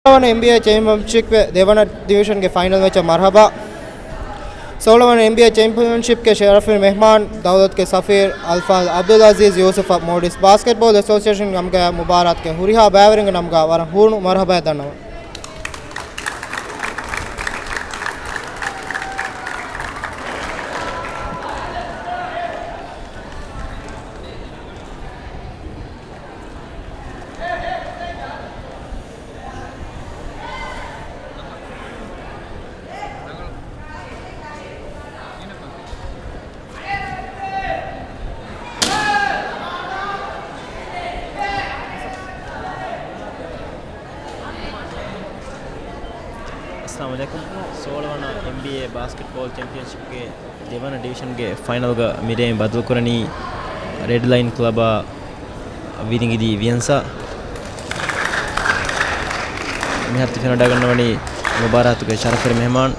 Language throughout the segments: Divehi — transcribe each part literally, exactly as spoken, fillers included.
ސޯޅަވަނަ އެމްބީއޭ ޗެމްޕިއަންޝިޕްގެ ދެވަނަ ޑިވިޝަންގެ ފައިނަލް މެޗަށް މަރްހަބާ. ސޯޅަވަނަ އެމްބީއޭ ޗެމްޕިއަންޝިޕްގެ ޝަރަފީ މެހްމާން ދައުލަތުގެ ސަފީރު އަލްފާޟިލް އަބްދުލްއަޒީޒް ޔޫސުފަށް މޯލްޑިވްސް ބާސްކެޓްބޯލް އެސޯސިއޭޝަންގެ ނަމުގައި މުބާރާތުގެ ހުރިހާ ބައިވެރިންގެ ނަމުގައި ވަރަށް ހޫނު މަރްހަބާ ދަންނަވަން. އައްސަލާމު ޢަލައިކުމް. ސޯޅަވަނަ އެމްބީއޭ ބާސްކެޓްބޯލް ޗެމްޕިއަންޝިޕްގެ ދެވަނަ ޑިވިޝަންގެ ފައިނަލްގަ މިރޭ ބަދަލުކުރަނީ ރެޑް ލައިން ކްލަބާ ވިލިނގިދީ ވިޔަންސާ. މިހާރު ތި ފެނިވަޑައިގަންނަވަނީ މުބާރާތުގެ ޝަރަފުވެރި މެހެމާން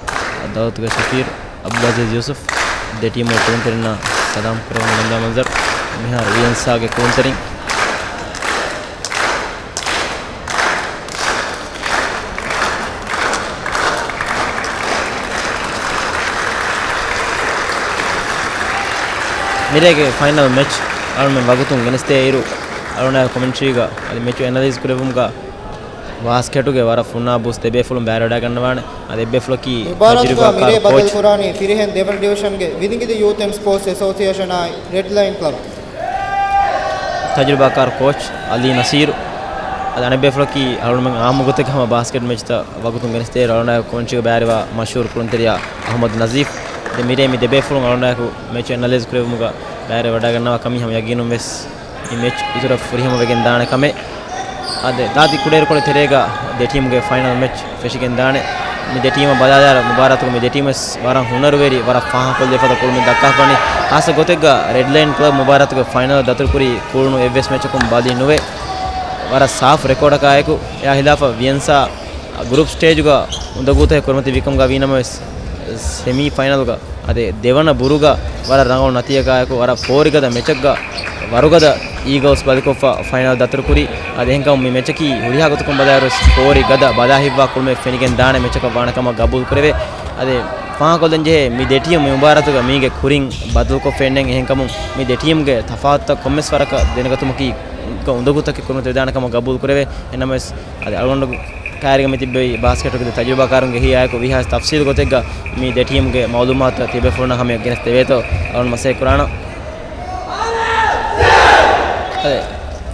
ދައުލަތުގެ ސަފީރު އަބްދުލްއަޒީޒް ޔޫސުފް ދެ ޓީމުގެ ކުޅުންތެރިންނާ ސަލާމް ކުރެވުމުގެ އިންދާ މަންޒަރު. މިހާރު ވިޔަންސާގެ ކުޅުންތެރިން މިރޭގެ ފައިނަލް މެޗް އަޅުމެން ވަގުތުން ގެނެސްދޭއިރު، އަޅުނާ ކޮމެންޓްރީގަ އަދި މެޗު އެނަލައިޒް ކުރެއްވުމުގަ ބާސްކެޓުގެ ވަރަށް ފުނާ ބޫސް ދެބޭފުޅުން ބައިވެރިވަޑައިގަންނަވާނެ. އަދި އެއްބޭފުޅަކީ މުބާރާތުގަ ތަޖުރިބާކާރު މިރޭ ބަދަލު ކޯޗް. ކުރާނީ ފިރިހެން ދެވަނަ ޑިވިޝަންގެ ވިލިނގިދި ޔޫތު އެންޑް ސްޕޯޓްސް އެސޯސިއޭޝަނާއި ރެޑް ލައިން ކްލަބް. ތަޖުރިބާކާރު ކޯޗް އަލީ ނަސީރު. އަދި އަނެއްބޭފުޅަކީ އަޅުގަނޑުމެން އާއްމު ގޮތެއްގަ ހަމަ ބާސްކެޓް މެޗްތައް ވަގުތުން ގެނެސްދޭއިރު އަޅުގަނޑާ ކޮމެންޓްރީގަ ބައިވެރިވާ މަޝްހޫރު ކުޅުންތެރިޔާ އަޙްމަދު ނަޒީފް. ދެން މިރޭ މި ދެބޭފުޅުން އަޅުގަނޑާއެކު މެޗު އެނަލައިޒް ކުރެއްވުމުގަ ބައިވެރިވަޑައިގަންނަވާ ކަމީ ހަމަ ޔަގީނުން ވެސް މި މެޗް އިތުރަށް ފުރިހަމަވެގެން ދާނެ ކަމެއް. އާދެ، ދާދި ކުޑައިރުކޮޅެއް ތެރޭގަ ދެ ޓީމުގެ ފައިނަލް މެޗް ފެށިގެން ދާނެ. މި ދެ ޓީމަށް ބަލާލާއިރު މުބާރާތުގަ މި ދެ ޓީމު ވެސް ވަރަށް ހުނަރުވެރި، ވަރަށް ފާހަގަކޮށްލެވިފަދަ ކުޅުމެއް ދައްކާފަވަނީ. ޚާއްޞަ ގޮތެއްގަ ރެޑް ލައިން ކްލަބް މުބާރާތުގެ ފައިނަލް ދަތުރުކުރީ ކުޅުނު އެއްވެސް މެޗަކުން ބަލި ނުވެ، ވަރަށް ސާފް ރެކޯޑަކާއެކު. އެއާ ހިލާފަށް ވިޔަންސާ ގްރޫޕް ސްޓޭޖުގަ އުނދަގޫތަކެއް ކުރިމަތިވިކަމުގަ ވީނަމަވެސް، ސެމީ ފައިނަލްގަ އަދި ދެވަނަ ބުރުގަ ވަރަށް ރަނގަޅު ނަތީޖާއެކު ވަރަށް ފޯރިގަދަ މެޗެއްގަ ވަރުގަދަ އީގަލްސް ބަލިކޮށްފަ ފައިނަލް ދަތުރުކުރީ. އަދި އެހެންކަމުން މި މެޗަކީ ހުރިހާ ގޮތަކުން ބަލާއިރު ފޯރިގަދަ ބަލާހިތްވާ ކުޅުމެއް ފެނިގެން ދާނެ މެޗަކަށް ވާނެ ކަމަށް ގަބޫލު ކުރެވޭ. އަދި ފާހަގަކޮށްލަން ޖެހޭ މި ދެ ޓީމު މި މުބާރާތުގަ މީގެ ކުރިން ބަދަލުކޮށްފަ އެންނެން. އެހެންކަމުން މި ދެ ޓީމުގެ ތަފާތުތައް ކޮންމެސް ވަރަކަށް ދެނެގަތުމަކީ އުނދަގޫތަކެއް ކުރިމަތިވެދާނެ ކަމަށް ގަބޫލު ކުރެވޭ. އެހެންނަމަވެސް އަދި އަޅުގަނޑު ކައިރިގަ މި ތިއްބެވި ބާސްކެޓުގެ ތަޖުރިބާކާރުންގެ ހިޔާއެކު ވީހާވެސް ތަފްސީލު ގޮތެއްގަ މި ދެ ޓީމުގެ މައުލޫމާތުތައް ތިބޭފުޅުންނަށް ހަމަޔަށް ގެނެސް ދެވޭތޯ އަޅުގަނޑު މަސައްކަތް ކުރާނަން. އަދި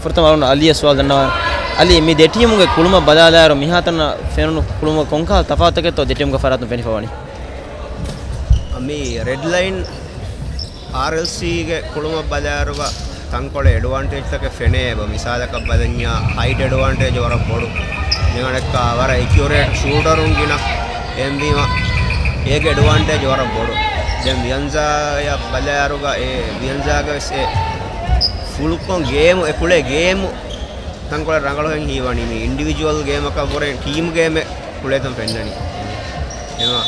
ފުރަތަމަ އަޅުގަނޑު އަލީއަށް ސުވާލު ދަންނަވާން. އަލީ، މި ދެ ޓީމުގެ ކުޅުމަށް ބަލާލާއިރު މިހާތަނަށް ފެނުނު ކުޅުމަށް ކޮންކަހަލަ ތަފާތުތަކެއްތޯ ދެ ޓީމުގެ ފަރާތުން ފެނިފަވަނީ؟ މި ރެޑް ލައިން އާރްއެލްސީގެ ކުޅުމަށް ބަލާއިރުގަ ތަންކޮޅެއް އެޑްވާންޓޭޖްތަކެއް ފެނޭ އެބަ. މިސާލަކަށް ބަލަންޏާ ހައިޓް އެޑްވާންޓޭޖް ވަރަށް ބޮޑު. މިހާރަކަށް ވަރަށް އެކިއުރޭޓް ޝޫޓަރުން ގިނަ އެހެންވީމަ އޭގެ އެޑްވާންޓޭޖް ވަރަށް ބޮޑު. ދެން ވިޔަންޒާއަށް ބަލާއިރުގަ އެ ވިޔަންޒާގަ ވެސް އެ ފުލްކޮށް ގޭމު، އެ ކުޅޭ ގޭމު ތަންކޮޅެއް ރަނގަޅުހެން ހީވަނީ. މި އިންޑިވިޖުއަލް ގޭމަކަށް ވުރެ ޓީމް ގޭމެއް ކުޅޭތަން ފެންނަނީ. އެމަ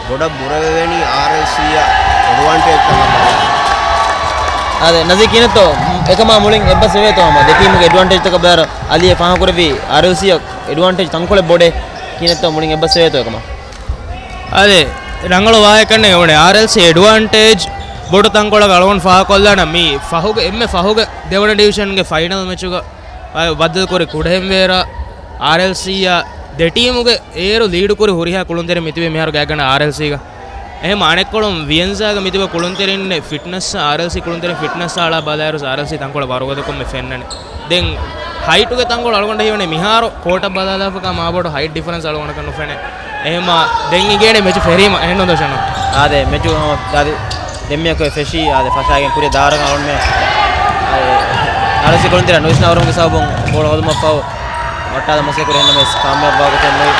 ބޮޑަށް ބުރަވެވެނީ އާރްއެލްސީއަށް އެޑްވާންޓޭޖްތަކަށް ބަލާ. އާދެ، ނަޒީ ކިހިނެއްތޯ؟ އެކަމާ މުޅިން އެއްބަސްވެވޭތޯ ހަމަ ދެ ޓީމުގެ އެޑްވާންޓޭޖްތަކަށް ބަލާއިރު އަލީ ފާހަގަކުރެއްވީ އާރްއެލްސީއަށް އެޑްވާންޓޭޖް ތަންކޮޅެއް ބޮޑޭ ކިހިނެއްތޯ މުޅިން އެއްބަސްވެވޭތޯ އެކަމާ؟ އާދެ، ރަނގަޅު ވާހަކައެއް އެވަނީ. އާރްއެލްސީ އެޑްވާންޓޭޖް ބޮޑު ތަންކޮޅަކަށް އަޅުގަނޑު ފާހަގަކޮށްލާނަން. މި ފަހުގެ، އެންމެ ފަހުގެ ދެވަނަ ޑިވިޝަންގެ ފައިނަލް މެޗުގަ އާ، ބައްދަލުކުރި ކުޑަހެންވޭރާ އާރްއެލްސީއާ ދެ ޓީމުގެ އޭރު ލީޑުކުރި ހުރިހާ ކުޅުންތެރިން މިތިބީ މިހާރު ގާތްގަނޑަށް އާރްއެލްސީގަ. އެހެން އަނެއްކޮޅުން ވިޔަންޒާގަ މިތިބި ކުޅުންތެރިން ފިޓްނަސް، އާރްއެލްސީ ކުޅުންތެރިން ފިޓްނަސް އަޅާ ބަލާއިރު އާރްއެލްސީ ތަންކޮޅެއް ވަރުގަދަކޮށް މި ފެންނަނީ. ދެން ހައިޓުގެ ތަންކޮޅު އަޅުގަނޑަށް ހީވަނީ މިހާރު ކޯޓަށް ބަލާލާފަކާ މާބޮޑު ހައިޓް ޑިފަރެންސް އަޅުގަނޑަކަށް ނުފެނޭ. އެހެންމާ ދެން އިނގޭނެ މެޗު ފެށީމަ އެހެން ނުދޮށަނަ. އާދެ، މެޗު ހަމަ ދާދި ދެންމެއަކު އެ ފެށީ، އާދެ، ފަށާގެން ކުރިޔަށް ދާވަރަކަށް އަޅުގަނޑުމެ، އާދެ، އާރްއެލްސީ ކުޅުންތެރިން ނުވިސްނާ ވަރުމުގެ ސަބަބުން ބޯޅަ ހޯދުމަށްފަހު ވައްޓާލަން މަސައްކަތް ކުރި އެހެންނަމަވެސް ކާމިޔާބުވާ ގޮތެއް ނުވި.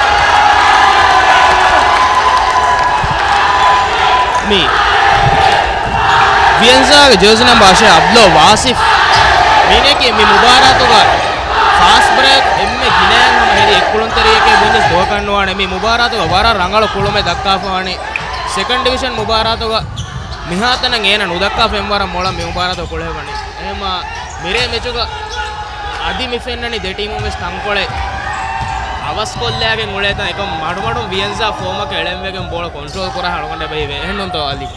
މި ވިޔަންޒާގެ ޖާޒީ ނަމްބަރު އަށެއް އަބްދުލް ވާސިފް. މީނަކީ މި މުބާރާތުގަ ފާސްޓް ބްރޭކް އެންމެ ގިނައިން ހަމަ ހެދި އެއްކުޅުންތެރިއެކޭ ބުންޏަސް ދުވަކަށްނުވާނެ. މި މުބާރާތުގަ ވަރަށް ރަނގަޅު ކުޅުމެއް ދައްކާފަވަނީ. ސެކަންޑް ޑިވިޝަން މުބާރާތުގަ މިހާތަނަށް އޭނަ ނުދައްކާ ފެންވަރަށް މޮޅަށް މި މުބާރާތު ކުޅެވަނީ. އެހެންމާ މިރޭ މެޗުގަ އަދި މި ފެންނަނީ ދެ ޓީމުން ވެސް ތަންކޮޅެއް އަވަސްކޮށްލާގެން އުޅޭތަން އެކަމް މަޑުމަޑުން ވިޔަންޒާ ފޯމަކަށް އެޅެންވެގެން ބޯޅަ ކޮންޓްރޯލް ކުރާ އަޅުގަނޑަށް ބެހިވޭ. އެހެންނޫންތޯ އަލީ؟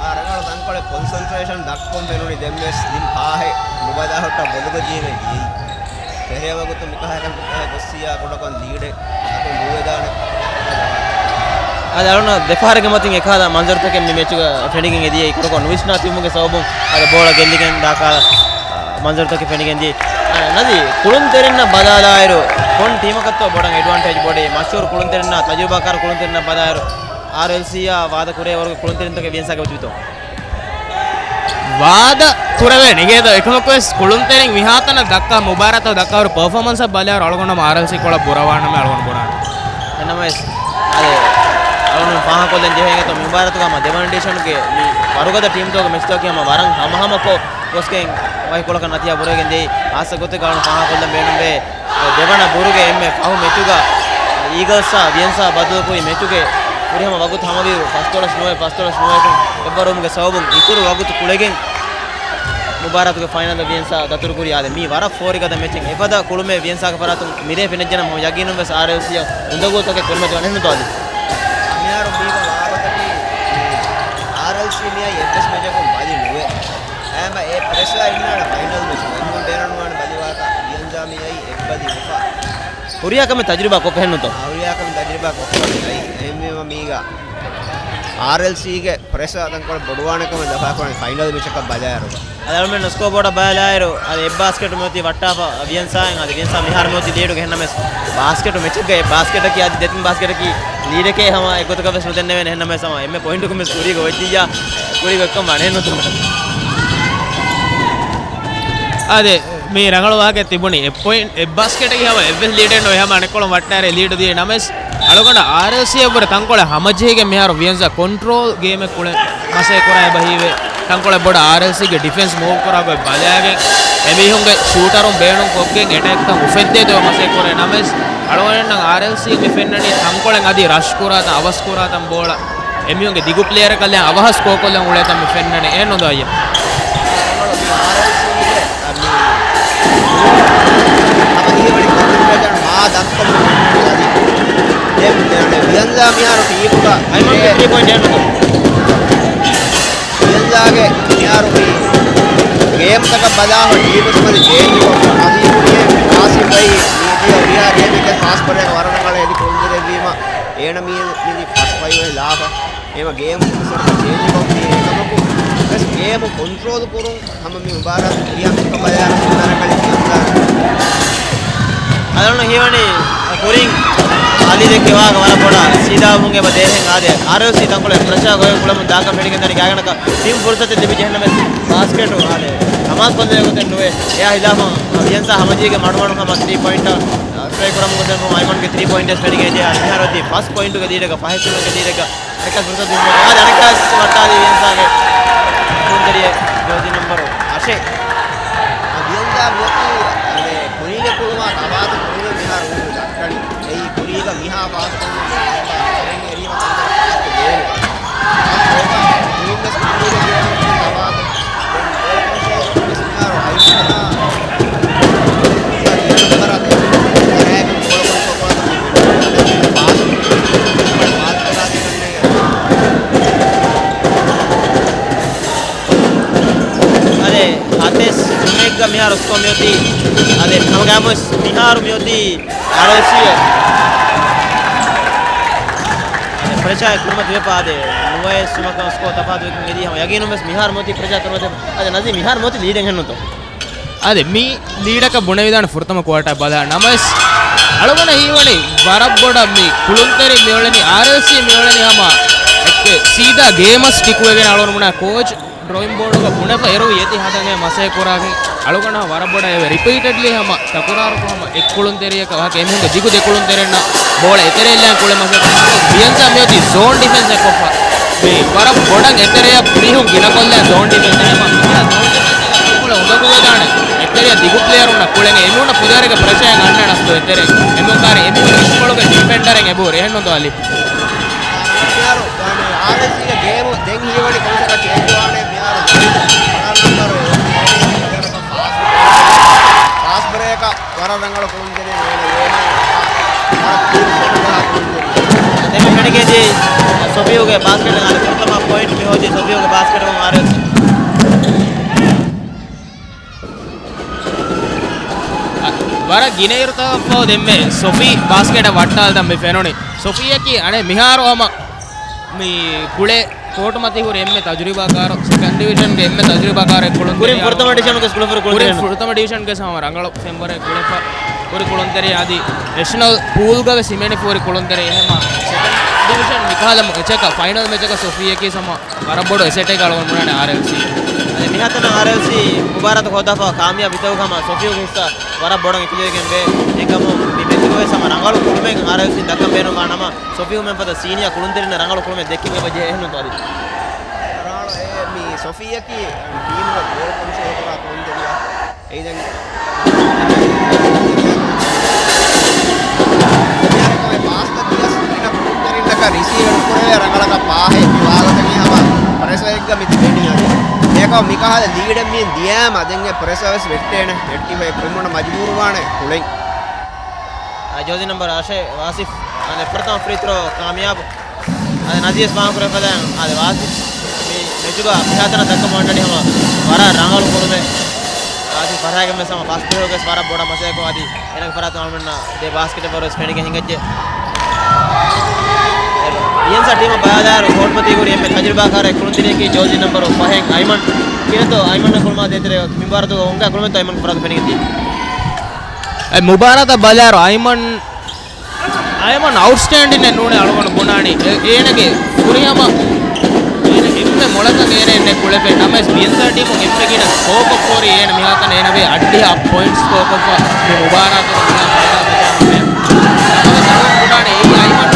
އާ، ރަނގަޅު ތަންކޮޅެއް ކޮންސަންޓްރޭޝަން ދައްކަން ފެނުނީ. ދެންވެސް ދިން ފާހެއް ނުބަލާ ހުއްޓާ ބޮލުގަ ޖީވެ ދިޔައީ. ފެހޭ ވަގުތު މިކަހަލަ ކުއްތައް ގޮއްސިޔާ ކުޑަކޮށް ލީޑެއް އަތުން ލުވެދާނެ. އަދި އަޅުން ދެފަހަރެއްގެ މަތިން އެކަހަލަ މަންޒަރުތަކެއް މި މެޗުގަ ފެނިގެން އެދިޔައީ. ކުޑަކޮށް ނުވިސްނާ ތިބުމުގެ ސަބަބުން އަދި ބޯޅަ ގެއްލިގެން ދާކަހަލަ، އާ، މަންޒަރުތަކެއް ފެނިގެން ދިޔައީ. އާ، ނަޒީ، ކުޅުންތެރިންނަށް ބަލާލާއިރު ކޮން ޓީމަކަށްތޯ ބޮޑަށް އެޑްވާންޓޭޖް ބޮޑީ؟ މަޝްހޫރު ކުޅުންތެރިންނާ ތަޖުރިބާކާރު ކުޅުންތެރިންނަށް ބަލާއިރު އާރްއެލްސީއާ ވާދަ ކުރޭ ވަރުގެ ކުޅުންތެރިންތަކެއް ވިޔަންސާގެ އޮތީތޯ؟ ވާދަ ކުރެވޭ ނެގޭތޯ. އެކަމަކުވެސް ކުޅުންތެރިން މިހާތަނަށް ދައްކާ މުބާރާތަށް ދައްކާ ހުރި ޕަރފޯމަންސަށް ބަލާއިރު އަޅުގަނޑު ހަމަ އާރްއެލްސީ ކޮޅަށް ބުރަވާނަމޭ އަޅުގަނޑު ބުރާނެ. އެނަމަވެސް، އަދި އަޅުގަނޑު ފާހަގަކޮށްލަން ޖެހޭނެތޯ، މި މުބާރާތުގަ ހަމަ ދެވަނަ އެޑިޝަނުގެ މި ވަރުގަދަ ޓީމްތަކުގެ މެޗްތަކަކީ ހަމަ ވަރަށް ހަމަހަމަކޮށް ގޮސްގެން ވަކި ކޮޅަކަށް ނަތީޖާ ބުރަވެގެން ދިޔައީ. ހާއްސަ ގޮތެއްގަ އަޅުގަނޑު ފާހަގަކޮށްލަން ބޭނުންވޭ. ދެވަނަ ބުރުގެ އެންމެ ފަހު މެޗުގަ އީގަލްސްއާ ވިޔަންސާ ބަދަލުކުރި މެޗުގެ ފުރިހަމަ ވަގުތު ހަމަވިއިރު ފަސްދޮޅަސް ނުވައެއް، ފަސްދޮޅަސް ނުވައެކުން އެއްވަރުވުމުގެ ސަބަބުން އިތުރު ވަގުތު ކުޅެގެން މުބާރާތުގެ ފައިނަލަށް ވިޔަންސާ ދަތުރުކުރީ. އާދެ، މީ ވަރަށް ފޯރިގަދަ މެޗެއް. އެފަދަ ކުޅުމެއް ވިޔަންސާގެ ފަރާތުން މިރޭ ފެނިއްޖެނަމަ ހަމަ ޔަގީނުން ވެސް އާރްއެލްސީއަށް އުނދަގޫތަކެއް ކޮންމެ ދުވަން އެހެންނުތޯ އަލީ؟ މިހާރު މީގަ ވާގޮތަކީ އާރްއެލްސީ މިއައީ އެއްވެސް މެޗަކުން ބަލި ނުވޭ. އެހެންވެ އެ ޕްރެޝަރ އިންނާނެ ފައިނަލް މެޗުގަ. އެންމެ ބޭނުންވާނެ ބަލިވާތާ ވިޔަންޒާ މިއައީ އެއްބަލި އެފަ. ހުރިހާ ކަމެއް ތަޖުރިބާ ކޮށްފަ އެހެންނުތޯ؟ ހުރިހާ ކަމެއް ތަޖުރިބާ ކޮށްފަ މިއައީ. އެހެންވީމަ މީގަ އާރްއެލްސީގެ ޕްރެޝަރ ތަންކޮޅެއް ބޮޑުވާނެ ކަމަށް ލަފާކުރަނީ ފައިނަލް މެޗަކަށް ބަލާއިރު. އަދި އަޅުމެން ސްކޯބޯޑަށް ބަލާއިރު، އަދި އެއް ބާސްކެޓު މިއޮތީ ވައްޓާފަ ވިޔަންސާއިން. އަދި ވިޔަންސާ މިހާރު މިއޮތީ ލީޑުގަ. އެހެންނަމަވެސް ބާސްކެޓު މެޗެއްގަ އެއް ބާސްކެޓަކީ އަދި ދެތިން ބާސްކެޓަކީ ލީޑެކޭ ހަމަ އެއްގޮތަކަށް ވެސް ނުދެންނެވޭނެ. އެހެންނަމަވެސް ހަމަ އެންމެ ޕޮއިންޓަކުން ވެސް ކުރީގަ އޮތްޖިއްޔާ، ކުރީގަ އޮތްކަން ވާނެ ނުތަ. އާދެ، މި ރަނގަޅު ވާހަކަ ތިބުނީ. އެއް ޕޮއިންޓް، އެއް ބާސްކެޓަކީ ހަމަ އެއްވެސް ލީޑެއް ނުވޭ. ހަމަ އަނެއްކޮޅުން ވައްޓާރޭ ލީޑު ދިޔަ ނަމަވެސް، އަޅުގަނޑަށް އާރްއެލްސީއަށްވުރެ ތަންކޮޅެއް ހަމަޖެހިގެން މިހާރު ވިޔަންޒާ ކޮންޓްރޯލް ގޭމެއް ކުޅެން މަސައްކަތް ކުރާ އެބަ ހީވޭ. ތަންކޮޅެއް ބޮޑަށް އާރްއެލްސީގެ ޑިފެންސް މޫވް ކުރާ ގޮތް ބަލާގެން، އެމީހުންގެ ޝޫޓަރުން ބޭނުން ކޮށްގެން އެޓޭކްތައް އުފެއްދޭތޯ މަސައްކަތް ކުރޭ ނަމަވެސް، އަޅުގަނޑަށް އާރްއެލްސީ މި ފެންނަނީ ތަންކޮޅެއް އަދި ރަޝް ކުރާތަން، އަވަސް ކުރާތަން ބޯޅަ އެމީހުންގެ ދިގު ޕްލޭޔަރަކަށް އަވަހަސް ކޯކޮށްލަން އުޅޭތަން މި ފެންނަނީ. އެހެންނު ދޯ އައްޔަ؟ އަދި ހަމަ ހީވަނީ ކޮންސެންޓްރޭޝަން މާ ދައްކަމުން އަދި ދެން ވިޔަންޒާ މިހާރު ޓީމުގަ އައިމަންގެ ތްރީ ޕޮއިންޓް އެހެންނު. ވިޔަންޒާގެ މިހާރު މި ގޭމްތަކަށް ބަލާފަ ޓީމު ސްކޮޑް ޗޭންޖް ކޮށްފަ އަދި ހުރިހެން އާސިފް ބައި މިދިޔަ ހުރިހާ ގޭމެއްގެ ފާސްޓް ބްރޭކަށް ވަރަށް ރަނގަޅަށް އެދި ކުޅުންތެރިވީމަ އޭނަ މި މިދި ފަސް ފައިވެ ލާފަ. އެމަ ގޭމު ސޮޓްކަ ޗޭންޖް ކޮށްފި އެކަމަކު ވެސް ގޭމު ކޮންޓްރޯލް ކުރުން ހަމަ މި މުބާރާތު ކުރިއަށް ކަބަލާ ސުންދަރަކަޅި ކިޔަންދާނެ. އަލަނު ހީވަނީ ކުރިން އަލީ ދެއްކި ވާހަކަ ވަރަށް ބޮޑަށް ސީދާވުމުން އެބަ ދޭހެން އާދެ. އާރްއެލްސީ ތަންކޮޅެއް ޕްރެޝާ ގޮވެ ކުޅަމުން ދާކަށް ފެނިގެންދަނީ ގާތްގަނޑަކަށް ޓީމް ފުރުސަތެއް ލިބި ޖެހެންނަމެސް ބާސްކެޓު އާދެ. ކަމާސް ކޮށްލެވޭ ގޮތެއް ނުވޭ. އެއާ ހިލާފަށް ވިޔަންސާ ހަމަޖީގެ މަޑުމަޑުން ހަމަ ތްރީ ޕޮއިންޓަށް ޓްރައި ކުރަމުން ގޮތެއް އައިމަންގެ ތްރީ ޕޮއިންޓެއް ފެނިގެން އެދި އަދި މިހާރު އޮތީ ފަސް ޕޮއިންޓުގެ ލީޑެއްގަ ފަހެއް ސެކަންޑްގެ ލީޑެއްގަ. އަނެއްކާ ފުރުސަތު ދިން އާދެ އަނެއްކާ ވައްޓާލީ ވިޔަންސާގެ ކުޅުންތެރިޔެއް ޖާޒީ ނަމްބަރު އަށެއް. ވިޔަންސާ މިއޮތީ އަދެ ކުރީގެ ކުޅުމާ ތަބާތު ކުރީގެ މިހާރު އުނގު ދައްކަނީ. އެއީ ކުރީގަ މިހާ ފާސް ކުރުމުން އެރީމަ ކަންތައް ފާސް ކުރޭނެ. އާ، އެކަ ކުރީގެ ކުޅުމާ ތަބާތު ދެން ބޯލަ ކޮންޓްރޯލް ކުރުމުން މިހާރު އައިސް އަދެ ހަތެއް ސުންނައެއްގަ މިހާރު ސްކޯ މިއޮތީ. އަދެ ހަމަގައިމުވެސް މިހާރު މިއޮތީ އާރްއެލްސީއަށް. އަދެ ޕްރެޝާއެއް ކުރިމަތިވެފަ އާދެ. ނުވައެއް ސުމަކަށް ސްކޯ ތަފާތުވެގެން އެދީ ހަމަ ޔަގީނުންވެސް މިހާރު މިއޮތީ ޕްރެޝާ ކުރިމަތިވެފަ. އަދެ ނަޒީ މިހާރު މިއޮތީ ލީޑެއް ހެންނުތޯ؟ އާދެ، މި ލީޑަކަށް ބުނެވިދާނެ ފުރަތަމަ ކުއާޓާ ބަލާ ނަމަވެސް، އަޅުގަނޑަށް ހީވަނީ ވަރަށް ބޮޑަށް މި ކުޅުންތެރިން މިއުޅެނީ، އާރްއެލްސީ މިއުޅެނީ ހަމަ އެއްކެ ސީދާ ގޭމަށް ސްޓިކުވެގެން އަޅުގަނޑު ބުނާ ކޯޗް ޑްރޯއިން ބޯޑުގަ ބުނެފަ އެރުވި އެތި ހަދަން އެ މަސައްކަތް ކުރާގެން އަޅުގަނޑަށް ވަރަށް ބޮޑަށް އެވެ. ރިޕީޓެޑްލީ ހަމަ ތަކުރާރުކޮށް ހަމަ އެއް ކުޅުންތެރިޔަކަށް ވާހަކަ އެމީހުންގެ ދިގު ދެ ކުޅުންތެރިންނަށް ބޯޅަ އެތެރެއިން ކުޅެ މަސައްކަތް. ވިޔަންސާ މިއޮތީ ޒޯން ޑިފެންސް އެއްކޮށްފަ. މި ވަރަށް ބޮޑަށް އެތެރެއަށް މީހުން ގިނަކޮށްލާ ޒޯން ޑިފެންސް. އެހެންވީމަ މިހާ ޒޯން ޑިފެންސް އެއްކޮށް އުނދަގޫވެދާނެ. އެތެރެއަށް ދިގު ޕްލޭޔަރުންނަށް ކުޅެން އެމީހުންނަށް ފުދޭވަރެއްގެ ޕްރެޝަރެއް އަންނަން އަސްލު އެތެރެ. އެމީހުން ކާރި އެމީހުން އިސްކޮޅުގެ ޑިފެންޑަރެއް އެބަހުރި. އެހެންނު ދޯ އަލީ؟ މިހާރު ވާނީ އާރްއެލްސީގެ ގޭމު ދެން ހީވަނީ ކޮންސަކަށް ޗޭންޖް ވާނެ. މިހާރު ފާސްޓް ބްރޭކަށް ވަރަށް ރަނގަޅު ކުޅުންތެރިން އޭނަ އޭނަ ސޮފީއުގެ ބާސްކެޓް އަދި ފުރަތަމަ ޕޮއިންޓް މި ހޯދީ ސޮފީއުގެ ބާސްކެޓުން އާރްއެލްސީ. ވަރަށް ގިނަ އިރުތަކަށްފަހު ދެންމެ ސޮފީ ބާސްކެޓަށް ވައްޓާލަން މި ފެނުނީ. ސޮފީއަކީ އަނެއް މިހާރު ހަމަ މި ކުޅޭ ކޯޓުމަތީ ހުރި އެންމެ ތަޖުރިބާކާރު، ސެކަންޑް ޑިވިޝަންގެ އެންމެ ތަޖުރިބާކާރެއް ކުޅުން ކުރިން ފުރަތަމަ ޑިވިޝަނުގެ ކުޅެފަ ކުރިން ފުރަތަމަ ޑިވިޝަންގެ ހަމަ ރަނގަޅު ފެންވަރެއް ކުޅެފަ ކުރި ކުޅުންތެރި އަދި ނެޝަނަލް ޕޫލްގަވެސް ހިމެނިފަ ހުރި ކުޅުންތެރި އެހެމަ ސެކަންޑް ޑިވިޝަން މިކަހަލަ މެޗަކަށް ފައިނަލް މެޗަކަށް ސޮފީއަކީ ހަމަ ވަރަށް ބޮޑު އެސެޓެއް އަޅުގަނޑު ބުނާނެ އާރްއެލްސީ. އަދި މިހާތަނަށް އާރްއެލްސީ މުބާރާތު ހޯދާފަ ކާމިޔާބު ހިތަކު ހަމަ ސޮފީއުގެ ހިއްސާ ވަރަށް ބޮޑަށް އެކިވެގެންވޭ. އެކަމު މި މެޗުގަވެސް ހަމަ ރަނގަޅު ކުޅުމެއް އާރްއެލްސީ ދައްކަން ބޭނުންވާ ނަމަ، ސޮފީއުމެން ފަދަ ސީނިއާ ކުޅުންތެރިންނަށް ރަނގަޅު ކުޅުމެއް ދެއްކިން އެބަޖެހޭ އެހެންނުތޯ އަދި؟ ރާޅު އެ މި ސޮފީއަކީ ޓީމުގެ ގޯލް ކޮންޓްރޯލް ކުރާ ކުޅުންތެރިޔާ. އެއީ ދެން މިހާރު ކޮމެ ބާސްތަ ދިޔަސް ގިނަ ކުޅުންތެރިންނަކަށް ރިސީވް ކުރެވޭ ރަނގަޅަކަށް ފާހެ މި ވާގޮތަކީ ހަމަ ޕްރެޝަރެއްގަ މި ތިބެނީ އަދި. އޭކަ މިކަހަލަ ލީޑެއް މި ދިޔައިމަ ދެން އެ ޕްރެޝަރ ވެސް ވެއްޓޭނެ. އެއްޓީ ފައިވް ކުރިމުން މަޖުބޫރު ވާނެ ކުޅެން. އާ، ޖޯޒީ ނަމްބަރު އަށެއް ވާސިފް އަދި ފުރަތަމަ ފްރީ ތްރޯ ކާމިޔާބު. އަދި ނަޒީސް ފާހަގަކުރެއްވި ފަދައިން އަދި ވާސިފް މި މެޗުގަ މިހާތަނަށް ދައްކަމުން އަންނަނީ ހަމަ ވަރަށް ރަނގަޅު ކުޅުމެއް. ވާސިފް ފަރާގެން ވެސް ހަމަ ފާސް ބޭރުގަސް ވަރަށް ބޮޑަށް މަސައްކަތް އަދި އޭނަގެ ފަރާތުން އަޅުމެންނަށް ދޭ ބާސްކެޓެއް ވަރުވެސް ފެނިގެން ހިނގައްޖެ. އިއެންސާ ޓީމަށް ބަލާލާއިރު ކޯޓުމަތީ ހުރި އެންމެ ތަޖުރިބާކާރެއް ކުޅުންތެރިޔަކީ ޖޯޒީ ނަމްބަރު ފަހެއް އައިމަން. ކިހިނެއްތޯ އައިމަންނަށް ކުޅުމާ ދޭތެރޭ މި މުބާރާތުގަ އޮންގާ ކުޅުމެއްތޯ އައިމަން ފަރާތުން ފެނިގެން ދިޔަ؟ އެ މުބާރާތަށް ބަލާއިރު އައިމަން އައިމަން އައުޓްސްޓޭންޑިންއެއް ނޫނޭ އަޅުގަނޑު ބުނާނީ. އޭ-، އޭނަގެ ފުރިހަމަ އޭނަ އެންމެ މޮޅަކަށް އޭނަ އެންމެ ކުޅެފަ. ނަމަވެސް ބިއެންސާ ޓީމު އެންމެ ގިނަ ސްކޯކޮށްފަ ހުރި އޭނަ މިހާތަނަށް އޭނަ ވޭ އަށްޑިހަ ޕޮއިންޓް ސްކޯކޮށްފަ މި މުބާރާތުގަ މިހާ ފައިނަލް މެޗާ ހަމަޔަށް. ނަމަވެސް އަޅުގަނޑު ބުނާނީ އެއީ އައިމަން،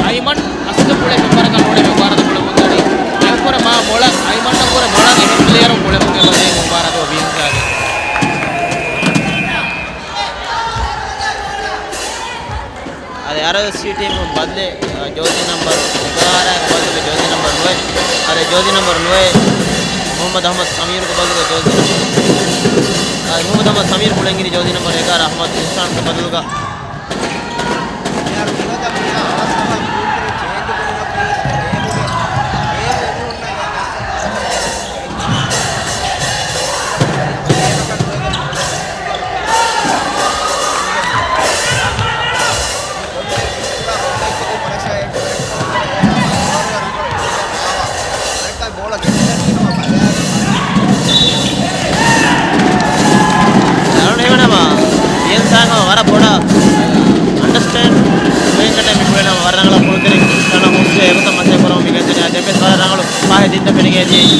އައިމަން އަސްލު ކުޅޭ ފެންވަރަކަށް ނޫނޭ މި މުބާރާތު ކުޅެމުންދަނީ. އެހެންކުރެ މާ މޮޅަށް އައިމަންނަށްވުރެ މޮޅަށް އެހެން ޕްލޭޔަރުން ކުޅެމުން އެބަދޭ މި މުބާރާތުގަ ބިއެންސާގެ. އަދި އާރްއެލްސީ ޓީމުން ބަދަލެއް، އަ، ޖޯޒީ ނަމްބަރު އެގާރަ ބަދަލުގެ ޖޯޒީ ނަމްބަރު ނުވެ. އަދި ޖޯޒީ ނަމްބަރު ނުވެ މުހައްމަދު އަޙްމަދު ސަމީރުގެ ބަދަލުގަ ޖޯޒީ ނަމްބަރު، އަދި މުހައްމަދު އަޙްމަދު ސަމީރު ކުޅެންގިނީ ޖޯޒީ ނަމްބަރު އެގާރަ އަޙްމަދު އިޙްސާންގެ ބަދަލުގަ. އަޅުގަނޑު ހީވަނީ ހަމަ އިއަން ސާން ހަމަ ވަރަށް ބޮޑަށް އަންޑަސްޓޭންޑް ވެގެން ކަންނޭނގެ މި ކުޅެން ހަމަ ވަރަށް ރަނގަޅަށް ކުޅުންތެރިން ތަނަށް ހުސްވެ އެގޮތަށް މަސައްކަތް ކުރަމުން މި ގެންދަނީ. އަދި ދެންވެސް ވަރަށް ރަނގަޅު ފާހެއް ދިންތަން ފެނިގެން ދިޔައީ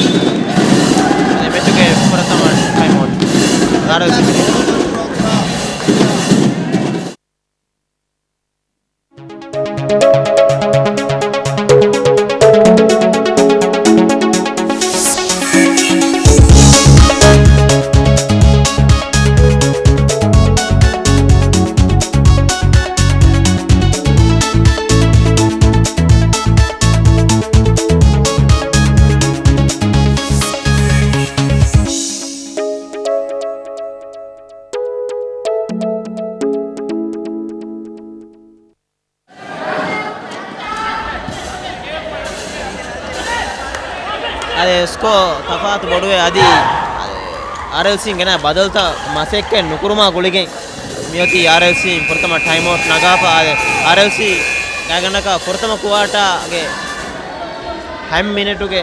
މެޗުގެ ފުރަތަމަ ޓައިމް އައުޓް. ދާރު އަދި ސްކޯ ތަފާތު ބޮޑުވެ އަދި އާރްއެލްސީން ގެނައި ބަދަލުތައް މަސައްކަތް ނުކުރުމާ ގުޅިގެން މިއޮތީ އާރްއެލްސީން ފުރަތަމަ ޓައިމް އައުޓް ނަގާފަ. އާރްއެލްސީ ގާތްގަނޑަކަށް ފުރަތަމަ ކުއާޓާގެ ހަތް މިނެޓުގެ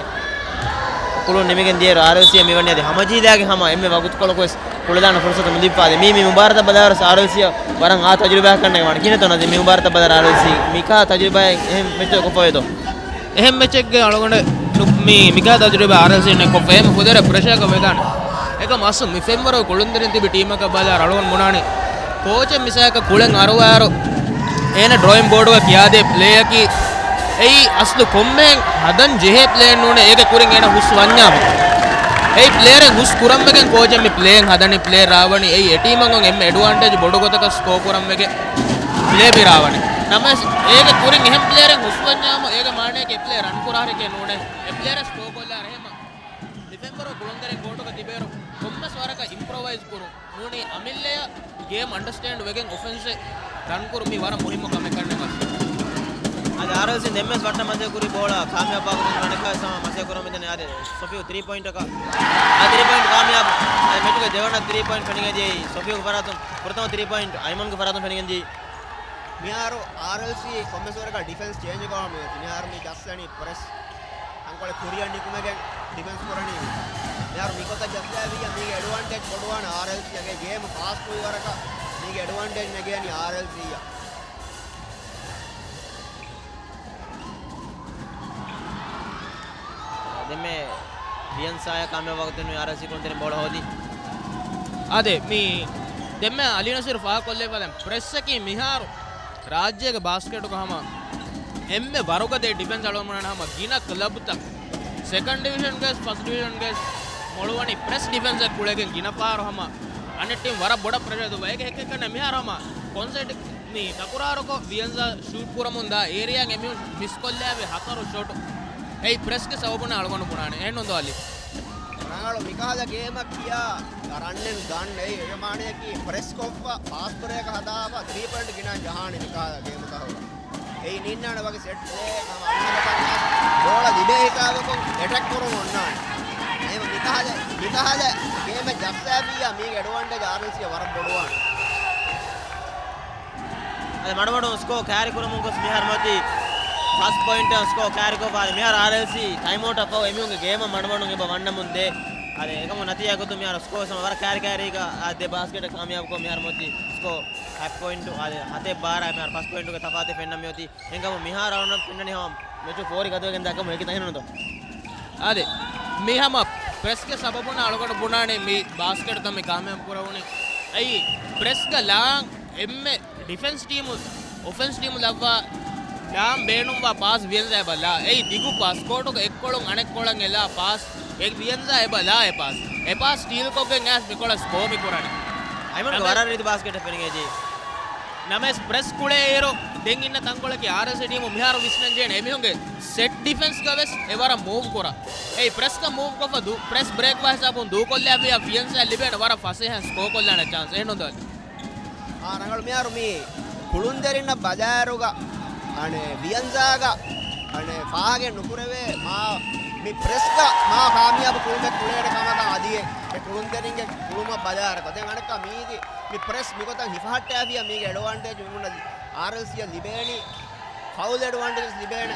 ކުޅުން ނިމިގެން ދިޔައިރު އާރްއެލްސީ މިވަނީ އަދި ހަމަޖީލާގެ ހަމަ އެންމެ ވަގުތުކޮޅަކުވެސް ކުޅެދާނެ ފުރުސަތު ނުލިބިފަ. އަދި މީ، މި މުބާރާތަށް ބަލާއިރު އާރްއެލްސީ ވަރަށް އާ ތަޖުރިބާއެއް ކަންނޭނގެ ވާނެ. ކިހިނެއްތޯ ނަޒީމް މި މުބާރާތަށް ބަލާއިރު އާރްއެލްސީ މިކާ ތަޖުރިބާއެއް އެހެން މެޗެއް ކޮށްފައިތޯ؟ އެހެން މެޗެއްގެ އަޅުގަނޑަށް ނު-، މި، މިކާ ތަޖުރިބާ އާރްއެލްސީ ނެތް ކޮށްފަ އެހެން ފުދޭވަރެއް ޕްރެޝާކަށް ވެދާނެ. އެކަމް އަސްލު މި ފެންވަރު ކުޅުންތެރިން ތިބި ޓީމަކަށް ބަލާއިރު އަޅުގަނޑު ބުނާނީ ކޯޗެއް މިސާލަކަށް ކުޅެން އަރުވާއިރު އޭނަ ޑްރޯއިން ބޯޑުގަ ކިޔާދޭ ޕްލޭއަކީ އެއީ އަސްލު ކޮންމެހެން ހަދަން ޖެހޭ ޕްލޭއެއް ނޫނޭ، އޭގެ ކުރިން އޭނަ ހުސް ވަންޏާމު. އެއީ ޕްލޭއަރެއް ހުސް ކުރަންވެގެން ކޯޗެއް މި ޕްލޭއެއް ހަދަނީ، ޕްލޭ ރާވަނީ. އެއީ އެ ޓީމަށް އޮން އެންމެ އެޑްވާންޓޭޖް ބޮޑު ގޮތަކަށް ސްކޯ ކުރަންވެގެން ޕްލޭ މި ރާވަނީ. ނަމަވެސް އޭގެ ކުރިން އެހެން ޕްލޭއަރެއް ހުސްވަންޏާމު، އޭގެ މާނައަކީ ޕްލޭ ރަން ކުރާ ހަރަކާތެއް ނޫނޭ. އެ ޕްލޭއަރެއް ސްކޯ ކޮށްލާ އެހެމަ. ޑިފެންޑަރު ކުޅުންތެރިން ކޯޓުގަ ތިބޭއިރު ކޮންމެސް ވަރަކަށް އިމްޕްރޮވައިޒް ކުރުން. ނޫނީ އަމިއްލަޔަށް ގޭމް އަންޑަސްޓޭންޑް ވެގެން އޮފެންސެއް ރަން ކުރުން މީ ވަރަށް މުހިއްމު ކަމެއް ކަންނޭނގެ. އަދި އާރްއެލްސީ ދެންމެސް ވައްޓަން މަސައްކަތް ކުރި ބޯޅަ ކާމިޔާބު ވާގޮތުން ރަނެކާ ސަމާ މަސައްކަތް ކުރަމުން ދެން އާދެ ސޮފިއު ތްރީ ޕޮއިންޓަކަށް. އާ ތްރީ ޕޮއިންޓް ކާމިޔާބު. އާދެ މެޗުގެ ދެވަނަ ތްރީ ޕޮއިންޓް ފެނިގެން ދިޔައީ ސޮފިއުގެ ފަރާތުން. ފުރަތަމަ ތްރީ ޕޮއިންޓް އައިމަންގެ ފަރާތުން ފެނިގެން ދިޔައީ. މިހާރު އާރްއެލްސީ ކޮންމެސް ވަރަކަށް ޑިފެންސް ޗޭންޖް ކުރަމުން ދިޔައީ. މިހާރު މި ޖައްސަނީ ޕްރެސް. ތަންކޮޅެއް ކުރިއަށް ނިކުމެގެން ޑިފެންސް ކުރަނީ. މިހާރު މިގޮތަށް ޖައްސާފިއްޔާ މީގެ އެޑްވާންޓޭޖް ބޮޑުވާނެ އާރްއެލްސީ އަށް. ގޭމް ފާސްޓް ހުރި ވަރަކަށް މީގެ އެޑްވާންޓޭޖް ނެގޭނީ އާރްއެލްސީ އަށް. ދެންމެ ވިޔަންސާޔާ ކާމިޔާބު ވަގުތުން އާރްއެލްސީ ކުޅުންތެރިން ބޯޅަ ހޯދީ. އާދެ، މި ދެންމެ އަލީ ނަސީރު ފާހަގަކޮށްލެވިފަދަ ޕްރެސްއަކީ މިހާރު ރާއްޖޭގެ ބާސްކެޓުގަ ހަމަ އެންމެ ވަރުގަދަ ޑިފެންސް އަޅުގަނޑު ބުނާނެ ހަމަ ގިނަ ކްލަބްތައް ސެކަންޑް ޑިވިޝަންގައި ފަސްޓް ޑިވިޝަންގައި މޮޅުވަނީ ޕްރެސް ޑިފެންސެއް ކުޅެގެން ގިނަ ފަހަރު ހަމަ އަނެއް ޓީމް ވަރަށް ބޮޑަށް ޕްރެޝަރ ދުއްވާ. އޭގެ ހެކެއްކަން މިހާރު ހަމަ ކޮންސެޓް މި ތަކުރާރުކޮށް ވިޔަންޒާ ޝޫޓް ކުރަމުން ދާ އޭރިއާއިން އެމީހުން މިސްކޮށްލާވި ހަތަރު ޝޮޓު. އެއީ ޕްރެސްގެ ސަބަބުން އަޅުގަނޑު ބުނާނެ. އެހެންނުން ދޯ އަލީ؟ ރަނގަޅު މިކަހަލަ ގޭމަށް ކިޔާ ރަން އެންޑް ގަން އެއީ އެ މާނަޔަކީ ޕްރެސް ކޮށްފަ ފާސްޓް ބްރޭކް ހަދާފަ ތްރީ ޕޮއިންޓް ގިނައިން ޖަހާނެ މިކަހަލަ ގޭމުތަކުގަ. އެއީ ނިންނާނެ ވަކި ސެޓް ޕްލޭ ހަމަ އަންނަ ގޮތަށް ބޯޅަ ލިބޭ ހިސާބަކުން އެޓެކް ކުރަމުން އޮންނާނެ. އެހެންވީމަ މިކަހަލަ، މިކަހަލަ ގޭމެއް ޖައްސާފިއްޔާ މީގެ އެޑްވާންޓޭޖް އާރްއެލްސީއަށް ވަރަށް ބޮޑުވާނެ. އަދި މަޑުމަޑުން ސްކޯ ކާރި ކުރަމުން ގޮސް މިހާރު މޮތީ ފަސް ޕޮއިންޓަށް ސްކޯ ކާރިކޮށްފަ އަދި މިހާރު އާރްއެލްސީ ޓައިމްއައުޓަށް ފަހު އެމީހުންގެ ގޭމަށް މަޑުމަޑުން އެބަ ވަންނަމުން ދޭ. އަދި އެކަމު ނަތީޖާ ގޮތުން މިހާރު ސްކޯ ސަމަ ވަރަށް ކާރި ކާރީގަ އާ ދެ ބާސްކެޓަށް ކާމިޔާބުކޮށް މިހާރު މޮތީ ސްކޯ ހަތް ޕޮއިންޓު އާދެ ހަތެއް ބާރަށް މިހާރު ފަސް ޕޮއިންޓުގެ ތަފާތެއް ފެންނަ މިއޮތީ. އެހެންކަމުން މިހާރު އަޅުގަނޑަށް ފެންނަނީ ހަމަ މެޗު ފޯރި ގަދަވެގެން ދާކަމު އެކި ތަހިނުން ދޯ. އާދެ، މީ ހަމަ ޕްރެސްގެ ސަބަބުން އަޅުގަނޑު ބުނާނެ މި ބާސްކެޓްތައް މި ކާމިޔާބު ކުރެވުނީ. އެއީ ޕްރެސްގަ ލާން އެންމެ ޑިފެންސް ޓީމު، އޮފެންސް ޓީމު ލައްވާ ލާން ބޭނުންވާ ޕާސް ވިޔަންޒާ އެބަ ލާ. އެއީ ދިގު ޕާސް، ކޯޓުގެ އެއްކޮޅުން އަނެއްކޮޅަށް އެލާ ޕާސް. އެ ވިޔަންޒާ އެބަ ލާ އެ ޕާސް. އެ ޕާސް ސްޓީލްކޮށްގެން އައިސް މިކޮޅަށް ސްކޯ މި ކުރަނީ. އައިމަންގެ ނަމެ- ވަރަށް ރީތި ބާސްކެޓެއް ފެނިގެން ދިޔައީ. ނަމަވެސް ޕްރެސް ކުޅޭއިރު ދެން އިންނަ ތަންކޮޅަކީ އާރްއެލްސީ ޓީމު މިހާރު ވިސްނަން ޖެހޭނެ އެމީހުންގެ ސެޓް ޑިފެންސްގަ ވެސް އެ ވަރަށް މޫވް ކުރާ. އެއީ ޕްރެސްގަ މޫވް ކޮށްފަ ދޫ، ޕްރެސް ބްރޭކް ވާ ހިސާބުން ދޫކޮށްލާފިއްޔާ ވިޔަންޒާ ލިބޭނެ ވަރަށް ފަސޭހައިން ސްކޯ ކޮށްލާނެ ޗާންސް. އެހެންނުން ދޯ އަލީ؟ އާ، ރަނގަޅު މިހާރު މި ކުޅުންތެރިންނަށް ބަލާއިރުގަ، އަނެއް، ވިޔަންޒާގަ، އަނެއް، ފާހަގައެއް ނުކުރެވޭ މާ، މި ޕްރެސްގަ މާ ކާމިޔާބު ކުޅުމެއް ކުޅޭނެ ކަމަކަށް އަދި އެ، އެ ކުޅުންތެރިންގެ ކުޅުމަށް ބަލާއިރުގަ. ދެން އަނެއްކާ މީތި މި ޕްރެސް މިގޮތަށް ހިފަހައްޓާފިއްޔާ މީގެ އެޑްވާންޓޭޖް މި އާރްއެލްސީއަށް ލިބޭނީ. ފައުލް އެޑްވާންޓޭޖް ލިބޭނެ.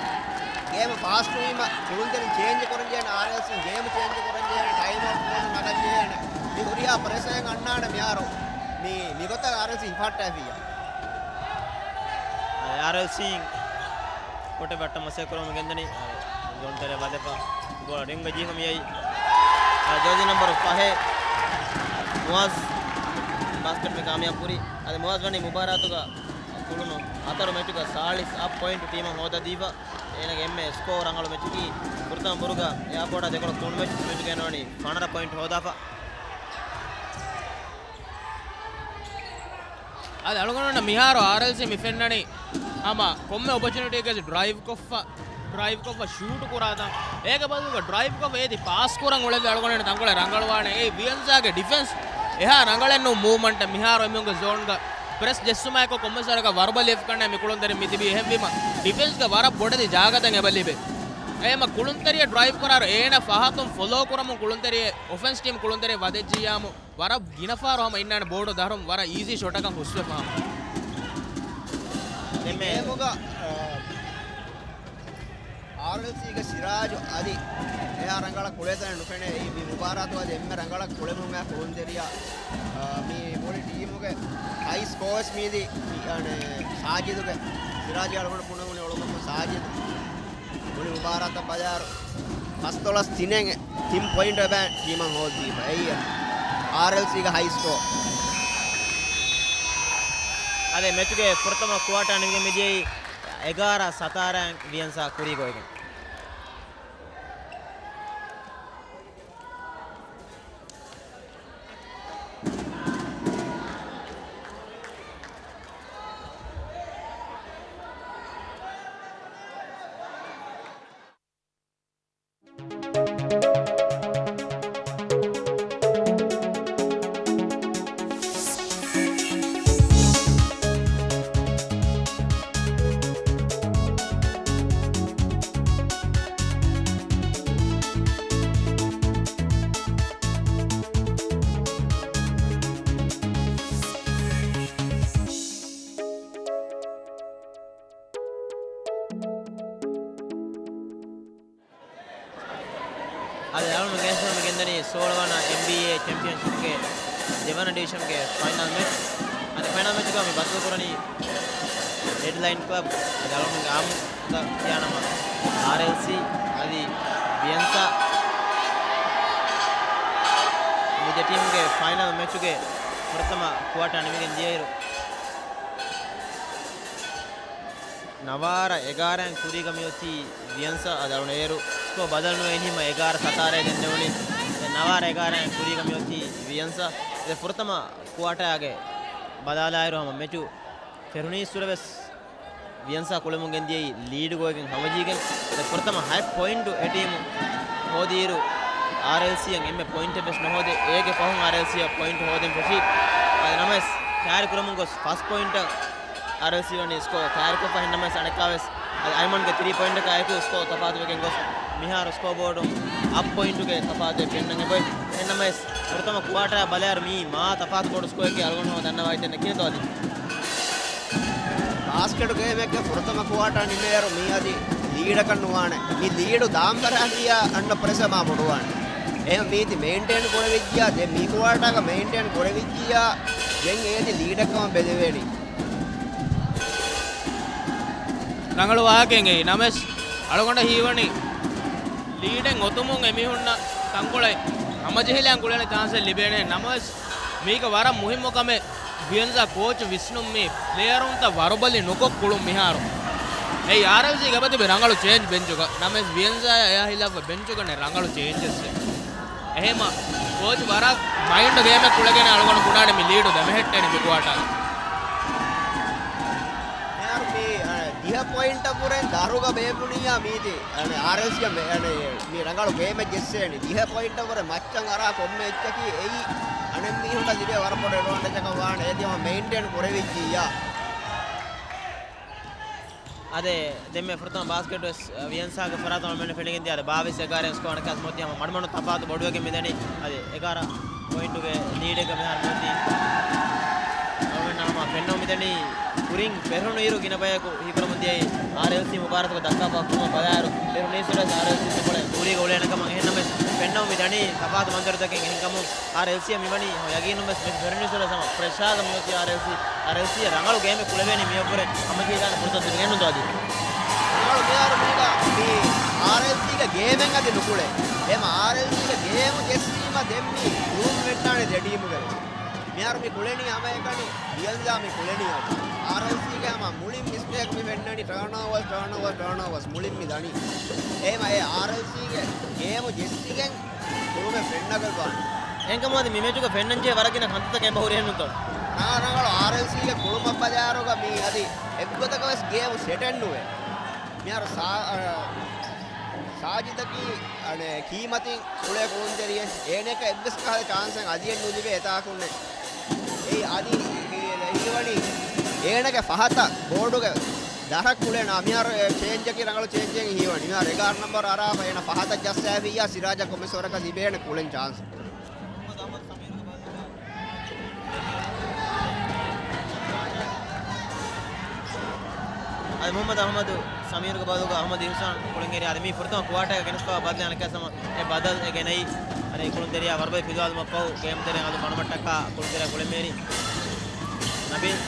ގޭމް ފާސްޓް ވީމަ ކުޅުންތެރިން ޗޭންޖް ކުރަންޖެހޭނެ، އާރްއެލްސީ ގޭމް ޗޭންޖް ކުރަންޖެހޭނެ، ޓައިމް އައުޓް ކޯޑް ނަގަންޖެހޭނެ. މި ހުރިހާ ޕްރެޝަރެއް އަންނާނެ މިހާރު. މި، މިގޮތަށް އާރްއެލްސީ ހިފަހައްޓާފިއްޔާ. އާރްއެލްސީ ކޮޓެއް ވައްޓަން މަސައްކަތް ކުރަމުން ގެންދަނީ. ޒޯން ތެރެ ވަދެފަ ބޯޅަ ރިންގް ޖީހަމަ އައި. ޖާޒީ ނަމްބަރު ފަހެއް ނުވާޒް ބާސްކެޓް މި ކާމިޔާބު ކުރީ. އަދި ނުވާޒް ވަނީ މުބާރާތުގަ ކުޅުނު ހަތަރު މެޗުގަ ސާޅީސް އަށް ޕޮއިންޓު ޓީމަށް ހޯދަދީފަ. އޭނަގެ އެންމެ ސްކޯ ރަނގަޅު މެޗަކީ ފުރަތަމަ ބުރުގަ އެއާޕޯޓާ ދެކޮޅަށް ކުޅުނު މެޗު، މެޗުގައި ވަނީ ފަނަރަ ޕޮއިންޓް ހޯދާފަ. އަދި އަޅުގަނޑުންނަށް މިހާރު އާރްއެލްސީ މި ފެންނަނީ ހަމަ ކޮންމެ އޮޕޮޗުނިޓީގައި ޑްރައިވް ކޮށްފަ، ޑްރައިވް ކޮށްފަ ޝޫޓު ކުރާތަން. އޭގެ ބަދަލުގަ ޑްރައިވް ކޮށްފަ އޭތި ޕާސް ކުރަން އުޅެއްވި އަޅުގަނޑު ތަންކޮޅެއް ރަނގަޅުވާނެ. އެއީ ވިޔަންޒާގެ ޑިފެންސް އެހާ ރަނގަޅެއް ނޫން މޫވްމަންޓެއް މިހާރު އެމީހުންގެ ޒޯންގަ ޕްރެސް ޖެއްސުމާއެކު ކޮންމެސް ވަރަކަށް ވަރުބަލި އެފްކަންނޭ މި ކުޅުންތެރިން މި ތިބީ. އެހެންވީމަ ޑިފެންސްގަ ވަރަށް ބޮޑެތި ޖާގަތައް އެބަ ލިބޭ. އެހެންމަ ކުޅުންތެރިޔަށް ޑްރައިވް ކުރާއިރު އޭނަ ފަހަތުން ފޮލޯ ކުރަމުން ކުޅުންތެރިޔެއް، އޮފެންސް ޓީމް ކުޅުންތެރިޔަށް ވަދެއްޖިއްޔާމު ވަރަށް ގިނަ ފަހަރު ހަމަ އިންނާނެ ބޯޑު ދަށުން ވަރަށް އީޒީ ޝޮޓަކަށް ހުސްވެފަ ހަމަ. ދެންމެ ގޭމުގަ، އާ، އާރްއެލްސީގެ ސިރާޖު އަދި އެހާ ރަނގަޅަށް ކުޅޭތަނެއް ނުފެނޭ. އެއީ މި މުބާރާތު އަދި އެންމެ ރަނގަޅަށް ކުޅެމުން އައި ކުޅުންތެރިޔާ، އާ، މި މުޅި ޓީމުގެ ހައި ސްކޯވެސް މީދީ، މި، އަނެއް، ސާޖިދުގެ، ސިރާޖު އަޅުގަނޑު ބުނެވުނީ އޮޅުމަކުން ސާޖިދު. މުޅި މުބާރާތަށް ބަލާއިރު ފަސްދޮޅަސް ތިނެއް ތިން ޕޮއިންޓް އެބަ ޓީމަށް ހޯދީފަ. އެއީ އާރްއެލްސީގެ ހައި ސްކޯ. އަދި މެޗުގެ ފުރަތަމަ ކުއާޓާ ނިމިގެން މިދިޔައީ އެގާރަ ސަތާރައިން ވިޔަންސާ ކުރީގޮތްގެން. ސޯޅަ ވަނަ އެމްބީއޭ ޗެމްޕިއަންޝިޕްގެ ދެވަނަ ޑިވިޝަންގެ ފައިނަލް މެޗް. އަދި ފައިނަލް މެޗުގަ މި ބައްދަލުކުރަނީ ރެޑް ލައިން ކްލަބް. އަދި އަޅުގަނޑުގެ އާއްމު ކިޔާނަމަ އާރްއެލްސީ އަދި ވިއެންސާ. މި ދެ ޓީމުގެ ފައިނަލް މެޗުގެ ފުރަތަމަ ކުއާޓާ ނިމިގެން ދިޔައިރު، ނަވާރަ އެގާރައިން ކުރީގަ މިއޮތީ ވިއެންސާ. އަދި އަޅުގަނޑު އޭރު ސްކޯ ބަދަލުނުވެ އިނީމަ އެގާރަ ސަތާރައޭ ގެންނެވުނީ. އަދި ނަވާރަ އެގާރައިން ކުރީގަ މިއޮތީ ވިއެންސާ. އަދި ފުރަތަމަ ކުއާޓާގެ ބަލާލާއިރު ހަމަ މެޗު ފެށުނީއްސުރެ ވެސް ވިއެންސާ ކުޅެމުން ގެންދިޔައީ ލީޑުގަ އޮތްގެން ހަމަޖެހިގެން. އަދި ފުރަތަމަ ހަތް ޕޮއިންޓު އެ ޓީމު ހޯދިއިރު، އާރްއެލްސީއަށް އެންމެ ޕޮއިންޓެއް ވެސް ނުހޯދޭ. އޭގެ ފަހުން އާރްއެލްސީއަށް ޕޮއިންޓު ހޯދެން ފެށީ. އަދި ނަމަވެސް ކައިރި ކުރަމުން ގޮސް ފަސް ޕޮއިންޓަށް އާރްއެލްސީ ވަނީ ސްކޯ ކައިރިކޮށްފަ. އެހެންނަމަވެސް އަނެއްކާވެސް އަދި އައިމަންގެ ތިރީ ޕޮއިންޓަކާއެކު ސްކޯ ތަފާތުވެގެން ގޮސް، މިހާރު ސްކޯ ބޯޑުން އަށް ޕޮއިންޓުގެ ތަފާތެއް ފެންނަން އެބައޮތް. އެހެންނަމަވެސް ފުރަތަމަ ކުއާޓާ ބަލާއިރު މީ މާ ތަފާތު ބޮޑު ސްކޯއެއްގެ އަޅުގަނޑު ހަމަ ދަންނަވައިދެން ނެކޭތޯ އަދި. ބާސްކެޓް ގޭމެއްގެ ފުރަތަމަ ކުއާޓާ ނިމޭއިރު މީ އަދި ލީޑަކަށް ނުވާނެ. މި ލީޑު ދާން ފަރާތިއްޔާ އަންނަ ޕްރެޝަރ މާ ބޮޑުވާނެ. އެހެން މީތި މެއިންޓެއިން ކުރެވިއްޖިއްޔާ، ދެން މި ކުއާޓާގަ މެއިންޓެއިން ކުރެވިއްޖިއްޔާ، ދެން އޭތި ލީޑެއް ކަމަށް ބެލެވޭނީ. ރަނގަޅު ވާހަކައެއް އެއީ. ނަމަވެސް އަޅުގަނޑަށް ހީވަނީ ލީޑެއް އޮތުމުން އެމީހުންނަށް ތަންކޮޅެއް ހަމަޖެހިލާން ކުޅޭނެ ޗާންސެއް ލިބޭނެ. ނަމަވެސް މީގަ ވަރަށް މުހިއްމު ކަމެއް ވިއެންޒާ ކޯޗު ވިސްނުން މީ ޕްލޭޔަރުންތައް ވަރުބަލި ނުކޮށް ކުޅުން މިހާރު. އެއީ އާރްއެލްސީގެ އެބަތިބި ރަނގަޅު ޗޭންޖް ބެންޗުގަ. ނަމަވެސް ވިއެންޒާއާ އެއާ ހިލާފަށް ބެންޗުގަނެ ރަނގަޅު ޗޭންޖެއްސެއް. އެހެމަ ކޯޗު ވަރަށް މައިންޑް ގޭމެއް ކުޅެގެން އަޅުގަނޑު ބުނާނެ މި ލީޑު ދެމެހެއްޓޭނެ މި ކުއާޓާގަ. މިހާރު މި، އަ، ދިހަ ޕޮއިންޓަށް ވުރެން ދަރުގަ ބޭއްވުނިއްޔާ މީތި، އަ، އާރްއެލްސީއަށް މެ-، އަ، މި ރަނގަޅު ގޭމެއް ޖެއްސޭނެ. ދިހަ ޕޮއިންޓަށް ވުރެ މައްޗަށް އަރާ ކޮންމެ އެއްޗަކީ އެއީ އަނެއްމީހުންނަށް ލިބޭ ވަރަށް ބޮޑު އެޑްވާންޓޭޖަކަށް ވާނެ. އޭތި ހަމަ މެއިންޓެއިން ކުރެވިއްޖިއްޔާ. އަދި ދެންމެ ފުރަތަމަ ބާސްކެޓް ވެސް ވިއެންސާގެ ފަރާތުން އަޅުގަނޑު ފެނިގެން ދިޔަ. އަދި ބާވީސް އެގާރަ ސްކޯ އަނެއްކާސް މޮތީ ހަމަ މަޑުމަޑުން ތަފާތު ބޮޑުވެގެން މިދަނީ. އަދި އެގާރަ ޕޮއިންޓުގެ ލީޑެއްގަ މިހާރު މޮތީ އަޅުގަނޑު ހަމަ ފެންނަމުން މިދަނީ. ކުރިން ފެށުނު އިރު ގިނަ ބަޔަކު ހީކުރަމުން ދިޔައީ އާރްއެލްސީ މުބާރާތުގެ ދައްކާފަ ކުރުމަށް ބަލާއިރު، ފެށުނީއްސުރެ އާރްއެލްސީ ތަންކޮޅެއް ދޫރީގަ އުޅޭނެ ކަމަށް. އެހެންނަމަވެސް ފެންނަމުން މިދަނީ ތަފާތު މަންޒަރުތަކެއް. އެހެންކަމުން އާރްއެލްސީއަށް މިވަނީ ހަމަ ޔަގީނުން ވެސް މެޗު ފެށުނީއްސުރެ ހަމަ ޕްރެޝާގަ މިއޮތީ އާރްއެލްސީ. އާރްއެލްސީއަށް ރަނގަޅު ގޭމެއް ކުޅެވޭނީ މިއަށްވުރެ ހަމަޖެހިދާނެ ފުރުސަތު ދިނުގެންނުންތޯ އަދި. ރަނގަޅު މިހާރު މީގަ މި އާރްއެލްސީގެ ގޭމެއް އަދި ނުކުޅޭ. އެހެމަ އާރްއެލްސީގެ ގޭމު ޖެއްސީމަ ދެން މި ގުޅުން ފެންނާނެ ދެ ޓީމުގެ. މިހާރު މި ކުޅެނީ ހަމައެކަނި ވިއެންޒާ މި ކުޅެނީ އަދި. އާރްއެލްސީގެ ހަމަ މުޅިން މިސްޓޭކް މި ފެންނަނީ ޓާންއޯވާސް، ޓާންއޯވާސް، ޓާންއޯވާސް މުޅިން މި ދަނީ. އެހެމަ އެ އާރްއެލްސީގެ ގޭމު ޖެއްސިގެން ކުޅުމެއް ފެންނަގަން ވާނެ. އެހެންކަމުން އަދި މި މެޗުގަ ފެންނަންޖެހޭ ވަރަށް ގިނަ ކަންތައްތަކެއް އެބަ ހުރިހެންނުތޯ؟ ރަނގަޅު ރަނގަޅު އާރްއެލްސީގެ ކުޅުމަށް ބަލާއިރުގަ މީ އަދި އެއްގޮތަކަށް ވެސް ގޭމު ސެޓެއް ނުވޭ. މިހާރު ސާ-، އަ، ސާޖިދަކީ، އަނެ، ކީމަތިން ކުޅޭ ކުޅުންތެރިއެއް. އޭނައަކަށް އެއްވެސް ކަހަލަ ޗާންސެއް އަދިއެއް ނުލިބޭ އެތާކުންނެއް. އެއީ އަދި ހީވަނީ އޭނަގެ ފަހަތަށް ބޯޑުގެ ދަރަށް ކުޅޭނެ. އަ، މިހާރު ޗޭންޖަކީ ރަނގަޅު ޗޭންޖެއް ހީވަނީ. މިހާރު އެގާރަ ނަންބަރު އަރާފަ އޭނަ ފަހަތަށް ޖައްސާފިއްޔާ ސިރާޖަށް ކޮންމެސް ވަރަކަށް ލިބޭނެ ކުޅެން ޗާންސް. އަދި މުހައްމަދު އަހްމަދު ސަމީރުގެ ބަދަލުގަ އަހްމަދު އިޙްސާން ކުޅެން އެރި. އަދި މީ ފުރަތަމަ ކުއާޓާގަ ގެނެސްފަވާ ބަދަލެއް އަނެއްކާ ސަމަ އެ ބަދަލު އެ ގެނައީ. އަދި ކުޅުންތެރިޔާ ވަރުބަލި ފިލުވާލުމަށްފަހު ގޭމް ތެރެއިން އަލުން މަޑުމައްޓައްކާ ކުޅުންތެރިޔާ ކުޅެން އެރި. ނަބީލް.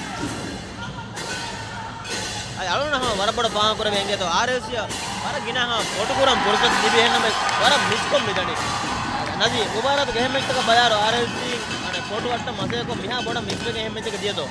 އަދި އަޅުގަނޑަށް ހަމަ ވަރަށް ބޮޑަށް ފާހަގަކުރެވޭ އިނގޭތޯ އާރްއެލްސީއަށް ވަރަށް ގިނަ ހަމަ ފޮޓު ކުރަން ފުރުސަތު ލިބި އެހެންނަމަވެސް ވަރަށް މިސްކޮށް މިދަނީ. ނަދީ މުބާރާތުގެ އެހެން މެޗްތަކަށް ބަލާއިރު އާރްއެލްސީ އަނެއް ފޮޓު އައްޓަށް މަސައްކަތްކޮށް މިހާ ބޮޑަށް މިސްވެގެން އެހެން މެޗެއްގަ ދިޔަތޯ؟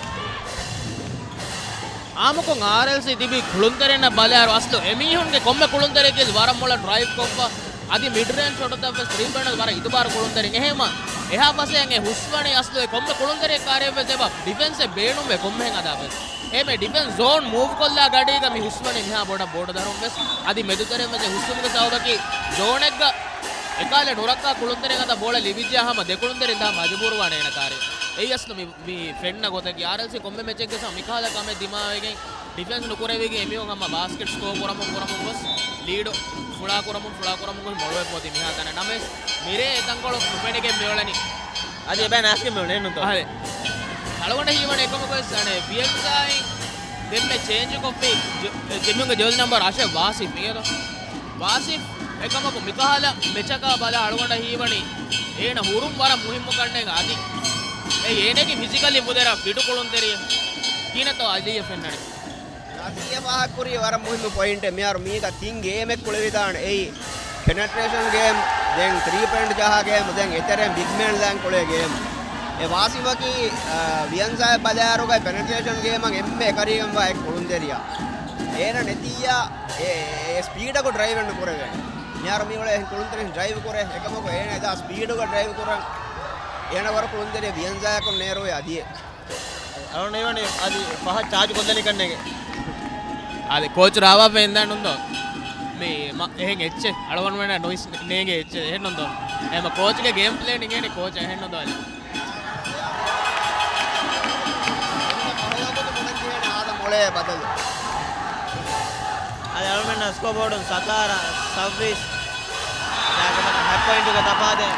އާއްމުކޮށް އާރްއެލްސީ ތިބީ ކުޅުންތެރިންނަށް ބަލާއިރު އަސްލު އެމީހުންގެ ކޮންމެ ކުޅުންތެރިޔަކީ ވަރަށް މޮޅަށް ޑްރައިވް ކޮށްފަ އަދި މިޑް ރޭންޖް ޝޮޓުތައް ވެސް ތްރީ ޕޮއިންޓް ވަރަށް އިތުބާރު ކުޅުންތެރިން. އެހެމަ އެހާ ފަސޭހައިން އެ ހުސްވަނީ އަސްލު އެ ކޮންމެ ކުޅުންތެރިޔަކާރެއްވެސް އެބަ ޑިފެންސެއް ބޭނުންވޭ ކޮންމެހެން އަދާ ވެސް. އެހެމެ ޑިފެންސް ޒޯން މޫވް ކޮށްލާ ގަޑީގަ މި ހުސްވަނީ މިހާ ބޮޑަށް ބޯޑު ދަރުން ވެސް. އަދި މެދުތެރެއިން ވެސް އެ ހުސްވުމުގެ ސަބަބަކީ ޒޯނެއްގަ އެކާލެ ނުރައްކާ ކުޅުންތެރިން އަތަށް ބޯޅަ ލިބިއްޖެޔާ ހަމަ ދެ ކުޅުންތެރިން ދާ މަޖުބޫރުވާނެ އޭނަ ކާރި. އެއީ އަސްލު މި، މި ފެންނަ ގޮތަކީ އާރްއެލްސީ ކޮންމެ މެޗެއްގެ ސަމަ މިކަހަލަ ކަމެއް ދިމާވެގެން ޑިފެންސް ނުކުރެވިގެން އެމީހުން ހަމަ ބާސްކެޓް ސްކޯ ކުރަމުން ކުރަމުން ގޮސް ލީޑު ފުޅާ ކުރަމުން ފުޅާ ކުރަމުން ގޮސް މޮޅުވެފަ އޮތީ މިހާ ތަނަށް. ނަމަވެސް މިރޭ އެ ތަންކޮޅު ނުފެނިގެން މިއުޅެނީ. އަދި އެބަ ނާސްގެ މިއުޅެން ނުތޯ؟ އަހަރެ. އަޅުގަނޑަށް ހީވަނީ އެކަމަކުވެސް އަނެއް ވިއެންޒާއިން ދެންމެ ޗޭންޖު ކޮށްފި ޖެ-، ޖެމިއުންގެ ޖާސި ނަމްބަރު އަށެއް ވާސިފް މިއޭރު. ވާސިފް އެކަމަކު މިކަހަލަ މެޗަކާ ބަލާ އަޅުގަނޑަށް ހީވަނީ އޭނަ ހުރުން ވަރަށް މުހިއްމު ކަންނޭނގެ އަދި އެ އޭނަގެ ފިޒިކަލް މުދެރަ ފިޓު ކުޅުންތެރިއެއް ކިނަތޯ އަލީއަށް ފެންނަނީ. ނަސީހަށް ފާހަގަކުރީ ވަރަށް މުހިއްމު ޕޮއިންޓެއް. މިހާރު މީގަ ތިން ގޭމެއް ކުޅެވިދާނެ. އެއީ ޕެނެޓްރޭޝަން ގޭމް، ދެން ތްރީ ޕޮއިންޓް ޖަހާ ގޭމް، ދެން އެތެރެއިން ބިގް މޭން ލައިން ކުޅޭ ގޭމް. އެ ވާސިމަކީ، އާ، ވިޔަންޒާއަށް ބަލާއިރުގައި ޕެނެޓްރޭޝަން ގޭމަށް އެންމެ އެކަރީގަންވާ އެއް ކުޅުންތެރިޔާ. އޭނަ ނެތިއްޔާ އެ، އެ ސްޕީޑަކު ޑްރައިވެއް ނުކުރެވޭނެ. މިހާރު މި އުޅޭ ކުޅުންތެރިން ޑްރައިވް ކުރޭ. އެކަމަކު އޭނަ އެދާ ސްޕީޑުގަ ޑްރައިވް ކުރަން އޭނަ ވަރަށް ކުޅުންތެރި ވިޔަންޒާއަކުން ނޭރުވޭ އަދިއެއް. އަޅުން ހީވަނީ އަދި ފަހަށް ޗާޖު ކޮށްލަނީ ކަންނޭނގެ. އަދި ކޯޗު ރާވާފަ އިންދާނުންދޯ. މި މަ-، އެހެން އެއްޗެއް އަޅުގަނޑުމެންނަށް ނުވިސް ނޭނގޭ އެއްޗެއް އެހެންނުންދޯ. އެހެމަ ކޯޗުގެ ގޭމް ޕްލޭން އިނގޭނެ ކޯޗަށް އެހެންނުންދޯ އަލީ. އަދި އަޅުމެންނަށް ސްކޯ ބޯޑުން ސަތާރަ، ސައްވީސް، ހަތް ޕޮއިންޓުގެ ތަފާތެއް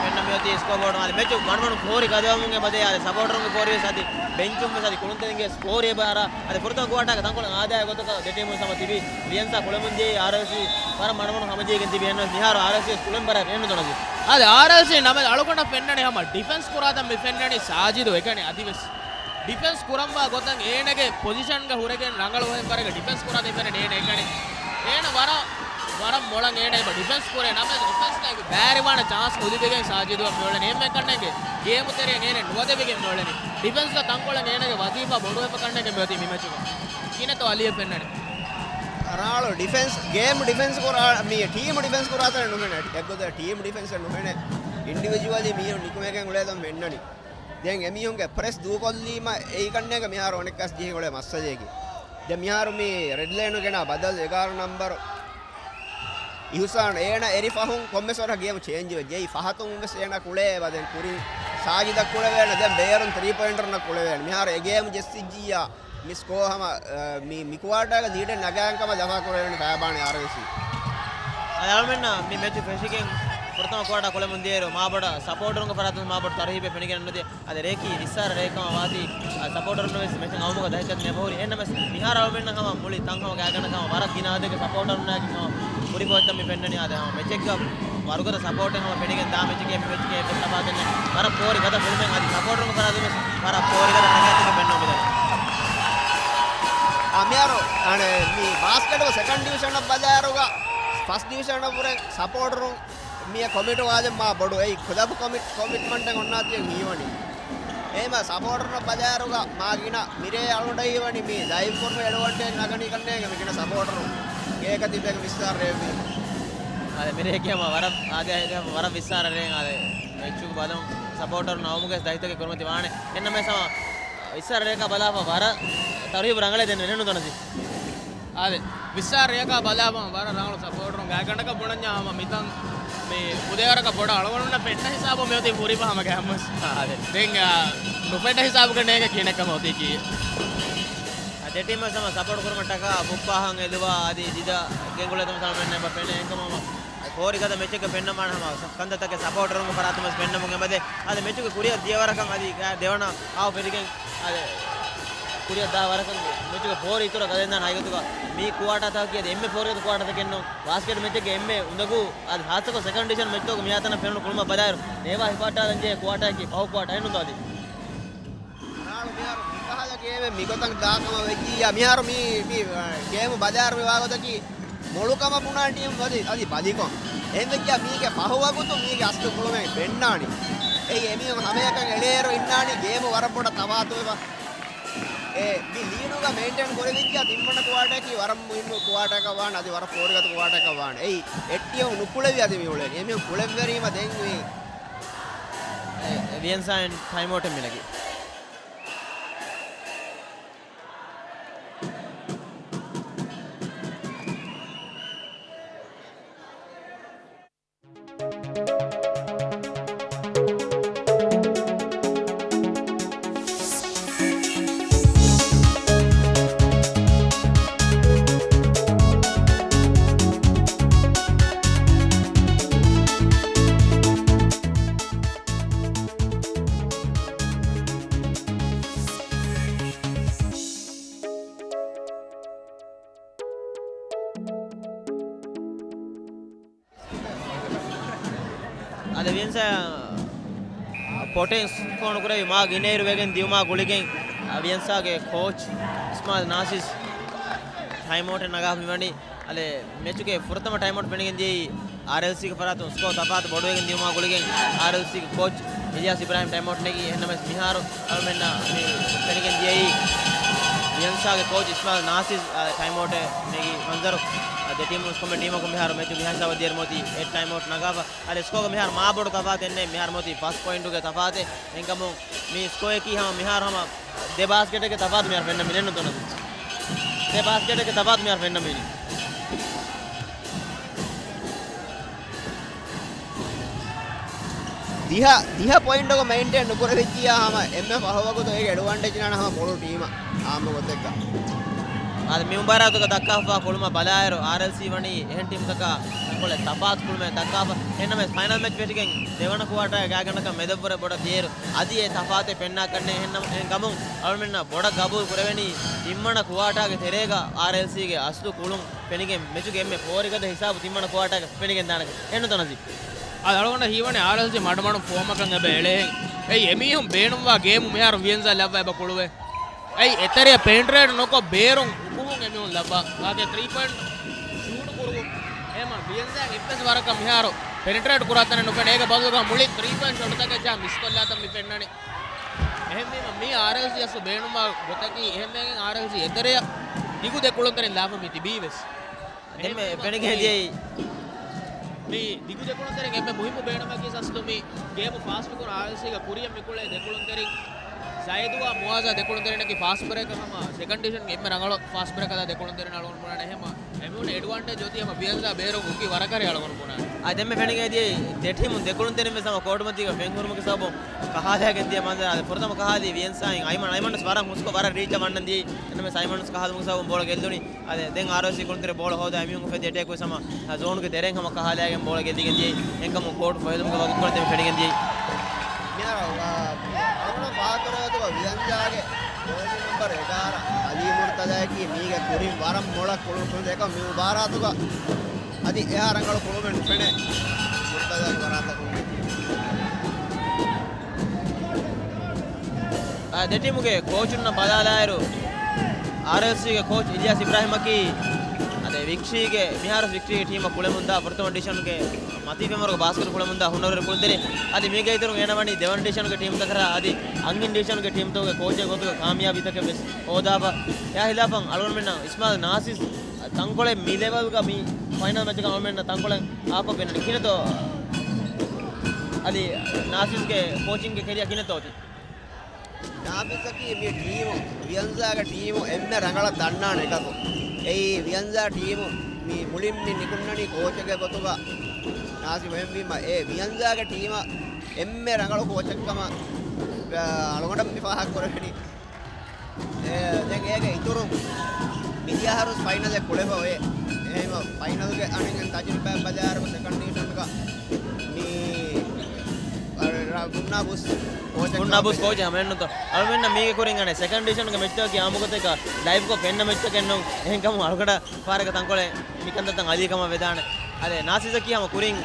ފެންނަ މިއޮތީ ސްކޯ ބޯޑުން. އަދި މެޗު ގަނޑުމަނު ފޯރި ގަދަވަމުން އެބަދޭ. އަދި ސަޕޯޓަރުންގެ ފޯރިވެސް އަދި ބެންޗުން ވެސް އަދި ކުޅުންތެރިންގެ ފޯރި އެބަ އަރާ. އަދި ފުރަތަމަ ކުއާޓާގެ ތަންކޮޅެއް އާދައިގެ ގޮތަކަށް ދެ ޓީމުން ސަމަ ތިބި. ވިޔަންސާ ކުޅެމުން ދިޔައީ އާރްއެފްސީ ވަރަށް މަޑުމަޑުން ހަމަޖެހިގެން ތިބި. އެހެންނަމަ މިހާރު އާރްއެފްސީ ކުޅެން ބަރާ އެހެންނު ދޮނަދީ. އަދި އާރްއެފްސީ ނަމެއް އަޅުގަނޑަށް ފެންނަނީ ހަމަ ޑިފެންސް ކުރާތަން މި ފެންނަނީ ސާޖިދު އެކަނި އަދިވެސް. ޑިފެންސް ކުރަންވާ ގޮތަށް އޭނަގެ ޕޮޒިޝަންގަ ހުރެގެން ރަނގަޅު ހެން ވަރަކަށް ޑިފެންސް ކުރާ ދެން ފެންނަނީ އޭނަ އެކަނި. އޭނަ ވަރަށް، ވަރަށް މޮޅަށް އޭނަ އެބަ ޑިފެންސް ކުރޭ ނަމަ އޮފެންސްގަ ބައިވެރިވާނެ ޗާންސް ނުލިބިގެން ސާޖިދުއަށް މިއުޅެނީ. އެހެން ކަންނޭނގެ ގޭމު ތެރެއަށް އޭނަ ނުވަދެވިގެން މިއުޅެނީ. ޑިފެންސްގަ ތަންކޮޅެއް އޭނަގެ ވަޒީފާ ބޮޑުވެފަ ކަންނޭނގެ މިއޮތީ މި މެޗުގަ. ކިނެތޯ އަލީއަށް ފެންނަނީ. ރާޅު ޑިފެންސް، ގޭމް ޑިފެންސް ކުރާ، މި ޓީމް ޑިފެންސް ކުރާތަނެއް ނުހެނެ. އެއްގޮތަށް ޓީމް ޑިފެންސެއް ނުހެނެ. އިންޑިވިޖުއަލީ މީހުން ނިކުމެގެން އުޅޭތަން ފެންނަނީ. ދެން އެމީހުންގެ ޕްރެސް ދޫކޮށްލީމަ އެއީ ކަންނޭނގެ މިހާރު އަނެއްކާސް ޖެހި އުޅޭ މައްސަލައަކީ. ދެން މިހާރު މި ރެޑް ލައިނު ގެނާ ބަދަލު އެގާރަ ނަންބަރު އިހުސާން އޭނަ އެރި ފަހުން ކޮންމެސް ވަރަކަށް ގޭމު ޗޭންޖް ވެއްޖެ. އެއީ ފަހަތުން ވެސް އޭނަ ކުޅޭ އެބަ ދެން ކުރިން ސާޖިދަށް ކުޅެވޭނެ. ދެން ބޭރުން ތްރީ ޕޮއިންޓަރުންނަށް ކުޅެވޭނެ. މިހާރު އެ ގޭމު ޖެއްސިއްޖިއްޔާ މި ސްކޯ ހަމަ، އަ، މި، މި ކުއާޓާގެ ލީޑެއް ނަގާން ކަމަށް ދަފާ ކުރެވެން ފައިބާނެ އާރްއެފްސީ. އަދި އަޅުމެންނަށް މި މެޗު ފެށިގެން ފުރަތަމަ ކުއާޓާ ކުޅެމުން ދިޔައިރު މާބޮޑަށް ސަޕޯޓަރުންގެ ފަރާތުން މާބޮޑު ތަރުހީބެއް ފެނިގެން ނުދިޔަ. އަދި ރެއަކީ ވިއްސާރަ ރެއެއް ކަމަށް ވާތީ، އަ، ސަޕޯޓަރުންނަށް ވެސް މެޗެއް އައުމުގަ ދަތިތައް ނެބަހުރި. އެހެންނަމަވެސް މިހާރު އަޅުމެންނަށް ހަމަ މުޅި ތަން ހަމަ ގާތްގަނޑަކަށް ހަމަ ވަރަށް ގިނަ އަދަދެއްގެ ސަޕޯޓަރުންނާއެކު ހަމަ ފުރިފަހަތަށް މި ފެންނަނީ. އާދެ، ހަމަ މެޗެއްގަ ވަރުގަދަ ސަޕޯޓެއް ހަމަ ފެނިގެން ދާ މެޗެކޭ މި މެޗެކޭ އެއްވެސް ތަފާތެއް ނެތް. ވަރަށް ފޯރި ގަދަ ފުލްމެން އަދި ސަޕޯޓަރުންގެ ފަރާތުން ވެސް ވަރަށް ފޯރި ގަދަ ހަރަކާތްތަކެއް ފެންނަމުން މިދަނީ. އާ، މިހާރު އަނެ މި ބާސްކެޓްގެ ސެކަންޑް ޑިވިޝަނަށް ބަލާއިރުގަ ފަސްޓް ޑިވިޝަނަށް ވުރެ ސަޕޯޓަރުން މިއަށް ކޮމިޓު ވާލެއް މާ ބޮޑު. އެއީ ކްލަބް ކޮމިޓް، ކޮމިޓްމަންޓެއް އޮންނާތީ ހީވަނީ. އެހެމަ ސަޕޯޓަރުންނަށް ބަލާއިރުގަ މާ ގިނަ މިރޭ އަޅުގަނޑަށް ހީވަނީ މި ލައިވް ކުރުމަށް އެޑްވަންޓޭޖް ނަގަނީ ކަންނޭނގެ މި ގިނަ ސަޕޯޓަރުން ގޭގަ ތިބޭގެ ވިއްސާރަ ރޭވީ. އާދެ، މިރޭގެ ހަމަ ވަރަށް އާދެ، އާދެ، ހަމަ ވަރަށް ވިއްސާރަ ރޭ އާދެ. މެޗުގެ ބަލަމުން ސަޕޯޓަރުން އައުމުގެ ދަތިތަކެއް ކުރިމަތި ވާނެ. އެންނަމެސް ހަމަ ވިއްސާރަ ރޭކާ ބަލާފަ ވަރަށް ތަރުހީބު ރަނގަޅޭ ދެން އެހެންނު ދޮނަސި. އާދެ، ވިއްސާރަ ރޭކާ ބަލާފަ ވަރަށް ރަނގަޅު ސަޕޯޓަރުން ގާތްގަނޑަކަށް ބުނަންޏާ ހަމަ މިތަން މި ފުދޭވަރަކަށް ބޮޑަށް އަޅުގަނޑުންނަށް ފެންނަ ހިސާބު މިއޮތީ ފުރިފަ ހަމަ ގައިމުވެސް. އާދެ. ދެން، އާ، ނުފެންނަ ހިސާބުގަ ނޭނގެ ކިހިނެއްކަމަށް އޮތީކީ. އާ، ދެ ޓީމަށް ހަމަ ސަޕޯޓް ކުރުމަށްޓަކާ ބުއްޕާހަން އެދުވާ އަދި ދިދަ ގެންގުޅޭތަން ސަމަންނެ ބަ ފެންނަ އެންކަމަށް ހަމަ ފޯރި ގަދަ މެޗެއްގަ ފެންނަމާނެ ހަމަ ކަންތައްތަކެއް ސަޕޯޓަރުންގެ ފަރާތުން ވެސް ފެންނަމުން އެބަދޭ. އަދި މެޗުގެ ކުރިއަށް ދިޔަ ވަރަކަށް އަދި ދެވަނަ ހާފް ފެށިގެން އަދި ކުރިއަށް ދާ ވަރަކަށް މެޗުގެ ފޯރި އިތުރަށް ގަދައިންދާނެ. ހަގީގަތުގަ މި ކުއާޓާތަކަކީ އަދި އެންމެ ފޯރިގަދަ ކުއާޓާތަކެއް ނޫން. ބާސްކެޓް މެޗެއްގެ އެންމެ އުނދަގޫ އަދި ހާއްސަކޮށް ސެކަންޑް ޑިވިޝަން މެޗްތަކުގެ މިއާތަނަށް ފެނުނު ކުޅުމަށް ބަލާއިރު ނޭވާ ހިފަހައްޓާލަން ޖެހޭ ކުއާޓާއަކީ ފަހު ކުއާޓާ އެއްނުން އަދި. ރާޅު މިހާރު މިކަހަލަ ގޭމެއް މިގޮތަށް ދާކަމަށް ވެއްޖިއްޔާ، މިހާރު މި، މި، އަ، ގޭމު ބަލާއިރު މިވާގޮތަކީ މޮޅުކަމަށް ބުނާ ޓީމް އަދި، އަދި ބަލިކޮށް. އެހެންވެއްޖިއްޔާ މީގެ ފަހު ވަގުތު މީގެ އަސްލު ކުޅުމެއް ފެންނާނީ. އެއީ އެމީހުން ހަމަޔަކަށް އެޅޭއިރު އިންނާނީ ގޭމު ވަރަށް ބޮޑަށް ތަފާތުވެފަ. އެ މި ލީޑުގަ މެއިންޓެން ކުރެވިއްޖިއްޔާ ތިންވަނަ ކުއާޓާއަކީ ވަރަށް މުހިއްމު ކުއާޓާއަކަށް ވާނެ، އަދި ވަރަށް ފޯރިގަދަ ކުއާޓާއަކަށް ވާނެ. އެއީ އެއްޓީމު ނުކުޅެވި އަދި މި އުޅެނީ. އެމީހުން ކުޅެންވެރީމަ ދެން މި، އެ، ވިޔަންސާއިން ޓައިމްއައުޓެއް މިނަގީ. ވިޔަންސާ ޕޮޓެންސް ފޯނު ކުރެވި މާ ގިނައިރު ވެގެން ދިޔުމާ ގުޅިގެން، ވިޔަންސާގެ ކޯޗް އިސްމާލް ނާސިސް ޓައިމް އައުޓެއް ނަގާފަ މިވަނީ. އަލެ މެޗުގެ ފުރަތަމަ ޓައިމް އައުޓް ފެނިގެން ދިޔައީ އާރްއެލްސީގެ ފަރާތުން ސްކޯ ތަފާތު ބޮޑުވެގެން ދިޔުމާ ގުޅިގެން އާރްއެލްސީގެ ކޯޗް އިލްޔާސް އިބްރާހިމް ޓައިމް އައުޓް ނެގީ. އެހެންނަމަވެސް މިހާރު އަޅުމެންނަށް މި ފެނިގެން ދިޔައީ ވިޔަންސާގެ ކޯޗް އިސްމާލް ނާސިސް، އާ، ޓައިމް އައުޓެއް ނެގި މަންޒަރު. އާ، ދެ ޓީމުން ކޮންމެ ޓީމަކު މިހާރު މެޗުގެ ހިސާބަށް ދިޔައިރު މޯތީ އެއް ޓައިމް އައުޓް ނަގާފަ. އަދި ސްކޯގަ މިހާރު މާ ބޮޑު ތަފާތެއް ނެތް. މިހާރު މޯތީ ފަސް ޕޮއިންޓުގެ ތަފާތެއް. އެހެންކަމުން މި ސްކޯއަކީ ހަމަ މިހާރު ހަމަ ދެ ބާސްކެޓެއްގެ ތަފާތު މިހާރު ފެންނަ މިނެއްނު ތޮނަސް. ދެ ބާސްކެޓެއްގެ ތަފާތު މިހާރު ފެންނަ މިނި. ދިހަ، ދިހަ ޕޮއިންޓުގަ މެއިންޓެއިން ނުކުރެވިއްޖިއްޔާ ހަމަ އެންމެ ފަހު ވަގުތު އޭގެ އެޑްވާންޓޭޖް ނާން ހަމަ ބޮޑު ޓީމަށް އާއްމު ގޮތެއްގަ. އާދެ، މި މުބާރާތުގަ ދައްކާފަ ކުޅުމަށް ބަލާއިރު، އާރްއެލްސީ ވަނީ އެހެން ޓީމްތަކާ ކޮޅެއް ތަފާތު ކުޅުމެއް ދައްކާފަ. އެހެންނަމަވެސް ފައިނަލް މެޗް ފެށިގެން ދެވަނަ ކުއާޓާގެ ގާތްގަނޑަކަށް މެދަށްވުރެ ބޮޑަށް ދިޔައިރު، އަދި އެ ތަފާތެއް ފެންނާކަށްނެތް. އެހެން ގަމުން އަޅުމެންނަށް ބޮޑަށް ގަބޫލު ކުރެވެނީ ތިންވަނަ ކުއާޓާގެ ތެރޭގަ އާރްއެލްސީގެ އަސްލު ކުޅުން ފެނިގެން މެޗުގެ އެންމެ ފޯރިގަދަ ހިސާބު ތިންވަނަ ކުއާޓާގަ ފެނިގެން ދާނެ. އެހެންނުތޯ ނަޒީ؟ އަދި އަޅުގަނޑަށް ހީވަނީ އާރްއެލްސީ މަޑުމަޑުން ފޯމަކަށް އެބަ އެޅޭ. އެއީ އެމީހުން ބޭނުންވާ ގޭމު މިހާރު ވިޔަންޒާ ލައްވާ އެބަ ކުޅުވޭ. އެއީ އެތެރެއަށް ޕެނެޓްރޭޓް ނުކޮށް ބޭރުން ހުކުމުން އެމީހުން ލައްވާ. އާދެ، ތްރީ ޕޮއިންޓް ޝޫޓް ކުރުވުން. އެހެމަ ވިޔަންޒާ އެއްވެސް ވަރަކަށް މިހާރު ޕެނެޓްރޭޓް ކުރާ ތަނެއް ނުފެނޭ. އޭގެ ބަދަލުގަ މުޅި ތްރީ ޕޮއިންޓް ޝޮޓްތަކެއް ޖާ މިސްކޮށްލާތަން މި ފެންނަނީ. އެހެންވީމަ މީ އާރްއެލްސީ އަސްލު ބޭނުންވާ ގޮތަކީ، އެހެންވެގެން އާރްއެލްސީ އެތެރެއަށް ދިގު ދެކުޅުންތެރިން ލާފަ މި ތިބީވެސް. ދެންމެ އެހެންވީމަ ފެނިގެން މީ، ދިޔައީ. މި ދިގު ދެކުޅުންތެރިން އެންމެ މުހިއްމު ބޭނުމަކީ އަސްލު މި ގޭމު ފާސްޓް ކުރުން. އާރްއެލްސީގެ ކުރިއަށް މި ކުޅޭ ދެކުޅުންތެރިން ޒައިދުއާ މުއާޒާ ދެކުޅުންތެރިންނަކީ ފާސްޓް ބްރޭކަށް ހަމަ ސެކަންޑް ޑިވިޝަންގެ އެންމެ ރަނގަޅު ފާސްޓް ބްރޭކަށް ދާ ދެކުޅުންތެރިން އަޅުގަނޑު ބުނާނެ. އެހެމަ އެމީހުން އެޑްވާންޓޭޖް އޮތީ ހަމަ ވިޔަންޒާ ބޭރުން ހުކި ވަރަކަށް ރޭ އަޅުގަނޑު ބުނާނެ. އާ، ދެންމެ ފެނިގެން ދިޔައީ ދެ ޓީމުން ދެކުޅުންތެރިން ވެސް ހަމަ ކޯޓުމަތީގަ ފެން ހުރުމުގެ ސަބަބުން ކަހާލައިގެން ދިޔަ މަންޒަރު. އާދެ، ފުރަތަމަ ކަހާލީ ވިޔަންސާއިން އައިމަން، އައިމަން ވެސް ވަރަށް ހުސްކޮށް ވަރަށް ރީޗަށް ވަންނަން ދިޔައީ. އެންމެ ސައިމަންސް ކަހާލުމުގެ ސަބަބުން ބޯޅަ ގެއްލުނީ. އާދެ، ދެން އާރްއެލްސީ ކުޅުންތެރި ބޯޅަ ހޯދާ އެމީހުން އުފެދި އެޓޭކް ވެސް ހަމަ، އާ، ޒޯނުގެ ދެރެން ހަމަ ކަހާލައިގެން ބޯޅަ ގެއްލިގެން ދިޔައީ. އެންކަމުން ކޯޓު ފޮއިލުމުގެ ވަގުތުކޮޅަށް ދެން ފެނިގެން ދިޔައީ. މިހާރު، އާ، އަޅުގަނޑަށް ފާހަގަކުރެވޭތޯ ވިޔަންޒާގެ ޖާސީ ނަމްބަރު އެގާރަ އަލީ މުރްތަޒާއަކީ މީގެ ކުރިން ވަރަށް މޮޅަށް ކުޅުން ފުން ދެކޮށް މި މުބާރާތުގަ އަދި އެހާ ރަނގަޅު ކުޅުމެއް ނުފެނޭ މުރްތަޒާގެ ވަރާތަކުން. އާ، ދެ ޓީމުގެ ކޯޗުންނަށް ބަލާލާއިރު، އާރްއެލްސީގެ ކޯޗް އިލްޔާސް އިބްރާހިމަކީ އަދި ވިކްޓްރީގެ، މިހާރު ވިކްޓްރީގެ ޓީމަށް ކުޅެމުންދާ ފުރަތަމަ ޑިވިޝަންގެ މަތީ ފެންވަރުގެ ބާސްކެޓް ކުޅެމުންދާ ހުނަރުވެރި ކުޅުންތެރި. އަދި މީގެ އިތުރުން އޭނަ ވަނީ ދެވަނަ ޑިވިޝަންގެ ޓީމްތަކަށް އަދި އަންހެން ޑިވިޝަންގެ ޓީމްތަކުގެ ކޯޗެއް ގޮތުގަ ކާމިޔާބީތަކެއް ވެސް ހޯދާފަ. އެއާ ހިލާފަށް އަޅުގަނޑުމެންނަށް އިސްމާލް ނާސިސް ތަންކޮޅެއް މި ލެވެލްގަ މި ފައިނަލް މެޗަކަށް އަޅުގަނޑުމެންނަށް ތަންކޮޅެއް އާކޮށް ފެންނަނީ ކިހިނެއްތޯ؟ އަދި ނާސިސްގެ ކޯޗިންގެ ކެރިއަރ ކިހިނެއްތޯ އޮތީ؟ ނާސިސްއަކީ މި ޓީމު، ވިޔަންޒާގެ ޓީމު އެންމެ ރަނގަޅަށް ދަންނާނެ އެކަކު. އެއީ ވިޔަންޒާ ޓީމު މި މުޅިން މި ނިކުންނަނީ ކޯޗެއްގެ ގޮތުގަ. ނާސިސް އެހެންވީމަ އެ ވިޔަންޒާގެ ޓީމަށް އެންމެ ރަނގަޅު ކޯޗެއްކަމަށް، އަޅުގަނޑަށް މި ފާހަގަ ކުރެވެނީ. އެ، ދެން އޭގެ އިތުރުން މިދިޔަ އަހަރު ފައިނަލެއް ކުޅެފަ އޮތް. އެހެންވީމަ ފައިނަލްގެ އަނެއް ތަޖުރިބާއެއް ބަލާއިރު ސެކަންޑް ޑިވިޝަންގަ މި، އަ، ރ-، ހުންނާ ބުސް ކޯޗެއް ހުންނާ ބުސް ކޯޗެއް ހަމައެއްނުތޯ. އަޅުމެންނަށް މީގެ ކުރިން އަނެއް ސެކަންޑް ޑިވިޝަންގެ މެޗްތަކަކީ އާއްމުގޮތެއްގަ ލައިވްކޮށް ފެންނަ މެޗްތަކެއްނޫން. އެހެންކަމުން އަޅުގަނޑަށް ފާރަގަ ތަންކޮޅެއް މިކަންތައްތައް އަލީ ކަމަށް ވެދާނެ. އަދި ނާސިސްއަކީ ހަމަ ކުރިން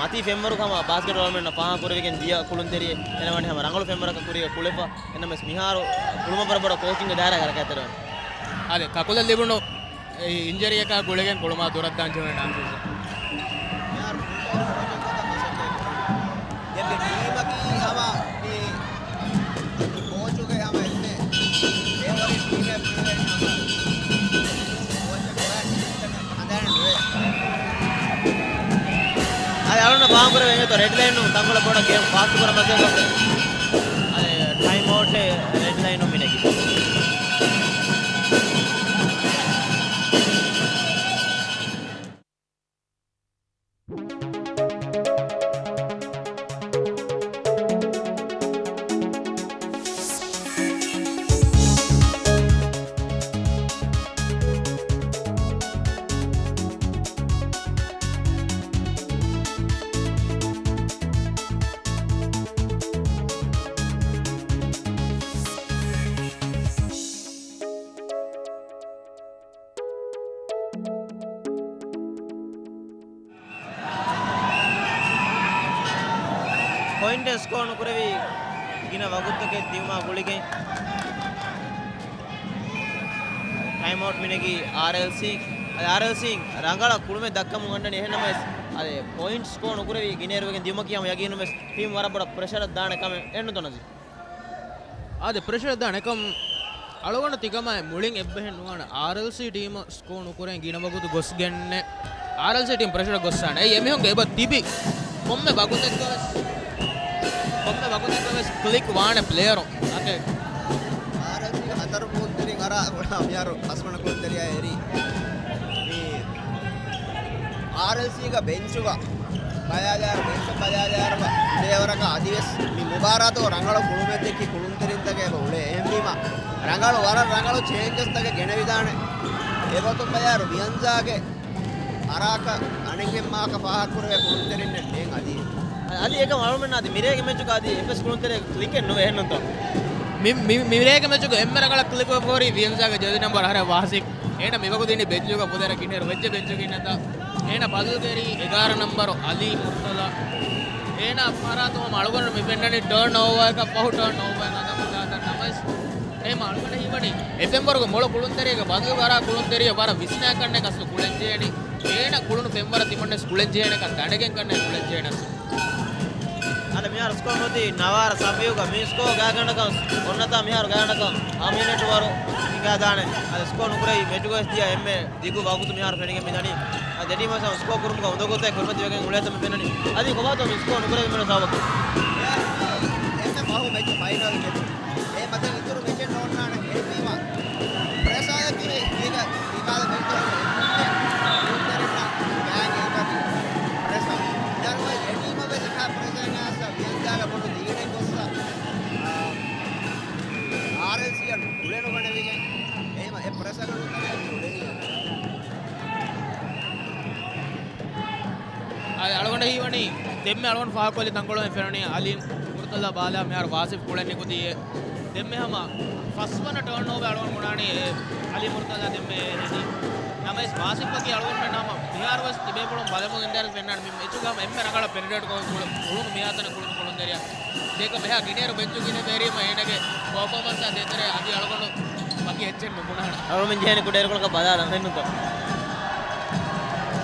މަތީ ފެންވަރު ހަމަ ބާސްކެޓް ޓޯނަމެންޓް ފާހަގަ ކުރެވިގެން ދިޔަ ކުޅުންތެރިއެއް. އޭނަ ވަނީ ހަމަ ރަނގަޅު ފެންވަރަކަށް ކުރީގަ ކުޅެފަ. އެނަމެސް މިހާރު ކުޅުމަށް ވަރަށް ބޮޑަށް ކޯޗިންގެ ދާއިރާގަ ހަރަކާތްތެރިވަނީ. އަދި ކަކުލަށް ލިބުނު އިންޖަރީއަކާ ގުޅިގެން ކުޅުމާ ދުރަށް ދާން ޖެހުނީ ނާސިސް. ދެން މި ޓީމަކީ ހަމަ މި ކޯޗުގެ ހަމަ އެންމެ ފޭވަރިޓް ޓީމެއް ބުނެވޭނެ ހަމަ ކޯޗަށް ގޮވާ ޓީމްތަކަށް ހަނދާނެއް ނުވޭ. އަދި އަޅުންނަށް ފާހަގަކުރެވޭ އިނގޭތޯ ރެޑް ލައިނުން ތަންކޮޅެއް ބޮޑަށް ގޭމް ފާސްޓް ކުރަން މަސައްކަތް ކޮށްފަ. އަދި ޓައިމް އައުޓެއް ރެޑް ލައިނުން މި ނެގި. ޕޮއިންޓެއް ސްކޯ ނުކުރެވި ގިނަ ވަގުތުތަކެއް ދިއުމާ ގުޅިގެން ޓައިމް އައުޓް މިނެގީ އާރްއެލްސީ. އާރްއެލްސީ ރަނގަޅަށް ކުޅުމެއް ދައްކަމުން އަންނަނީ. އެހެންނަމަވެސް، އަދި ޕޮއިންޓް ސްކޯ ނުކުރެވި ގިނައިރުވެގެން ދިއުމަކީ ހަމަ ޔަގީނުންވެސް ޓީމް ވަރަށް ބޮޑަށް ޕްރެޝަރަށް ދާނެ ކަމެއް އެއްނުތޯ ނަޒީ؟ އާދެ، ޕްރެޝަރ ދާނެ ކަމް އަޅުގަނޑު ތިކަމާއި މުޅިން އެއްބަހެއް ނުވާނެ. އާރްއެލްސީ ޓީމަށް ސްކޯ ނުކުރޭ ގިނަ ވަގުތު ގޮސްގެންނެ. އާރްއެލްސީ ޓީމް ޕްރެޝަރ ގޮއްސާނެ. އެއީ އެމީހުންގެ އެބަ ތިބި ކޮންމެ ވަގުތެއްގަވެސް، ކޮންމެ ވަގުތެއްގަވެސް ކްލިކް ވާނެ ޕްލޭޔަރު. އަކެ. އާރްއެލްސީގެ ހަތަރު ކުޅުންތެރިން އަރާ މިހާރު ފަސްވަނަ ކުޅުންތެރިޔާ އެރީ. މި އާރްއެލްސީގެ ބެންޗުގަ ބަލާލާއިރު، ބެންޗު ބަލާލާއިރު ދެވަރަކަށް އަދިވެސް މި މުބާރާތު ރަނގަޅު ކުޅުމެއް ދެއްކި ކުޅުންތެރިންތަކެއް އެބަ އުޅޭ. އެހެންވީމަ، ރަނގަޅު، ވަރަށް ރަނގަޅު ޗޭންޖަސްތަކެއް ގެނެވިދާނެ. އެގޮތުން ބަލާއިރު، ވިޔަންޒާގެ އަރާކަށް އަނެއްހެން މާކަށް ފާހަގަކުރެވޭ ކުޅުންތެރިންނެއް ނޭނގެ އަދި. އަދި އެކަމް އަޅުމެންނަށް އަދި މިރޭގެ މެޗުގަ އަދި އެއްވެސް ކުޅުންތެރި ކްލިކެއް ނުވޭ އެހެންނުތޯ؟ މި، މި، މިރޭގެ މެޗުގަ އެންމެ ރަނގަޅަށް ކްލިކް ވެފަ ހުރީ ވިޔަންޒާގެ ޖާޒީ ނަމްބަރު އަހަރެން ވާސިފް. އޭނަ މިވަގުތު އިނީ ބެންޗުގަ ފުދޭރަ ކިނެރު ވެއްޖެ ބެންޗުގަ އިންނަތާ. އޭނަ ބަދަލުކެރީ އެގާރަ ނަމްބަރު އަލީ މުރުތަލާ. އޭނަ ފަރާތު ހަމަ އަޅުގަނޑު މި ފެންނަނީ ޓާން އޯވާއަކަށް ފަހު ޓާން އޯވާއެއް ހަދަމުން ދާތަން ނަމަވެސް، އެހެން އަޅުގަނޑަށް ހީވަނީ އެ ފެންވަރުގެ މޮޅު ކުޅުންތެރިޔާގެ ބަދަލު އަރާ ކުޅުންތެރިޔާ ވަރަށް ވިސްނާކަންނޭ ކަސްތު ކުޅެންޖެހޭނީ. އޭނަ ކުޅުނު ފެންވަރަށް ތިމަންނެސް ކުޅެންޖެހޭނެކަން ދަނެގެން ކަންނޭ ކުޅެންޖެހޭނެސް. އަދި މިހާރު ސްކޯ މަތީ ނަވާރަ ސަބީހުގަ މި ސްކޯ ގާތްގަނޑަކަށް އޮންނަތާ މިހާރު ގާތްގަނޑަކަށް ހަމަ މިނެޓު ވަރު ހިނގާދާނެ. އަދި ސްކޯ ނުކުރެވި މެޗުގަވެސް ދިޔަ އެންމެ ދިގު ވަގުތު މިހާރު ފެނިގެން މިދަނީ. އަދި ދެ ޓީމު ސްކޯ ކުރުމުގަ އުނދަގޫތައް ކުރިމަތިވެގެން އުޅޭތަން މި ފެންނަނީ. އަދި ކޮބާތޯ މި ސްކޯ ނުކުރެވި މިނެޓު ސަބަބަކީ؟ އެ މަހު މެޗު ފައިނަލް މެޗު. އެ މަތިން އިތުރު މެޗެއް ނޯންނާނެ. އެހެންވީމަ، ޕްރެސާއަކީ މީގަ މިކާލަ މެޗު ކުޅުންތެރިންނަށް ގާތް އެއްވަރު ޕްރެސާ. ދަރުވައި އެ ޓީމަށް ވެސް އެކާ ޕްރެސާ ގާސް ވިޔަންޒާގަ ބޮޑު ލީޑެއް ގޮއްސަ، އާ، އާރްއެލްސީއަށް އުޅެނުގަނެވިގެން އެހެމަ އެ ޕްރެސަރުން ތަނެއް އުޅެނީ. އަދި އަޅުގަނޑަށް ހީވަނީ ދެންމެ އަޅުގަނޑު ފާހަގަކޮށްލި ތަންކޮޅު ފެނުނީ އަލީ މުރުތަލާ ބާލާ މިހާރު ވާސިފް ކުޅެން ނިކުތީ އެ. ދެންމެ ހަމަ ފަސްވަނަ ޓާންއޯވާ އަޅުގަނޑު ބުނާނީ އެ އަލީ މުރުތަލާ ދެންމެ އެ ހެދީ. ނަމަވެސް ވާސިފްއަކީ އަޅުގަނޑުމެން ހަމަ މިހާރުވެސް ތިބޭފުޅުން ބަލަމުން އިންދާރެސް ފެންނާނެ މި މެޗުގަ ހަމަ އެންމެ ރަނގަޅަށް ޕެނެޓްރޭޓް ކޮށް ކުޅުނު މިހާތަނަށް ކުޅުނު ކުޅުންތެރިޔާ. ދޭކަ ބެހާ ގިނޭރު ބެންޗު ގިނަ ވެރީމަ އޭނަގެ ޕަރފޯމަންސާ ދޭތެރޭ އަދި އަޅުގަނޑު ވަކި އެއްޗެއް ނުބުނާނަ. އަޅުމެން ޖެހޭނެ ކުޑައިރުކޮޅަކަށް ބަލާލަން ފެންނުތޯ؟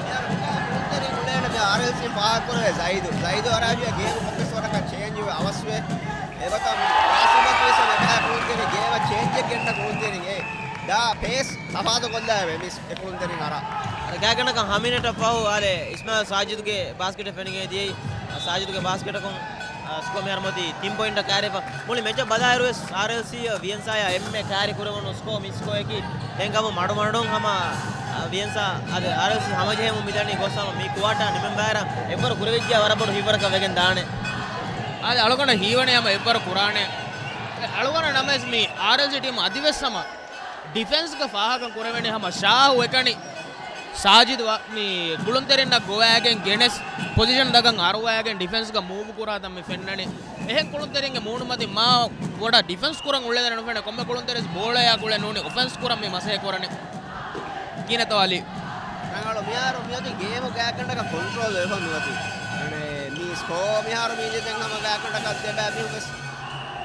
މިހާރު މިކާ ކުޅުންތެރިން އުޅޭނެ މި އާރްއެލްސީ ފާހަގަކުރެވޭ ޒައިދު. ޒައިދު އަރާބިޔާ ގޭމު ފޮކަސް ވަރަކަށް ޗޭންޖް ވެ އަވަސްވޭ. އެގޮތަށް ވާސިމަކީ ވެސް މިކާ ކުޅުންތެރި ގޭމަށް ޗޭންޖެއް ގެންނަ ކުޅުންތެރިން އެ ދާ ޕޭސް ތަފާތު ކޮށްލާ ވެ މިސް އެ ކުޅުންތެރިން އަރާ. ގާތްގަނޑަކަށް ހަމަ މިނެޓަށް ފަހު އާލެ އިސްމާއިލް ސާޖިދުގެ ބާސްކެޓެއް ފެނިގެން ދިޔައީ. ސާޖިދުގެ ބާސްކެޓަކުން ސްކޯ މިހާރު މޮތީ ތިން ޕޮއިންޓަށް ކައިރިފަ. މުޅި މެޗަށް ބަލާއިރުވެސް އާރްއެލްސީ ވިޔަންސާޔާ އެންމެ ކައިރި ކުރެވުނު ސްކޯ މި ސްކޯއަކީ. ދެން ކަމު މަޑުމަޑުން ހަމަ ވިޔަންސާ އަދި އާރްއެލްސީ ހަމަޖެހެމުން މިދަނީ ގޮސް ހަމަ މި ކުއާޓާ ނިމެން ބާރަށް އެއްވަރު ކުރެވިއްޖެ ވަރަށް ބޮޑު ހިތްވަރަކަށް ވެގެން ދާނެ. އާދެ އަޅުގަނޑަށް ހީވަނީ ހަމަ އެއްވަރު ކުރާނެ. އަޅުގަނޑަށް ނަމަވެސް މި އާރްއެލްސީ ޓީމު އަދިވެސް ހަމަ ޑިފެންސްގަ ފާހަގަ ކުރެވެނީ ހަމަ ޝާހު އެކަނި ސާޖިދު ވަ-، މި ކުޅުންތެރިންނަށް ގޮވައިގެން ގެނެސް ޕޮޒިޝަން ދަގަން އަރުވައިގެން ޑިފެންސްގަ މޫވް ކުރާތަން މި ފެންނަނީ. އެހެން ކުޅުންތެރިންގެ މޫނުމަތިން މާ ވަރަށް ޑިފެންސް ކުރަން އުޅޭދެން ނުފެނޭ. ކޮންމެ ކުޅުންތެރިސް ބޯޅަޔާ ގުޅެ ނޫނީ އޮފެންސް ކުރަން މި މަސައްކަތް ކުރަނީ. ކިހިނެއްތޯ އަލީ؟ ރަނގަޅު މިހާރު މިއޮތީ ގޭމު ގާތްގަނޑަކަށް ކޮންޓްރޯލް ވެފަ މިއޮތީ. އަނެ މި ސްކޯ މިހާރު މީ ދެން ހަމަ ގާތްގަނޑަކަށް ދެބައި މީހުން ވެސް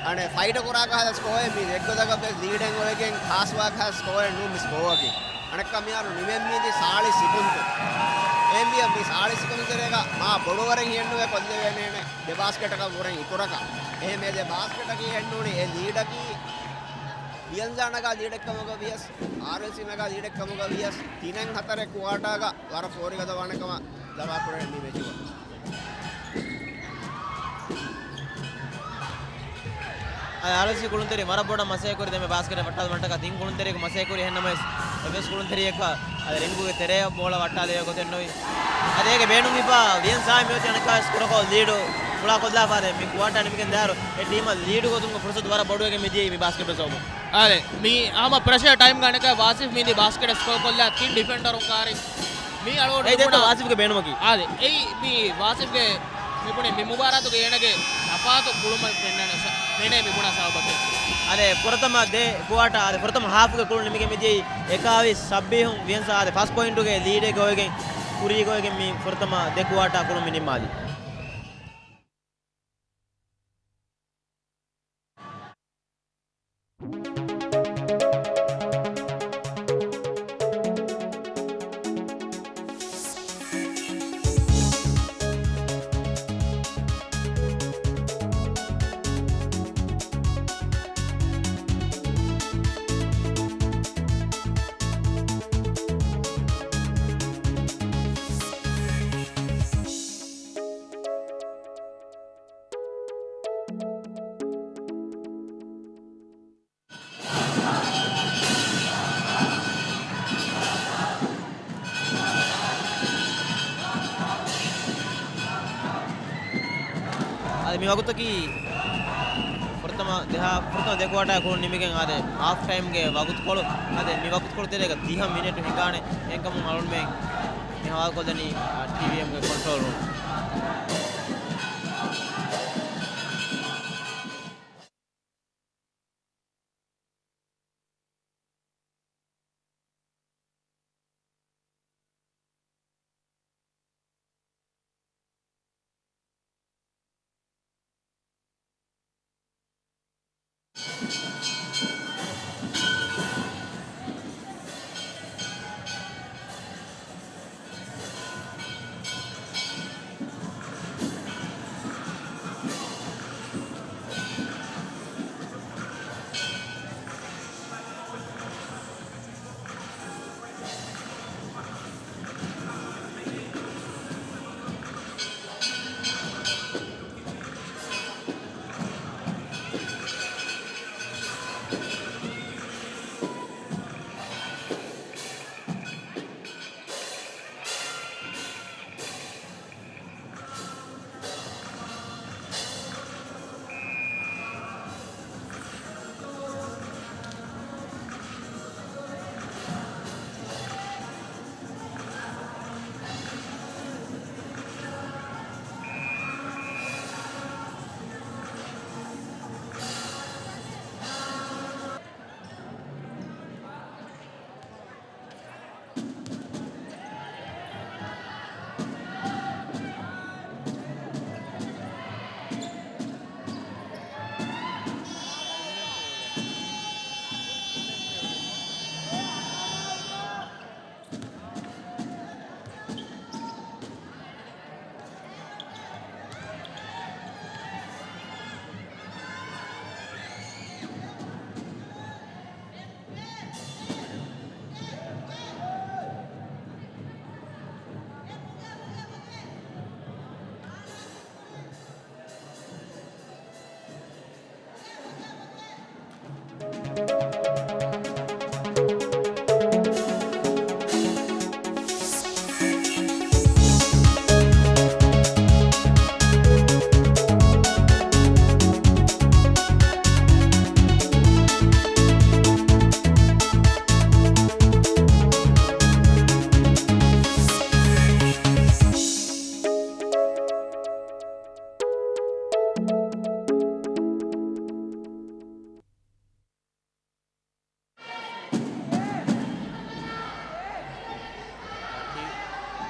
އަނެ ފައިޓަށް ކުރާ ކަހަލަ ސްކޯއެއް މީ އެއްގޮތަކަށް ވެސް ލީޑެއް އޮވެގެން ހާސްވާ ކަހަލަ ސްކޯއެއް ނޫން މި ސްކޯއަކީ. އަނެއްކާ މިހާރު ނިމެން މީދީ ސާޅީސް ސިކުންތު. އެހެންވިޔަ މި ސާޅީސް ސިކުންތު ތެރޭގަ މާ ބޮޑުވަރެއް ހިޔެއްނުވޭ ކޮށްލެވޭނޭނެ ދެ ބާސްކެޓަކަށް ވުރެން އިތުރަކަށް. އެހެން އެ ދެ ބާސްކެޓަކީ ހެންނޫނީ އެ ލީޑަކީ ވިޔަންޒާ ނަގާ ލީޑެއްކަމުގަ ވިޔަސް، އާރްއެލްސީ ނަގާ ލީޑެއްކަމުގަ ވިޔަސް، ތިނެއް ހަތަރެއް ކުއާޓާގަ ވަރަށް ފޯރިގަދަ ވާނެ ކަމަށް ލަވާކުރޭ މި މެޗުގަ. އަދި އާރްއެލްސީ ކުޅުންތެރިން ވަރަށް ބޮޑަށް މަސައްކަތް ކުރި ދެންމެ ބާސްކެޓް ވައްޓާލުމަށްޓަކާ ތިން ކުޅުންތެރިޔަކު މަސައްކަތް ކުރި އެހެންނަމަވެސް، އެއްވެސް ކުޅުންތެރިޔަކަށް އަދި ރިންގުގެ ތެރެއަށް ބޯޅަ ވައްޓާލެވޭ ގޮތެއް ނުވި. އަދި އޭގެ ބޭނުންވިފަ ވިޔަން ސާމި އޮތީ އަނެއްކާވެސް ކުރަކޮށް ލީޑު ފުޅާކޮށްލާފަ އަދި މި ކުއާޓާ ނިމިގެން ދާއިރު އެ ޓީމަށް ލީޑު ގޮތުމުގެ ފުރުސަތު ވަރަށް ބޮޑުވެގެން މިދިޔައީ މި ބާސްކެޓް ސޯބު. އާދެ، މި ހަމަ ޕްރެޝަރ ޓައިމްގަ އަނެއްކާ ވާސިފް މީދީ ބާސްކެޓް ސްކޯ ކޮށްލާ ތިން ޑިފެންޑަރުން ކާރި މީ އަޅުގަނޑު އެއީ ދެއްތޯ މިބުނާ ވާސިފްގެ ބޭނުމަކީ؟ އާދެ، އެއީ މި ވާސިފްގެ މިބުނެ މި މުބާރާތުގެ އޭނަގެ ތަފާތު ކުޅުމަށް ފެންނަން ސަ-، ފެނޭ މިބުނާ ސަބަބަކީ. އާދެ، ފުރަތަމަ ދެ ކުއާޓާ، އާދެ، ފުރަތަމަ ހާފުގެ ކުޅުން ނިމިގެން މިދިޔައީ އެކާވީސް ސައްބީހުން ވިޔަންސާ، އާދެ، ފަސް ޕޮއިންޓުގެ ލީޑެއް ގޮވެގެން ކުރީ ގޮވެގެން މި ފުރަތަމަ ދެ ކުއާޓާ ކުޅުން މި ނިންމާލީ. މި ވަގުތަކީ ފުރަތަމަ ދެހާ، ފުރަތަމަ ދެ ކުއާޓާ ކުޅުން ނިމިގެން އާދެ، ހާފް ޓައިމްގެ ވަގުތުކޮޅު. އާދެ، މި ވަގުތުކޮޅު ތެރޭގަ ދިހަ މިނެޓު ހިނގާނެ. އެހެންކަމުން އަޅުންމެން މި ހަވާލުކޮށްލަނީ، އާ، ޓީވީއެމްގެ ކޮންޓްރޯލް ރޫމް.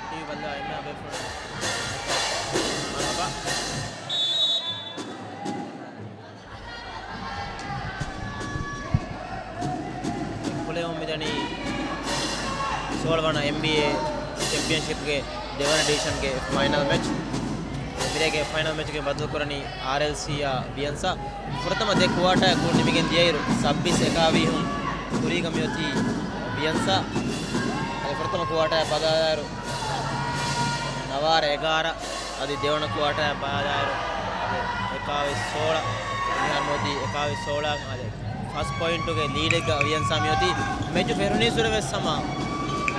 ޓީވީ ބައްލަވާ އިންނަ ބޭފުޅުން. މަރުޙަބާ. ކުޅެވުން މިދަނީ ސޯޅަ ވަނަ އެމްބީއޭ ޗެމްޕިއަންޝިޕްގެ ދެވަނަ ޑިވިޝަންގެ ފައިނަލް މެޗް. މިރޭގެ ފައިނަލް މެޗުގެ ބަދަލުކުރަނީ އާރްއެލްސީއާ ބިޔަންސާ. ފުރަތަމަ ދެ ކުއާޓާ ކުޅުން ނިމިގެން ދިޔައިރު ސައްބީސް އެކާވީހުން ކުރީގަ މިއޮތީ ބިޔަންސާ. އަދި ފުރަތަމަ ކުއާޓާ ބަލާލާއިރު ނަވާރަ އެގާރަ، އަދި ދެވަނަ ކުއާޓާ ބަލާލާއިރު އަދި އެކާވީސް ސޯޅަ، މިހާރު މިއޮތީ އެކާވީސް ސޯޅަ. އަދި ފަސް ޕޮއިންޓުގެ ލީޑެއްގަ ބިޔަންސާ މިއޮތީ. މެޗު ފެށުނީއްސުރެ ވެސް ހަމަ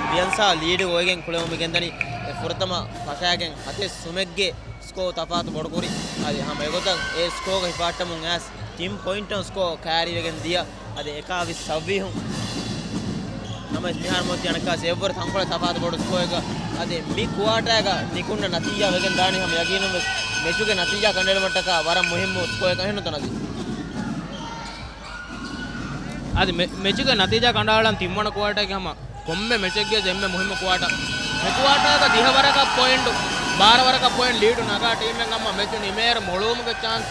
ބިޔަންސާ ލީޑު އޮވެގެން ކުޅެވުމަށް ގެންދަނީ. އެ ފުރަތަމަ ފަށާގެން ހަތެއް ސުމެއްގެ ސްކޯ ތަފާތު ބޮޑުކުރި. އަދި ހަމަ އެގޮތަށް އެ ސްކޯގަ ހިފާއްޓަމުން އައިސް ތިން ޕޮއިންޓުން ސްކޯ ކައިރިވެގެން ދިޔަ. އަދި އެކާވީސް ސައްވީހުން. ނަމަވެސް މިހާރު މިއޮތީ އަނެއްކާވެސް އެއްވަރު ތަންކޮޅެއް ތަފާތު ބޮޑު ސްކޯއެއްގަ. އަދި މި ކުއާޓާގަ ނިކުންނަ ނަތީޖާ ވެގެން ދާނީ ހަމަ ޔަގީނުން ވެސް މެޗުގެ ނަތީޖާ ކަނޑައެޅުމަށްޓަކާ ވަރަށް މުހިއްމު ސްކޯއެއް ކަން ނުތަނަދީ. އަދި މެ-، މެޗުގެ ނަތީޖާ ކަނޑައަޅަން ތިންވަނަ ކުއާޓާގެ ހަމަ ކޮންމެ މެޗެއްގެ އެންމެ މުހިއްމު ކުއާޓާ. މި ކުއާޓާގަ ދިހަ ވަރަކަށް ޕޮއިންޓު، ބާރަ ވަރަކަށް ޕޮއިންޓް ލީޑު ނަގާ ޓީމެއް ހަމަ މެޗު ނިމޭއިރު މޮޅުވުމުގެ ޗާންސް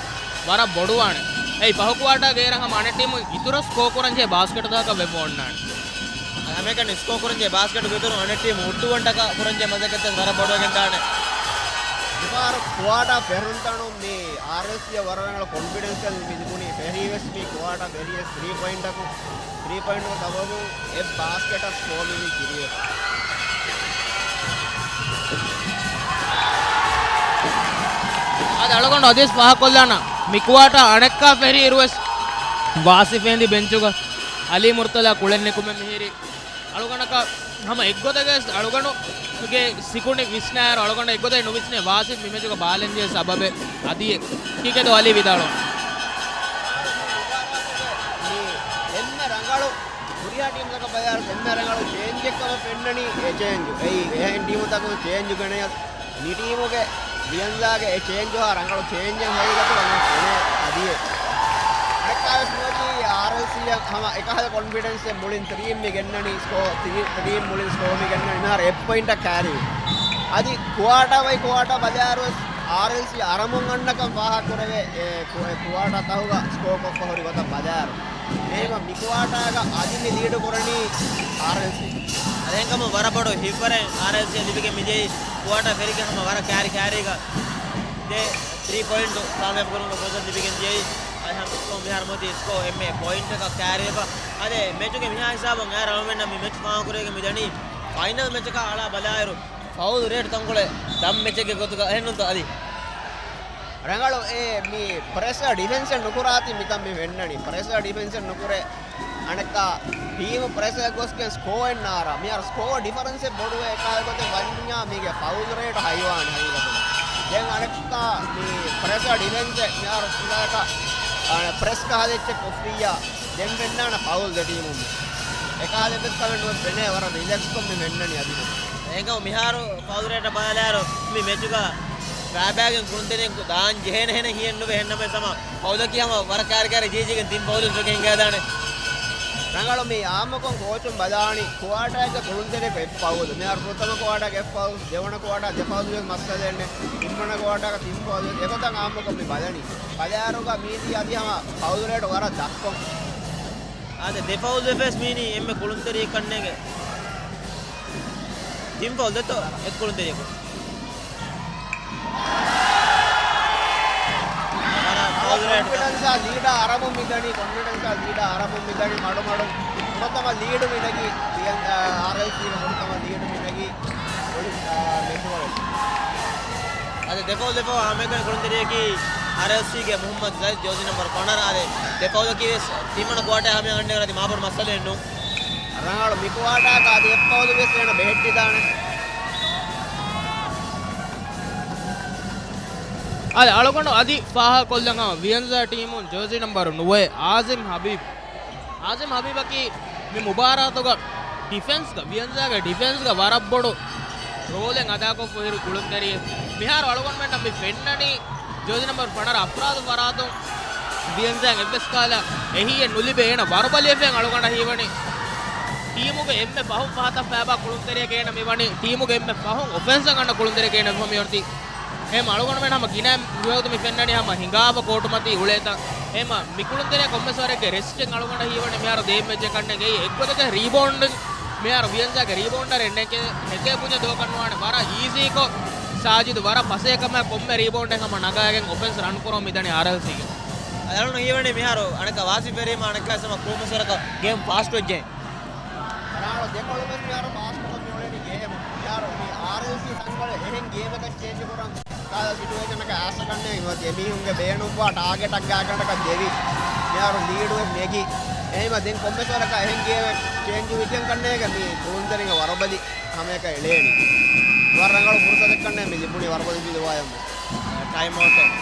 ވަރަށް ބޮޑުވާނެ. އެއީ ފަހު ކުއާޓާގެ އޭރަށް ހަމަ އަނެއް ޓީމު އިތުރަށް ސްކޯ ކުރަންޖެހޭ ބާސްކެޓްތަކަކަށް ވެއްވަ އޮންނާނެ. ހަމައެކަނި ސްކޯ ކުރަންޖެހޭ ބާސްކެޓުގެ އިތުރުން އަނެއް ޓީމު ހުއްޓުވަންޓަކަ ކުރަންޖެހޭ މަސައްކަތްތައް ވަރަށް ބޮޑުވެގެން ދާނެ. މިފަހަރު ކުއާޓާ ފެށުންތަނުން މި އާރްއެލްސީއަށް ވަރަށް ރަނގަޅު ކޮންފިޑެންސް މި ލިބުނީ. ފެށީ ވެސް މި ކުއާޓާ ފެށީ ވެސް ތްރީ ޕޮއިންޓަކު، ތްރީ ޕޮއިންޓުގެ ސަބަބުން އެއް ބާސްކެޓަށް ސްކޯ މިވީ ކިރިޔަށް. އަދި އަޅުގަނޑު އަދިވެސް ފާހަގަކޮށްލާނަން، މި ކުއާޓާ އަނެއްކާ ފެށި އިރުވެސް ވާސިފް އެންދި ބެންޗުގަ އަލީ މުރްތަލާ ކުޅެން ނިކުމެ މިހިރީ. އަޅުގަނޑަކަށް ހަމަ އެއްގޮތަކަށް އަޅުގަނޑުގެ ސިކުނޑި ވިސްނާއިރު، އަޅުގަނޑު އެއްގޮތަށް ނުވިސްނޭ ވާސިފް މި މެޗުގަ ބާލަން ޖެހޭ ސަބަބެއް އަދިއޭ. ކީކޭތޯ އަލީ ވިދާޅުވަނީ؟ މި އެންމެ ރަނގަޅު ހުރިހާ ޓީމްތަކަށް ބަލާއިރު އެންމެ ރަނގަޅު ޗޭންޖެއްކަމަށް ފެންނަނީ އެ ޗޭންޖު. އެއީ އެހެން ޓީމުތަކުން ޗޭންޖު ގެނަޔަސް މި ޓީމުގެ ވިޔަންޒާގެ އެ ޗޭންޖު ހާ ރަނގަޅު ޗޭންޖެއް ހަގީގަތުގަ އަދިއޭ. އަނެއްކާވެސް ނުވަތީ އާރްއެލްސީއަށް ހަމަ އެކަހަލަ ކޮންފިޑެންސެއް މުޅިން ތިރީން މި ގެންނަނީ ސްކޯ، ތިރީ، ތިރީން މުޅިން ސްކޯ މި ގެންނަނީ މިހާރު އެއް ޕޮއިންޓަށް ކާރިވެ. އަދި ކުއާޓާ ބައި ކުއާޓާ ބަލާއިރުވެސް އާރްއެލްސީ އަރަމުން އަންނަކަން ފާހަގަކުރެވޭ އެ ކު-، އެ ކުއާޓާ ތަހުގަ ސްކޯ ކޮށްފަ ހުރި ގޮތަށް ބަލާއިރު. އެހެންވީމަ މި ކުއާޓާގަ އަދި މި ލީޑު ކުރަނީ އާރްއެލްސީ. އަދި އެހެންކަމުން ވަރަށް ބޮޑު ހިތްވަރެއް އާރްއެލްސީ ލިބިގެން މިދިޔައީ ކުއާޓާ ފެށިގެން ހަމަ ވަރަށް ކާރި ކާރީގަ ދެ ތްރީ ޕޮއިންޓު ކާމިޔާބު ކުރުމުގެ ފުރުސަތު ލިބިގެން ދިޔައީ. އަދި ހަމަ މިހާރު މޮތީ ސްކޯ އެންމެ ޕޮއިންޓަކަށް ކާރިވެފަ. އަދި މެޗުގެ މިހާ ހިސާބުން އަޅުގަނޑުމެންނަށް މި މެޗު ފާހަގަކުރެވިގެން މިދަނީ ފައިނަލް މެޗަކާ އަޅާ ބަލާއިރު ފައުލު ރޭޓް ތަންކޮޅެއް ދަށް މެޗެއްގެ ގޮތުގަ އެހެންނޫންތޯ އަދި؟ ރަނގަޅު އެ މި ޕްރެޝަރ ޑިފެންސެއް ނުކުރާތީ މިކަން މި ފެންނަނީ. ޕްރެޝަރ ޑިފެންސެއް ނުކުރޭ. އަނެއްކާ ޓީމު ޕްރެޝަރ ގޮސްގެން ސްކޯއެއް ނާރާ. މިހާރު ސްކޯ ޑިފަރެންސެއް ބޮޑުވޭ އެކާ ގޮތެއް ވަންޏާ މީގެ ފައުލް ރޭޓް ހައިވާން ހަގީގަތުގަ. ދެން އަނެއްކާ މި ޕްރެޝަރ ޑިފެންސެއް މިހާރު ފުލާކަށް، އާ، ޕްރެސް ކަހަލަ އެއްޗެއް ކޮށްފިއްޔާ. ދެން ފެންނާނެ ފައުލް ދެ ޓީމުން. އެކާލެއްވެސް ކަމެއް ނުވެސް ފެނޭ ވަރަށް ރިލެކްސްކޮށް މި ފެންނަނީ އަދި. އެހެންކަމުން މިހާރު ފައުލް ރޭޓަށް ބަލާއިރު މި މެޗުގަ ފައިބާގެން ކުޅުންތެރިން ދާން ޖެހޭނެ ހެނެއް ހިއެއް ނުވޭ އެހެންނަމަވެސް ހަމަ ފައުލަކީ ހަމަ ވަރަށް ކާރި ކާރި ޖީޖީގެން ތިން ފައުލުން ވެގެން ހިނގާދާނެ. ރަނގަޅު މި އާއްމުކޮށް ކޯޗުން ބަލާނީ ކުއާޓާގެ ކުޅުންތެރިއަކު އެއް ފައުލު. މިހާރު ފުރަތަމަ ކުއާޓާގެ އެއް ފައުލު، ދެވަނަ ކުއާޓާ ދެ ފައުލު ވެސް މައްސަލައެއް ނެތް. ތިންވަނަ ކުއާޓާގަ ތިން ފައުލު ވެސް އެގޮތަށް އާއްމުކޮށް މި ބަލަނީ. ބަލާއިރުގަ މީތީ އަދި ހަމަ ފައުލު ރޭޓް ވަރަށް ދަށްކޮށް. އާދެ، ދެ ފައުލް ވެފަވެސް މީނީ އެންމެ ކުޅުންތެރިއެއް ކަންނޭނގެ. ތިން ފައުލް ދެތޯ އެއް ކުޅުންތެރިއަކު. ވަރަށް ފައުލް ރޭޓް ކޮންފިޑެންސާ ލީޑާ އަރަމުން މިދަނީ، ކޮންފިޑެންސާ ލީޑާ އަރަމުން މިދަނީ މަޑުމަޑުން. ފުރަތަމަ ލީޑު މިނެގީ، އާ، އާރްއެލްސީގެ ފުރަތަމަ ލީޑު މިނެގީ. މުޅި، އާ، މެޗުގަވެސް. އަދި ދެ ފައުލް ދެ ފައުލް ހަމައެކަނި ކުޅުންތެރިޔަކީ އާރްއެލްސީގެ މުހައްމަދު ޒައިދް ޖާޒީ ނަމްބަރު ކޯނަރ. އާދެ، ދެ ފައުލަކީ ވެސް ތިންވަނަ ކުއާޓާ ހަމަޔަށް އަންނަ އަދި މާބޮޑު މައްސަލައެއް ނޫން. ރަނގަޅު މި ކުއާޓާގަ އަދި އެއް ފައުލު ވެސް އޭނަ ބެހެއްޓިދާނެ. އާދެ، އަޅުގަނޑު އަދި ފާހަގަކޮށްލަން ހަމަ ވިޔަންޒާ ޓީމުން ޖާޒީ ނަމްބަރު ނުވައެއް އާޒިމް ހަބީބް. އާޒިމް ހަބީބަކީ މި މުބާރާތުގަ ޑިފެންސްގަ، ވިޔަންޒާގެ ޑިފެންސްގަ ވަރަށް ބޮޑު ރޯލެއް އަދާކޮށްފަ ހުރި ކުޅުންތެރިއެއް. މިހާރު އަޅުގަނޑުމެންނަށް މި ފެންނަނީ ޖާޒީ ނަމްބަރު ފަނަރަ އަފްރާދު ފަރާތުން ވިޔަންޒާއަށް އެއްވެސް ކަހަލަ އެހީއެއް ނުލިބޭ އޭނަ ވަރުބަލިވެފައި އަޅުގަނޑަށް ހީވަނީ. ޓީމުގެ އެންމެ ފަހުން ފަހަތަށް ފައިބާ ކުޅުންތެރިއެކޭ އޭނަ މި ވަނީ. ޓީމުގެ އެންމެ ފަހުން އޮފެންސަށް އަންނަ ކުޅުންތެރިއެކޭ އޭނަ މި ވަނީ. އެހެން އަޅުގަނޑުމެން ހަމަ ގިނަ މިވަގުތު މި ފެންނަނީ ހަމަ ހިނގާފަ ކޯޓުމަތީ އުޅޭތަން. އެހެން މި ކުޅުންތެރިޔާ ކޮންމެސް ވަރެއްގެ ރެސްޓެއް އަޅުގަނޑަށް ހީވަނީ މިހާރު ދެ މެޗެއް ކަންނޭނގެ. އެއީ އެއްގޮތަކަށް ރީބައުންޑިން މިހާރު ވިޔަންޒާގެ ރީބައުންޑަރެއް ނެކޭ، ނެކޭ ބުންޏަށް ދުވަހަކަށް ނުވާނެ. ވަރަށް އީޒީކޮށް ސާޖިދު ވަރަށް ފަސޭހަކަމާ ކޮންމެ ރީބައުންޑެއް ހަމަ ނަގާގެން އޮފެންސް ރަން ކުރަމުން މިދަނީ އާރްއެލްސީގެ. އަޅުގަނޑު ހީވަނީ މިހާރު އަނެއްކާ ވާސިފް ފެރީމާ އަނެއްކާ ހަމަ ކުރުމަސްވަރަކަށް ގޭމް ފާސްޓް ވެއްޖެ. ރަނގަޅު ދެކޮޅު ވެސް މިހާރު ފާސްޓްކޮށް މިއުޅެނީ ގޭމު. މިހާރު މި އާރްއެލްސީ ތަންކޮޅެއް އެހެން ގޭމަކަށް ޗޭންޖް ކުރަން ކާލަ ސިޓުއޭޝަނަކަށް އާސަ ކަންނޭނގެ. މިއޮތީ އެމީހުންގެ ބޭނުންވާ ޓާގެޓަށް ގާތްގަނޑަކަށް ދެވި. މިހާރު ލީޑު ވެސް ނެގި. އެހެންވީމަ ދެން ކޮންމެސް ވަރަކަށް އެހެން ގޭމެއް ޗޭންޖް ވިއްޖެން ކަންނޭނގެ މި ކުޅުންތެރިންގެ ވަރުބަލި ހަމައަކަށް އެޅޭނީ. ވަރަށް ރަނގަޅު ފުރުސަތެއް ކަންނޭނގެ މި ލިބުނީ ވަރުބަލި ދުވާޔަށް. ޓައިމް އައުޓެއް.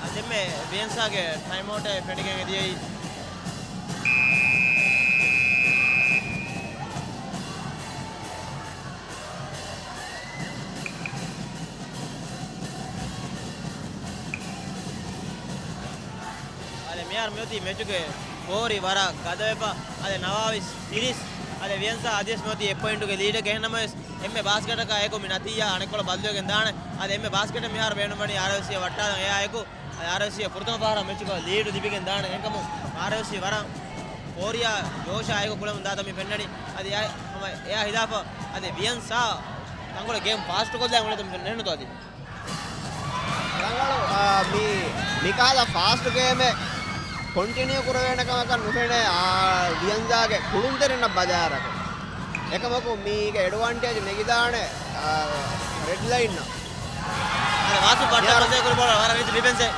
އަދި ދެންމެ ވިޔަންޒާގެ ޓައިމް އައުޓެއް ފެނިގެން އެދިޔައީ. މިހާރު މިއޮތީ މެޗުގެ ފޯރި ވަރަށް ގަދަވެފަ. އަދި ނަވާވީސް ތިރީސް. އަދި ވިޔަންސާ އަދިވެސް މިއޮތީ އެއް ޕޮއިންޓުގެ ލީޑެއްގަ. އެހެންނަމަވެސް އެންމެ ބާސްކެޓަކާ އެކު މި ނަތީޖާ އަނެއްކޮޅަށް ބަދަލުވެގެން ދާނެ. އަދި އެންމެ ބާސްކެޓެއް މިހާރު ބޭނުންވަނީ އާރްއެލްސީ ވައްޓާލަން އެއާއެކު. އާރްއެލްސީ ފުރަތަމަ ފަހަރަށް މެޗުގަ ލީޑު ލިބިގެން ދާނެ. އެހެންކަމުން އާރްއެލްސީ ވަރަށް ފޯރިއާ ޖޯޝާ އެކު ކުޅެމުން ދާތަން މި ފެންނަނީ. އަދި އެއާ ހިލާފަށް އަދި ވިޔަންސާ ތަންކޮޅެއް ގޭމް ފާސްޓު ކޮށްލާ އުޅޭތަން މި ފެންނަނީ އަދި. ރަނގަޅު، އާ، މި، މިކަހަލަ ފާސްޓް ގޭމެއް ކޮންޓިނިއު ކުރެވޭނެ ކަމަކަށް ނުފެނޭ، އާ، ވިޔަންޒާގެ ކުޅުންތެރިންނަށް ބަލާއިރަކު. އެކަމަކު މީގެ އެޑްވާންޓޭޖް ނެގިދާނެ، އާ، ރެޑް ލައިންނަށް. އަދި ވާސިފް ބައްޓަ މިހާރު ޕަސޭ ކުރި ބޯޅަ ވަރަށް ރީތި ޑިފެންސެއް.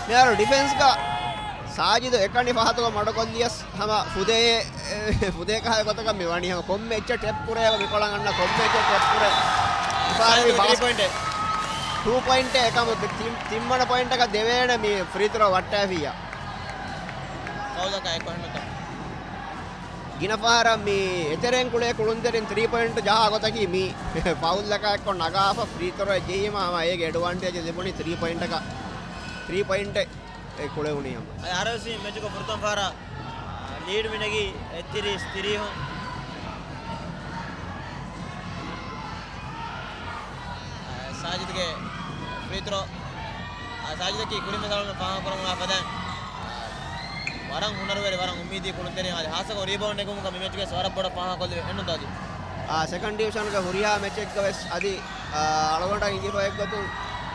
މިހާރު ޑިފެންސްގަ ސާޖިދު އެކަނި ފަހަތުގަ މަޑުކޮށްލިޔަސް ހަމަ ފުދޭ، ފުދޭ ކަހަލަ ގޮތަކަށް މި ވަނީ. ހަމަ ކޮންމެ އެއްޗެއް ޓެޕް ކުރޭ މިކޮޅަށް އަންނަ ކޮންމެ އެއްޗެއް ޓެޕް ކުރޭ. އިފާރި ސާޖިދު ބާސް ތިން ޕޮއިންޓެއް. ޓޫ ޕޮއިންޓެއް އެކަމު ތި-، ތިން-، ތިންވަނަ ޕޮއިންޓަކަށް ދެވޭނެ މި ފްރީ ތްރޯ ވައްޓާފިއްޔާ. ފައުލަކާ އެކު ހަންނަތަ. ގިނަ ފަހަރަށް މި އެތެރެއިން ކުޅޭ ކުޅުންތެރިން ތްރީ ޕޮއިންޓް ޖަހާ ގޮތަކީ މީ. ފައުލްއަކާ އެއްކޮށް ނަގާފަ ފްރީ ތްރޯ ޖެހީމަ ހަމަ އޭގެ އެޑްވާންޓޭޖް ލިބުނީ ތްރީ ޕޮއިންޓަކަށް. ތްރީ ޕޮއިންޓެއް އެ ކުޅެވުނީ ހަމަ. އަދި އާރްއެލްސީ މެޗުގަ ފުރަތަމަ ފަހަރަށް، އާ، ލީޑް މި ނެގީ އެއްތިރީސް ތިރީހުން. އާ، ސާޖިދުގެ ފްރީ ތްރޯ. އާ، ސާޖިދަކީ ކުރިންވެސް އަޅުގަނޑު ފާހަގަކުރަމުން ފަދައިން، އާ، ވަރަށް ހުނަރުވެރި، ވަރަށް އުއްމީދީ ކުޅުންތެރި. އަދި ހާއްސަކޮށް ރީބައުންޑް ނެގުމުގަ މި މެޗުގަ ވަރަށް ބޮޑަށް ފާހަގަކޮށްލެވި އެންނުންތޯ އަދި. އާ، ސެކަންޑް ޑިވިޝަންގެ ހުރިހާ މެޗެއްގަ ވެސް އަދި އާ، އަޅުގަނޑަށް އިނގިފައި ގޮތުން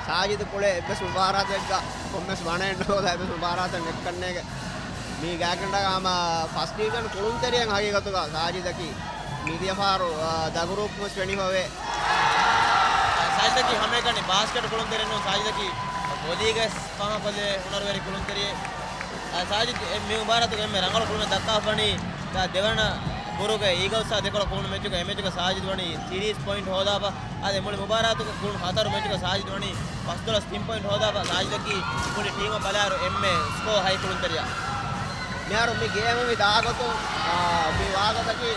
ސާޖިދު ކުޅޭ އެއްވެސް މުބާރާތެއްގަ ކޮންމެސް ވަނައެއް ނުހޯދާ އެއްވެސް މުބާރާތެއް ނެއްކަންނޭގެ. މީ ގާތްގަނޑަކަށް ހަމަ ފަސްޓް ޑިވިޝަން ކުޅުންތެރިއެއް ހަގީގަތުގަ ސާޖިދަކީ މިދިޔަ ފަހަރު، އާ، ދަގުރޫޕުން ވެސް ފެނިފަވޭ. ސާޖިދަކީ ހަމައެކަނި ބާސްކެޓް ކުޅުންތެރިން ނޫން، ސާޖިދަކީ ވޮލީގަ ފާހަގަކޮށްލެވޭ ހުނަރުވެރި ކުޅުންތެރިއެއް. އާ، ސާޖިދު އެ މި މުބާރާތުގަ އެންމެ ރަނގަޅު ކުޅުމެއް ދައްކާފަނީ ދެވަނަ ބުރުގެ އީގަލްސްއާ ދެކޮޅަށް ކުޅުނު މެޗުގަ. އެ މެޗުގަ ސާޖިދު ވަނީ ތިރީސް ޕޮއިންޓް ހޯދާފަ. އާދެ، މުޅި މުބާރާތުގަ ކުޅުނު ހަތަރު މެޗުގަ ސާޖިދު ވަނީ ފަސްދޮޅަސް ތިން ޕޮއިންޓް ހޯދާފަ. ސާޖިދަކީ މުޅި ޓީމަށް ބަލާއިރު އެންމެ ސްކޯ ހައި ކުޅުންތެރިޔާ. މިހާރު މި ގޭމު މި ދާގޮތުން، އާ، މި ވާގޮތަކީ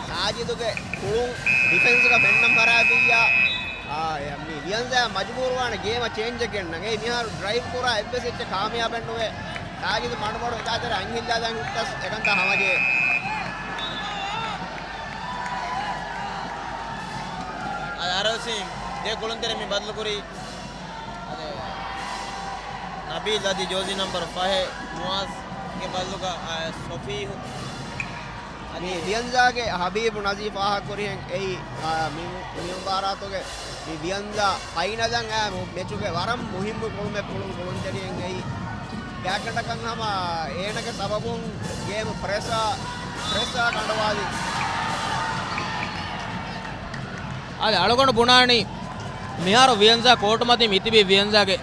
ސާޖިދުގެ ކުޅުން ޑިފެންސްގަ ފެންނަން ފަރާތިއްޔާ. އާ، އެ، މި ވިޔަންޒާ މަޖުބޫރުވާނެ ގޭމަށް ޗޭންޖެއް ގެންނަން. އެއީ މިހާރު ޑްރައިވް ކުރާ އެއްވެސް އެއްޗެއް ކާމިޔާބެއް ނުވޭ. ސާޖިދު މަޑުމަޑު އެކާތެރެ އަންހިއްލާލަން ހުއްޓަސް އެކަންތާ ހަމަޖެހޭ. އަދި އާރްއެލްސީ ދެ ކުޅުންތެރި މި ބަދަލުކުރީ. އަދި ނަބީލް އަދި ޖޯޒީ ނަމްބަރު ފަހެއް މުއާޒްގެ ބަދަލުގަ، އާ، ސޮފީހު. މި ވިޔަންޒާގެ ހަބީބު ނަޒީ ފާހަގަކުރިހެން އެއީ، އާ، މި، މި މުބާރާތުގެ މި ވިޔަންޒާ ފައިނަލަށް އައި މެޗުގެ ވަރަށް މުހިއްމު ކުޅުމެއް ކުޅުން ކުޅުންތެރިއެއް އެއީ. ގާތްގަނޑަކަށް ހަމަ އޭނަގެ ސަބަބުން ގޭމު ޕްރެޝާ، ޕްރެޝާ ކަނޑުވާލި. އަދި އަޅުގަނޑު ބުނާނީ މިހާރު ވިޔަންޒާ ކޯޓުމަތިން މިތިބީ ވިޔަންޒާގެ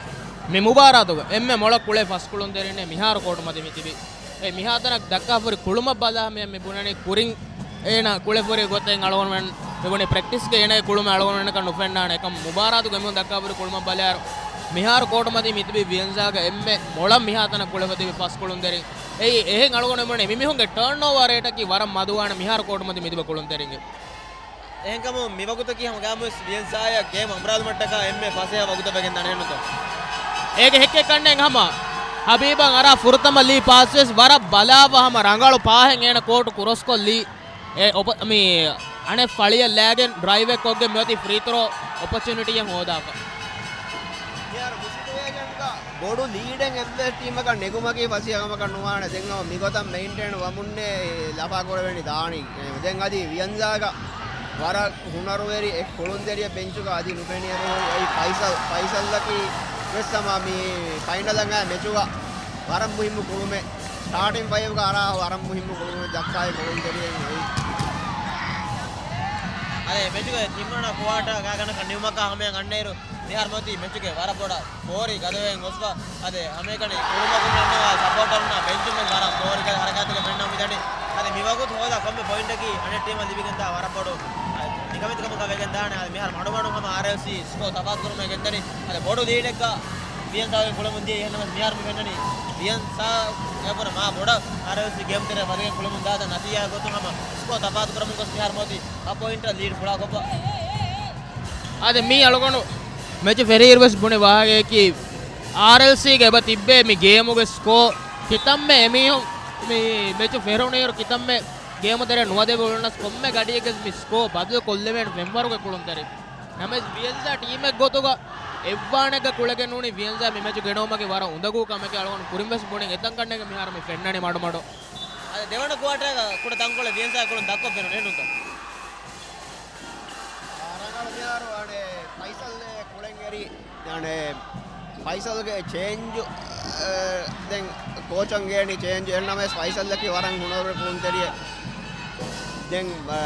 މި މުބާރާތުގަ އެންމެ މޮޅަށް ކުޅޭ ފަސް ކުޅުންތެރިންނޭ މިހާރު ކޯޓުމަތިން މިތިބީ. އެ މިހާތަނަށް ދައްކާފަހުރި ކުޅުމަށް ބަލާ މި، މި ބުނަނީ ކުރިން އޭނަ ކުޅެފަހުރި ގޮތެއް އަޅުގަނޑުމެން މި ބުނީ ޕްރެކްޓިސްގަ އޭނަގެ ކުޅުމެއް އަޅުގަނޑުމެންނަކަށް ނުފެންނާނެ. އެކަމް މުބާރާތުގަ އެމީހުން ދައްކާފަހުރި ކުޅުމަށް ބަލާއިރު މިހާރު ކޯޓުމަތިން މިތިބި ވިޔަންޒާގަ އެންމެ މޮޅަށް މިހާތަނަށް ކުޅެފަ ތިބި ފަސް ކުޅުންތެރިން. އެއީ އެހެން އަޅުގަނޑު މި ބުނީ އެމީހުންގެ ޓާންއޯވަރ ރޭޓަކީ ވަރަށް މަދުވާނެ މިހާރު ކޯޓުމަތިން މިތިބި ކުޅުންތެރިންގެ. އެހެންކަމުން މިވަގުތަކީ ހަމަ ގާމުސް ވިޔަންޒާއަށް ގޭމް އަނބުރާލުމަށްޓަކާ އެންމެ ފަސޭހަ ވަގުތަށް ވެގެން ދާނެ ނުތޯ؟ އޭގެ ހެއްކެއް ކަންނޭނގެ ހަމަ ހަބީބަށް އަރާ ފުރަތަމަ ލީ ޕާސް ވެސް ވަރަށް ބަލާވާ ހަމަ ރަނގަޅު ޕާހެއް އޭނަ ކޯޓު ކްރޮސްކޮށްލީ. އެ އޮޕ-، މި އަނެއް ފަޅިއަށް ލާގެން ޑްރައިވެއް ކޮށްގެން މިއޮތީ ފްރީ ތްރޯ އޮޕޮޗުނިޓީއެއް ހޯދާފަ. މިހާރު މި ސިޓުއޭޝަންގަ ބޮޑު ލީޑެއް އެއްވެސް ޓީމަކަށް ނެގުމަކީ ފަސޭހަ ކަމަކަށް ނުވާނެ. ދެން ހަމަ މިގޮތަށް މެއިންޓެއިން ވަމުންނޭ ލަފާ ކުރެވެނީ ދާނީ. ދެން އަދި ވިޔަންޒާގަ ވަރަށް ހުނަރުވެރި އެއް ކުޅުންތެރިއެއް ބެންޗުގަ އަދި ނުފެނިއެވެ. އެއީ ފައިސަލް، ފައިސަލްއަކީ ވެސް ހަމަ މި ފައިނަލަށް އައި މެޗުގަ ވަރަށް މުހިއްމު ކުޅުމެއް. ސްޓާޓިން ފައިވްގަ އަރާ ވަރަށް މުހިއްމު ކުޅުމެއް ދައްކާއި ކުޅުންތެރިއެއް އޮތް. އަދި މެޗުގެ ތިންވަނަ ކުއާޓަރ ގާތްގަނޑަކަށް ނިމުމަކާ ހަމަޔަށް އަންނައިރު މިހާރު މިއޮތީ މެޗުގެ ވަރަށް ބޮޑަށް ފޯރި ގަދަވެގެން ގޮސްފަ. އަދި ހަމައެކަނި ކުޅުމަކުން އަންނަވާ ސަޕޯޓަރުންނާ ބެންޗުން ވެސް ވަރަށް ފޯރި ގަދަ ހަރަކާތެއް ފެންނަމުން މިދަނީ. އަދި މިވަގުތު ހޯދާ ކޮންމެ ޕޮއިންޓަކީ އަނެއް ޓީމަށް ލިބިގެންދާ ވަރަށް ބޮޑު ނިކަމެތިކަމަކަށް ވެގެންދާނެ. އަދި މިހާރު މަޑުމަޑުން ހަމަ އާރްއެލްސީ ސްކޯ ތަފާތުކުރުމަށް ގެންދަނީ. އަދި ބޮޑު ލީޑެއްގަ ވިޔަންސާގެ ކުޅެމުން ދިޔަ. އެހެންނަމަވެސް މިހާރު މި ފެންނަނީ ވިޔަންސާ އެބުރަ މާ ބޮޑަށް އާރްއެލްސީ ގޭމް ތެރެއަށް ވަދެގެން ކުޅެމުން ދާތަން ނަތީޖާ ގޮތުން ހަމަ ސްކޯ ތަފާތު ކުރަމުން ގޮސް މިހާރު މިއޮތީ ހަ ޕޮއިންޓަށް ލީޑް ފުޅާކޮށްފަ. އާދެ، މީ އަޅުގަނޑު މެޗު ފެށިއިރު ވެސް ބުނި ވާހަކަޔަކީ، އާރްއެލްސީގެ އެބަ ތިއްބޭ މި ގޭމުގެ ސްކޯ ކިތަންމެ އެމީހުން މި މެޗު ފެށުނުއިރު ކިތަންމެ ގޭމު ތެރެއަށް ނުވަދެވި އުޅުނަސް ކޮންމެ ގަޑިއެއްގެ މި ސްކޯ ބަދަލު ކޮށްލެވޭނެ ފެންވަރުގެ ކުޅުންތެރިން. ނަމަވެސް ވިއެންޒާ ޓީމެއް ގޮތުގަ އެއްވާނެއްގަ ކުޅެގެން ނޫނީ ވިއެންޒާ މި މެޗު ގެނައުމަކީ ވަރަށް އުނދަގޫ ކަމެކޭ. އަޅުގަނޑު ކުރިން ވެސް ބުނިން އެތަން ކަންނޭނގެ މިހާރު މި ފެންނަނީ މަޑުމަޑު. އަދި ދެވަނަ ކުއާޓާގަ ކުޑަ ތަންކޮޅެއް ވިއެންޒާ ކުޅުން ދައްކޮށް ފެނުނު އެހެންނޫންތޯ؟ ރަނގަޅު މިހާރު އަނެ ފައިސަލް ކުޅެން އެރި އަނެ ފައިސަލްގެ ޗޭންޖު، އަ، ދެން ކޯޗަށް ގޭނީ ޗޭންޖު. އެހެންނަމަވެސް ފައިސަލްއަކީ ވަރަށް ހުނަރުވެރި ކުޅުންތެރިއެއް. ދެން، އަ،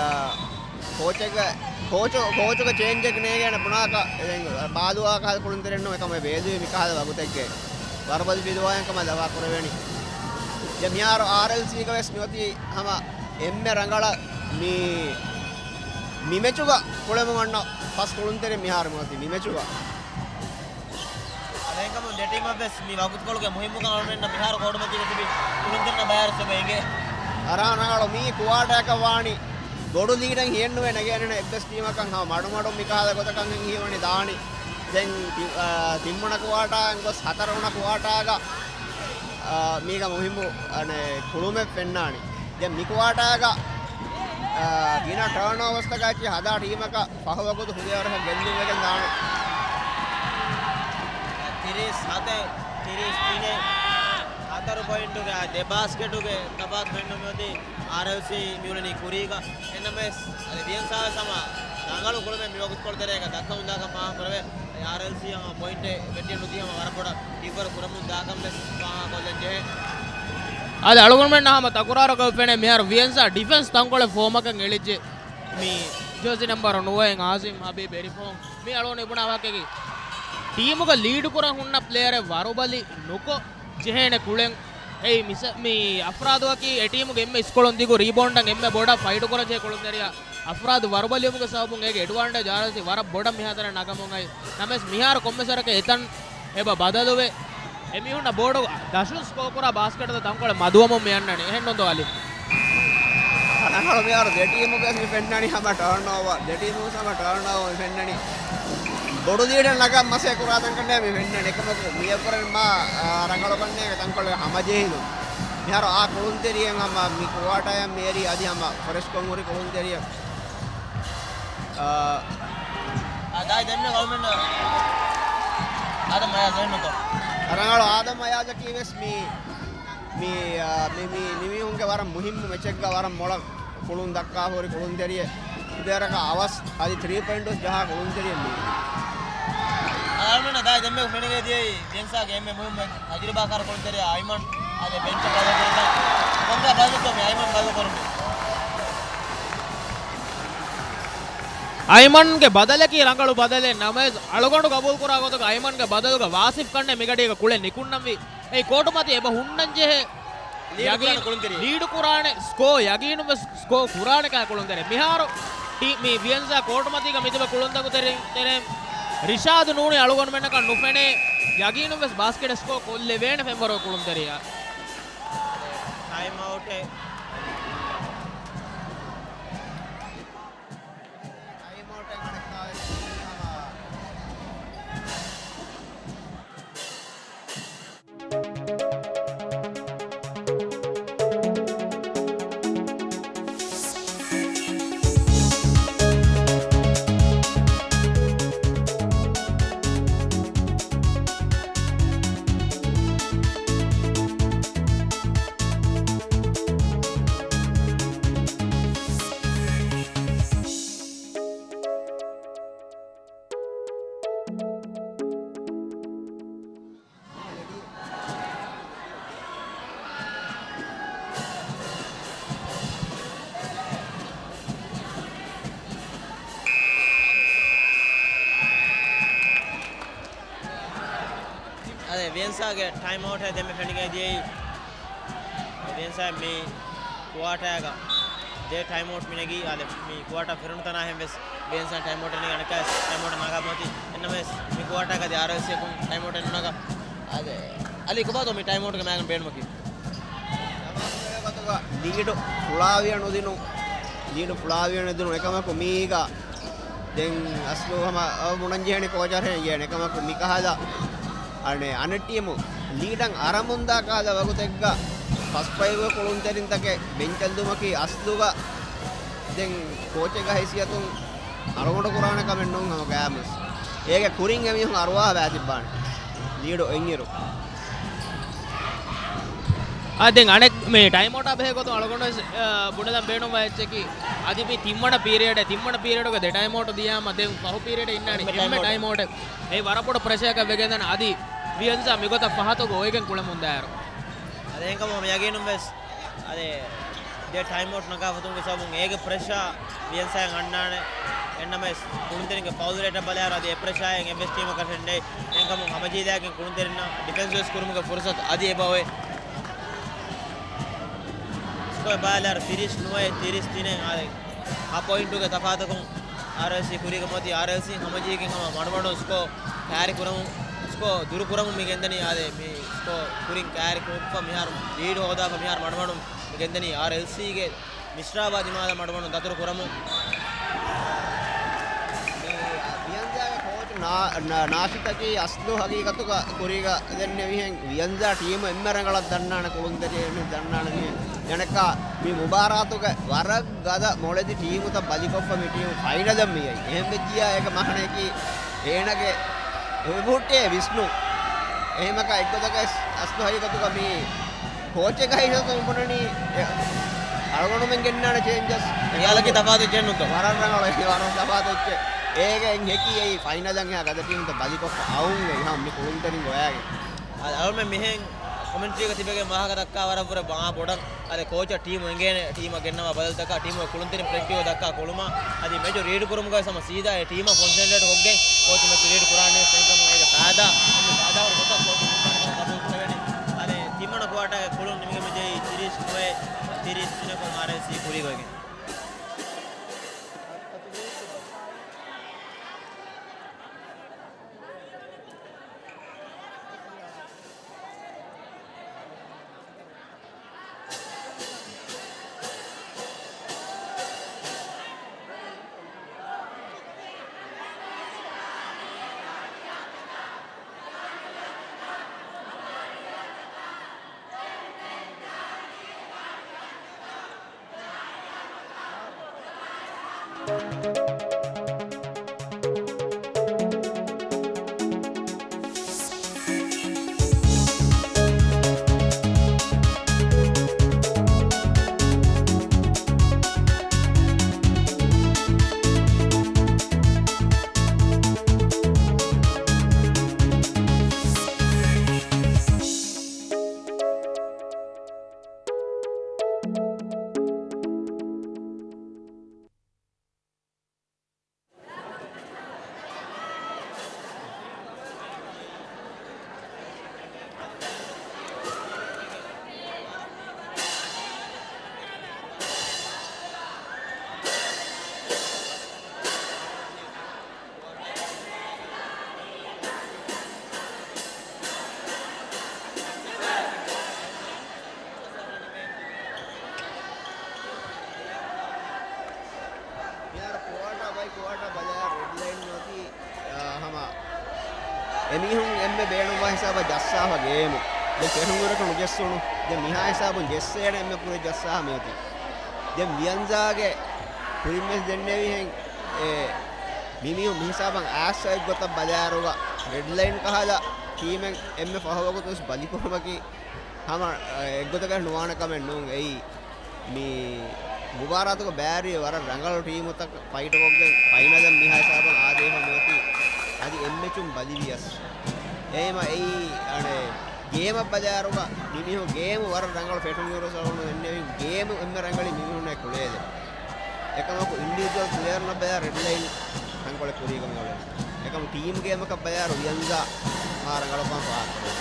ކޯޗެއްގެ، ކޯޗު، ކޯޗުގެ ޗޭންޖެއް ނޭގޭނެ ބުނާކަށް، ދެން ބާލުވާ ކަހަލަ ކުޅުންތެރިންނު އެކަމެއް ބޭލުވި މިކަހަލަ ވަގުތެއްގެ ވަރުބަލި ފިލުވާ އެކަމަށް ދަވާ ކުރެވެނީ. ދެން މިހާރު އާރްއެލްސީގަ ވެސް މިއޮތީ ހަމަ އެންމެ ރަނގަޅަށް މި، މި މެޗުގަ ކުޅެމުން އަންނަ ފަސް ކުޅުންތެރިން މިހާރު މިއޮތީ މި މެޗުގަ. އަދެންކަމުން ދެ ޓީމަށް ވެސް މި ވަގުތުކޮޅުގެ މުހިއްމުކަން އަޅުގަނޑުމެންނަށް މިހާރު ކޯޓުމަތީގަ ތިބި ކުޅުންތެރިންނަށް ބަޔާރަސް އެބަ އެނގޭ. އަރާ ރަނގަޅު މީ ކުއާޓާއަކަށް ވާނީ ބޮޑު ލީޑެއް ހިއެއްނުވޭ ނެގޭނެ އެއްވެސް ޓީމަކަށް ހަމަ މަޑުމަޑުން މިކަހަލަ ގޮތަކަށް ހީވަނީ ދާނީ. ދެން ތި-، އާ، ތިންވަނަ ކުއާޓާއިން ގޮސް ހަތަރުވަނަ ކުއާޓާގަ، އާ، މީގަ މުހިއްމު، އަނެ، ކުޅުމެއް ފެންނާނީ. ދެން މި ކުއާޓާގަ، އާ، ގިނަ ޓާންއޯވަސްތަކާއެކީ ހަދާ ޓީމަކަށް ފަހު ވަގުތު ހުރިހާ ވަރަކަށް ގެއްލުންވެގެން ދާނެ. ތިރީސް ހަތެއް، ތިރީސް ތިނެއް، ހަތަރު ޕޮއިންޓުގެ ދެ ބާސްކެޓުގެ ތަފާތު ފެންނަމުން އޮތީ އާރްއެލްސީ މިއުޅެނީ ކުރީގަ. އެންނަމަވެސް، އަދި ވިއެންސާ ވެސް ހަމަ ރަނގަޅު ކުޅުމެއް މިވަގުތުކޮޅު ތެރޭގަ ދައްކަމުން ދާކަން ފާހަގަ ކުރެވޭ. އާރްއެލްސީ ހަމަ ޕޮއިންޓެއް ވެއްޓި ނުދީ ހަމަ ވަރަށް ބޮޑަށް ހިތްވަރު ކުރަމުން ދާކަން ވެސް ފާހަގަ ކޮށްލަން ޖެހޭ. އަދި އަޅުގަނޑުމެންނަށް ހަމަ ތަކުރާރު ކޮށްފެނޭ މިހާރު ވިއެންސާ ޑިފެންސް ތަންކޮޅެއް ފޯމަކަށް އެޅިއްޖެ. މި ޖާޒީ ނަމްބަރު ނުވައެއް އާޒިމް ހަބީބް އެރިފޯން މި އަޅުގަނޑު ބުނާ ވާހަކައަކީ ޓީމުގަ ލީޑު ކުރަން ހުންނަ ޕްލޭޔަރެއް ވަރުބަލި ނުކޮށް ޖެހޭނެ ކުޅެން. އެއީ މިސަ-، މި އަފްރާދުއަކީ އެ ޓީމުގެ އެންމެ އިސްކޮޅުން ދިގު ރީބައުންޑަށް އެންމެ ބޮޑަށް ފައިޓު ކުރަން ޖެހޭ ކުޅުންތެރިޔާ. އަފްރާދު ވަރުބަލިވުމުގެ ސަބަބުން އޭގެ އެޑްވާންޓޭޖް އާރްއެލްސީ ވަރަށް ބޮޑަށް މިހާތަނަށް ނަގަމުން އައި. ނަމަވެސް މިހާރު ކޮންމެސް ވަރަކަށް އެތަން އެބަ ބަދަލުވެ، އެމީހުންނަށް ބޯޑު ދަށުން ސްކޯ ކުރާ ބާސްކެޓްތައް ތަންކޮޅެއް މަދުވަމުން މި އަންނަނީ. އެހެންނޫންތޯ އަލީ؟ ރަނގަޅު މިހާރު ދެ ޓީމުގެ ވެސް މި ފެންނަނީ ހަމަ ޓާންއޯވަރ. ދެ ޓީމު ވެސް ހަމަ ޓާންއޯވަރ މި ފެންނަނީ. ބޮޑު ލީޑެއް ނަގަން މަސޭ ކުރާ ތަންކަން މި ފެންނަނީ. އެކަމަކު މި އެއްވަރެއް މާ، އާ، ރަނގަޅު ކަންނޭނގެ ތަންކޮޅެއް ހަމަޖެހިލުން. މިހާރު އާ ކުޅުންތެރިއެއް ހަމަ މި ކުވާޓާއަށް މި އެރީ އަދި ހަމަ ފްރެޝްކޮށް ހުރި ކުޅުންތެރިއެއް. އާ، އާ، ދާއި ދެންމެ ގަވަމެންޓް އާދަމް އަޔާޒް އެހެންނުތޯ؟ ރަނގަޅު އާދަމް އަޔާޒަކީ ވެސް މި، މި، އާ، މި، މި، މިމީހުންގެ ވަރަށް މުހިއްމު މެޗެއްގަ ވަރަށް މޮޅަށް ކުޅުން ދައްކާ ހުރި ކުޅުންތެރިއެއް. ކުދޭރަކަށް އަވަސް އަދި ތްރީ ޕޮއިންޓް ވެސް ޖަހާ ކުޅުންތެރިއެއް މީ. އަޅުގަނޑަށް ދާއި ދެންމެ ފެނިގެން ދިޔައީ ވިއެންސާގެ އެންމެ މުހިއްމު ތަޖުރިބާކާރު ކުޅުންތެރިޔާ އައިމަން އާދެ ބެންޗަށް ބަދަލުކުރިތަން. ކޮންގާ ބަދަލުކޮށް މި އައިމަން ބަދަލުކުރުނީ؟ އައިމަންގެ ބަދަލަކީ ރަނގަޅު ބަދަލެއް ނަމަވެސް، އަޅުގަނޑު ގަބޫލުކުރާ ގޮތުގަ އައިމަންގެ ބަދަލުގަ ވާސިފް ކަންނޭ މިގަޑީގަ ކުޅެ ނިކުންނަންވީ. އެއީ ކޯޓުމަތީ އެބަ ހުންނަންޖެހޭ. ލީޑު ކުރާނެ ކުޅުންތެރި. ލީޑު ކުރާނެ ސްކޯ ޔަގީނުން ވެސް ސްކޯ ކުރާނެ ކަހަލަ ކުޅުންތެރި. މިހާރު ޓީ-، މި ވިއެންޒާ ކޯޓުމަތީގަ މިތިބެ ކުޅުންތަކުގެ ތެރެއިން، ތެރެއިން ރިޝާދު ނޫނީ އަޅުގަނޑުމެންނަކަށް ނުފެނޭ. ޔަގީނުން ވެސް ބާސްކެޓް ސްކޯ ކޮށްލެވޭނެ ފެންވަރު ކުޅުންތެރިޔާ. ޓައިމް އައުޓެއް. ޓައިމް އައުޓެއް އަނެއްކާވެސް ހަމަ އަދި ވިއެންސާގެ ޓައިމް އައުޓް ދެންމެ ފެނިގެން ދިޔައީ. ވިއެންސާ މި ކުއާޓާގަ ދެ ޓައިމް އައުޓް މި ނެގީ، އާދެ، މި ކުއާޓާ ފެރުނު ތަނާ ހެން ވެސް ވިއެންސާ ޓައިމް އައުޓް ނެގި އަނެއްކާ ޓައިމް އައުޓް ނަގާ މަތި. އެންނަމެސް މި ކުއާޓާގަ ދެ އާރްއެލްސީ އަކުން ޓައިމް އައުޓް ނުނަގާ. އާދެ، އަލީ ކޮބާތޯ މި ޓައިމް އައުޓްގެ މައިގަނޑު ބޭނުމަކީ؟ ލީޑު ފުޅާވިޔަ ނުދިނުން، ލީޑު ފުޅާވިޔަ ނުދިނުން އެކަމަކު މީގަ ދެން އަސްލު ހަމަ ބުނަން ޖެހޭނެ ކޯޗަށް ހެން ޖެހޭނެ އެކަމަކު މިކަހަލަ އަނެއް، އަނެއް ޓީމު ލީޑަށް އަރަމުންދާ ކަހަލަ ވަގުތެއްގަ ފަސް ފައިވްގެ ކުޅުންތެރިންތަކެއް ބެންޗަށް ދުމަކީ އަސްލުގަ ދެން ކޯޗެއްގެ ހައިސިއްޔަތުން އަޅުގަނޑު ކުރާނެ ކަމެއް ނޫން ހަމަ ގާމުސް. އޭގެ ކުރިން އެމީހުން އަރުވާހަ ބައިތިއްބާނެ ލީޑު އޮތްއިރު. އާ، ދެން އަނެއް މި ޓައިމް އައުޓާ ބެހޭ ގޮތުން އަޅުގަނޑު ވެސް، އާ، ބުނެލަން ބޭނުންވާ އެއްޗަކީ އަދި މި ތިންވަނަ ޕީރިއަޑެއް، ތިންވަނަ ޕީރިއަޑުގަ ދެ ޓައިމް އައުޓް ދިޔާމަ ދެން ފަހު ޕީރިއަޑެއް އިންނާނެ އެންމެ އެންމެ ޓައިމް އައުޓް. ޓައިމް އައުޓެއް. އެއީ ވަރަށް ބޮޑު ޕްރެޝަރަކަށް ވެގެންދާނެ އަދި ވިޔަންޒާ މިގޮތަށް ފަހަތުގަ އޮވެގެން ކުޅެމުންދާއިރު. އަދި އެހެންކަމުން ހަމަ ޔަގީނުން ވެސް އަދި ދެ ޓައިމް އައުޓް ނަގާ ފަހުން ވެސް އެގެ ޕްރެޝާ ވިޔަންސާއަށް އަންނާނެ. އެންނަމެސް ކުޅުންތެރިންގެ ފައުލް ރޭޓަށް ބަލާއިރު އަދި އެ ޕްރެޝާއެއް އެއްވެސް ޓީމަކަށް ނެތް. އެހެންކަމުން ހަމަޖެހިލާގެން ކުޅުންތެރިންނަށް ޑިފެންސް ވެސް ކުރުމުގެ ފުރުސަތު އަދި އެބައޮތް. ސްކޯ ބަލާއިރު ތިރީސް ނުވައެއް ތިރީސް ތިނެއް އާދެ. އާ ޕޮއިންޓުގެ ތަފާތަކުން އާރްއެލްސީ ކުރީގަ މިއޮތީ. އާރްއެލްސީ ހަމަޖެހިގެން ހަމަ މަޑުމަޑުން ސްކޯ ކައިރި ކުރަމުން، ސްކޯ ދުރު ކުރަމުން މި ގެންދަނީ. އާދެ، މި ސްކޯ ކުރިން ކައިރި ކުރައްވާ މިހާރު ލީޑް ހޯދާފަ މިހާރު މަޑުމަޑުން މި ގެންދަނީ އާރްއެލްސީގެ މިސްރާބާ ދިމާލަށް މަޑުމަޑުން ދަތުރު ކުރަމުން. މި ވިޔަންޒާގެ ކޯޗު ނާ-، ނާ-، ނާޝިދަކީ އަސްލު ހަގީގަތުގަ ކުރީގަ ދެންނެވިހެން ވިޔަންޒާ ޓީމު އެންމެ ރަނގަޅަށް ދަންނާނެ ކުޅުންތެރި އެންމެ ދަންނާނެ މީހެއް. އަނެއްކާ މި މުބާރާތުގެ ވަރަށް ގަދަ މޮޅެތި ޓީމުތައް ބަލިކޮށްފަ މި ޓީމު ފައިނަލަށް މިއައީ. އެހެން ވެއްޖިއްޔާ އޭގެ މަހަނައަކީ އޭނަގެ އެބަހުއްޓޭ ވިސްނު. އެހެމަކާ އެއްގޮތަކަށް އަސްލު ހަގީގަތުގަ މި ކޯޗެއްގެ ހައިސިއްޔަތުން މި ބުނަނީ އެ އަޅުގަނޑުމެން ގެންނާނެ ޗޭންޖަސް. އެ ހިޔާލަކީ ތަފާތު އެއްޗެއް ނޫންތޯ؟ ވަރަށް ރަނގަޅު، ވަރަށް ތަފާތު އެއްޗެއް. އޭގަ އެން ހެކި އެއީ ފައިނަލަށް އެހާ ގަދަ ޓީމުތައް ބަލިކޮށްފަ އައުން އެހާ މި ކުޅުންތެރިން ގޮވާގެން. އަ-، އަޅުމެން މިހެން ކޮމެންޓްރީގަ ތިބެގެން ވާހަކަ ދައްކާ ވަރަށް ވުރެ މާ ބޮޑަށް. އަދި ކޯޗަށް ޓީމު އެނގޭނެ، ޓީމަށް ގެންނަވާ ބަދަލުތަކާ، ޓީމުގެ ކުޅުންތެރިން ޕްރެކްޓިސް ދައްކާ ކުޅުމަށް، އަދި މެޗު ރީޑް ކުރުމުގައި ހަމަ ސީދާ އެ ޓީމަށް ކޮންސެންޓްރޭޓް ކޮށްގެން ކޯޗު މެޗު ރީޑް ކުރާނީ އެކަމު އޭގެ ފައިދާ، އެންމެ ފައިދާވަރު ގޮތަށް ކޯޗު ކުޅުންތެރިން ގަބޫލު ކުރެވެނީ. އަދި ތިންވަނަ ކުއާޓާގެ ކުޅުން ނިމިގެން މިދިޔައީ ތިރީސް ނުވައެއް ތިރީސް ތިނަކުން އާރްއެލްސީ ކުރީގަ އޮތްގެން. މިހާރު ކުއާޓާ ބައި ކުއާޓާ ބަލާ ރެޑް ލައިން އޮތީ، އާ، ހަމަ އެމީހުން އެންމެ ބޭނުންވާ ހިސާބަށް ޖައްސާފަ ގޭމު. ދެން ފެށުން އިރަކު ނުޖެއްސުނު. ދެން މިހާ ހިސާބުން ޖެއްސޭނެ އެންމެ ކުރި ޖައްސާ މިއޮތީ. ދެން ވިޔަންޒާގެ ކުރިންވެސް ދެންނެވިހެން އެ މިމީހުން މިހިސާބަށް އާސް އެއްގޮތަށް ބަލާއިރުގަ ރެޑް ލައިން ކަހަލަ ޓީމެއް އެންމެ ފަހު ވަގުތުވެސް ބަލިކުރުމަކީ ހަމަ އެއްގޮތަކަށް ނުވާނެ ކަމެއް ނޫން. އެއީ މި މުބާރާތުގަ ބައިވެރި ވަރަށް ރަނގަޅު ޓީމުތައް ފައިޓުކޮށްގެން ފައިނަލަށް މިހާ ހިސާބަށް އާދޭފަ މިއޮތީ އަދި އެންމެ މެޗުން ބަލިވިޔަސް. އެހެމަ އެއީ އަނެއް ގޭމަށް ބަލާއިރުގަ މިމީހުން ގޭމު ވަރަށް ރަނގަޅު ފެށުން އިރު ސަލޫނު ދެންނެވި ގޭމު އެންމެ ރަނގަޅީ މިމީހުންނަށް ކުޅޭދެ. އެކަމަކު އިންޑިވިޖުއަލް ޕްލޭޔަރުންނަށް ބަލާ ރެޑް ލައިން ތަންކޮޅެއް ކުރީގަ މިއުޅެނީ. އެކަމު ޓީމް ގޭމަކަށް ބަލާއިރު ވިޔަންޒާ މާ ރަނގަޅުކަމަށް ފާހަގަކުރެވޭ.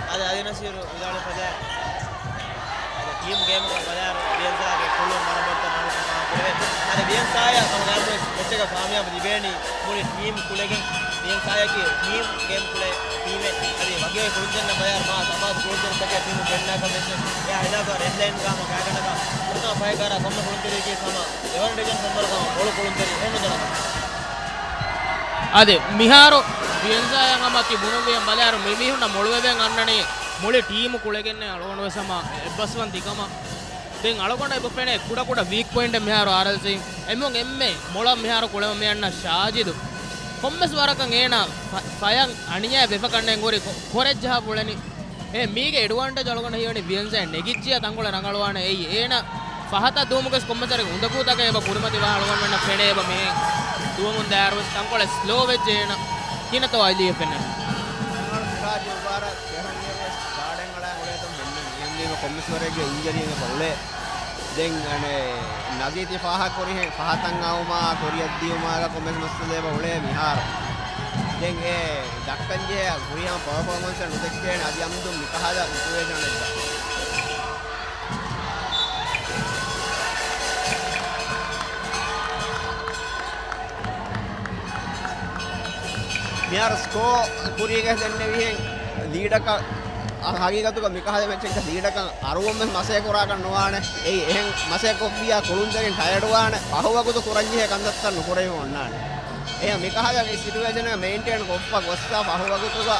އަދި އަދި ނަސީރު ވިދާޅުވި ފަދައިން، އަދި ޓީމް ގޭމަކަށް ބަލާއިރު ވިޔަންޒާގެ ކުޅުން ވަރަށް ބޮޑުތަން އަޅުކަން ފާހަގަކުރެވޭ. އަދި ވިޔަންޒާއަށް ކަމުގައިމުވެސް އެ މެޗަކަށް ކާމިޔާބު ލިބޭނީ މުޅި ޓީމް ކުޅެގެން. ވިއެންސާއަކީ ޓީމް ގޭމް ކުޅޭ ޓީމެއް. އަދި ވަކިވަކި ކުޅުންތެރިންނަށް ބަލާއިރު މާ ތަފާތު ކުޅުންތެރިންތަކެއް ޓީމު ގެންނާކަށް ވެސް އެއާ ހިލާފަށް ރެޑް ލައިންގަ ހަމަ ގާތްގަނޑަކަށް ހުންނާ ފަހެއް ކަރާ ކޮންމެ ކުޅުންތެރިއަކީ ހަމަ އެވަން ޑިވިޝަން ފެންވަރު ހަމަ މޮޅު ކުޅުންތެރި އެހެން ނުދަނަކަށް. އަދި މިހާރު ވިއެންޒާއަށް ހަމަ ތި ބުނުއްވިއަން ބަލާއިރު މި މީހުންނަށް މޮޅުވެވެން އަންނަނީ މުޅި ޓީމު ކުޅެގެންނޭ އަޅުގަނޑު ވެސް ހަމަ އެއްބަސްވަން ތިކަމަށް. ދެން އަޅުގަނޑަށް އެބަ ފެނޭ ކުޑަކުޑަ ވީކް ޕޮއިންޓެއް މިހާރު އާރްއެލްސީ އެމީހުން އެންމެ މޮޅަށް މިހާރު ކުޅެމުން މި އަންނަ ޝާޖިދު. ކޮންމެސް ވަރަކަށް އޭނާ ފަ-، ފަޔަށް އަނިޔާ ވެފަ ކަންނޭނގެ ހުރި ކޮ-، ކޮރެއް ޖަހާފަ އުޅެނީ. އެ މީގެ އެޑްވާންޓޭޖް އަޅުގަނޑަށް ހީވަނީ ވިއެންޒާ ނެގިއްޖިއްޔާ ތަންކޮޅެއް ރަނގަޅުވާނެ. އެއީ އޭނާ ފަހަތަށް ދުވުމުގެ ކޮންމެސް ވަރެއް އުނދަގޫތަކެއް އެބަ ކުރިމަތިވާ އަޅުގަނޑުމެންނަށް ފެނޭ އެބަ މިހެން ދުވަމުން ދާއިރު ވެސް ތަންކޮޅެއް ސްލޯ ވެއްޖެ އޭނާ. ކިހިނެއްތޯ އަލީއަށް ފެންނަނީ؟ ރަނގަޅު ސިރާޖް މުބާރާ ފެށުންވިއެރު ވެސް ގާޑެއް އަޅާ އުޅޭތޯ ފެންނަނީ. އެހެންވީމަ ކޮންމެސް ވަރެއްގެ އިންޖަރީ އެބަ އުޅޭ. ދެން އަނެއް ނަޒީ ތި ފާހަގަކުރިހެން ފަހަތަށް އައުމާ ކުރިއަށްދިޔުމާގަ ކޮންމެސް މައްސަލަ އެބަ އުޅޭ މިހާރު. ދެން އެ ދައްކަންޖެހޭ ހުރިހާ ޕަރފޯމަންސެއް ނުދެއްކޭނެ އަދި އަމްދު މިކަހަލަ ސިޗުއޭޝަނެއްގަ. މިހާރު ސްކޯ ކުރީގަ ދެންނެވިހެން ލީޑަކަށް، އަ، ހަގީގަތުގަ މިކަހަލަ މެޗެއްގަ ލީޑަކަށް އަރުވަން ވެސް މަސޭ ކުރާކަށް ނުވާނެ. އެއީ އެހެން މަސޭ ކޮށްފިއްޔާ ކުޅުންތެރިން ޓަޔަޑުވާނެ. ފަހު ވަގުތު ކުރަންޖެހޭ ކަންތައްތައް ނުކުރެވި އޮންނާނެ. އެހެން މިކަހަލަ ސިޗުއޭޝަނެއް މެއިންޓެއިން ކޮށްފަ ގޮއްސަ ފަހު ވަގުތުގަ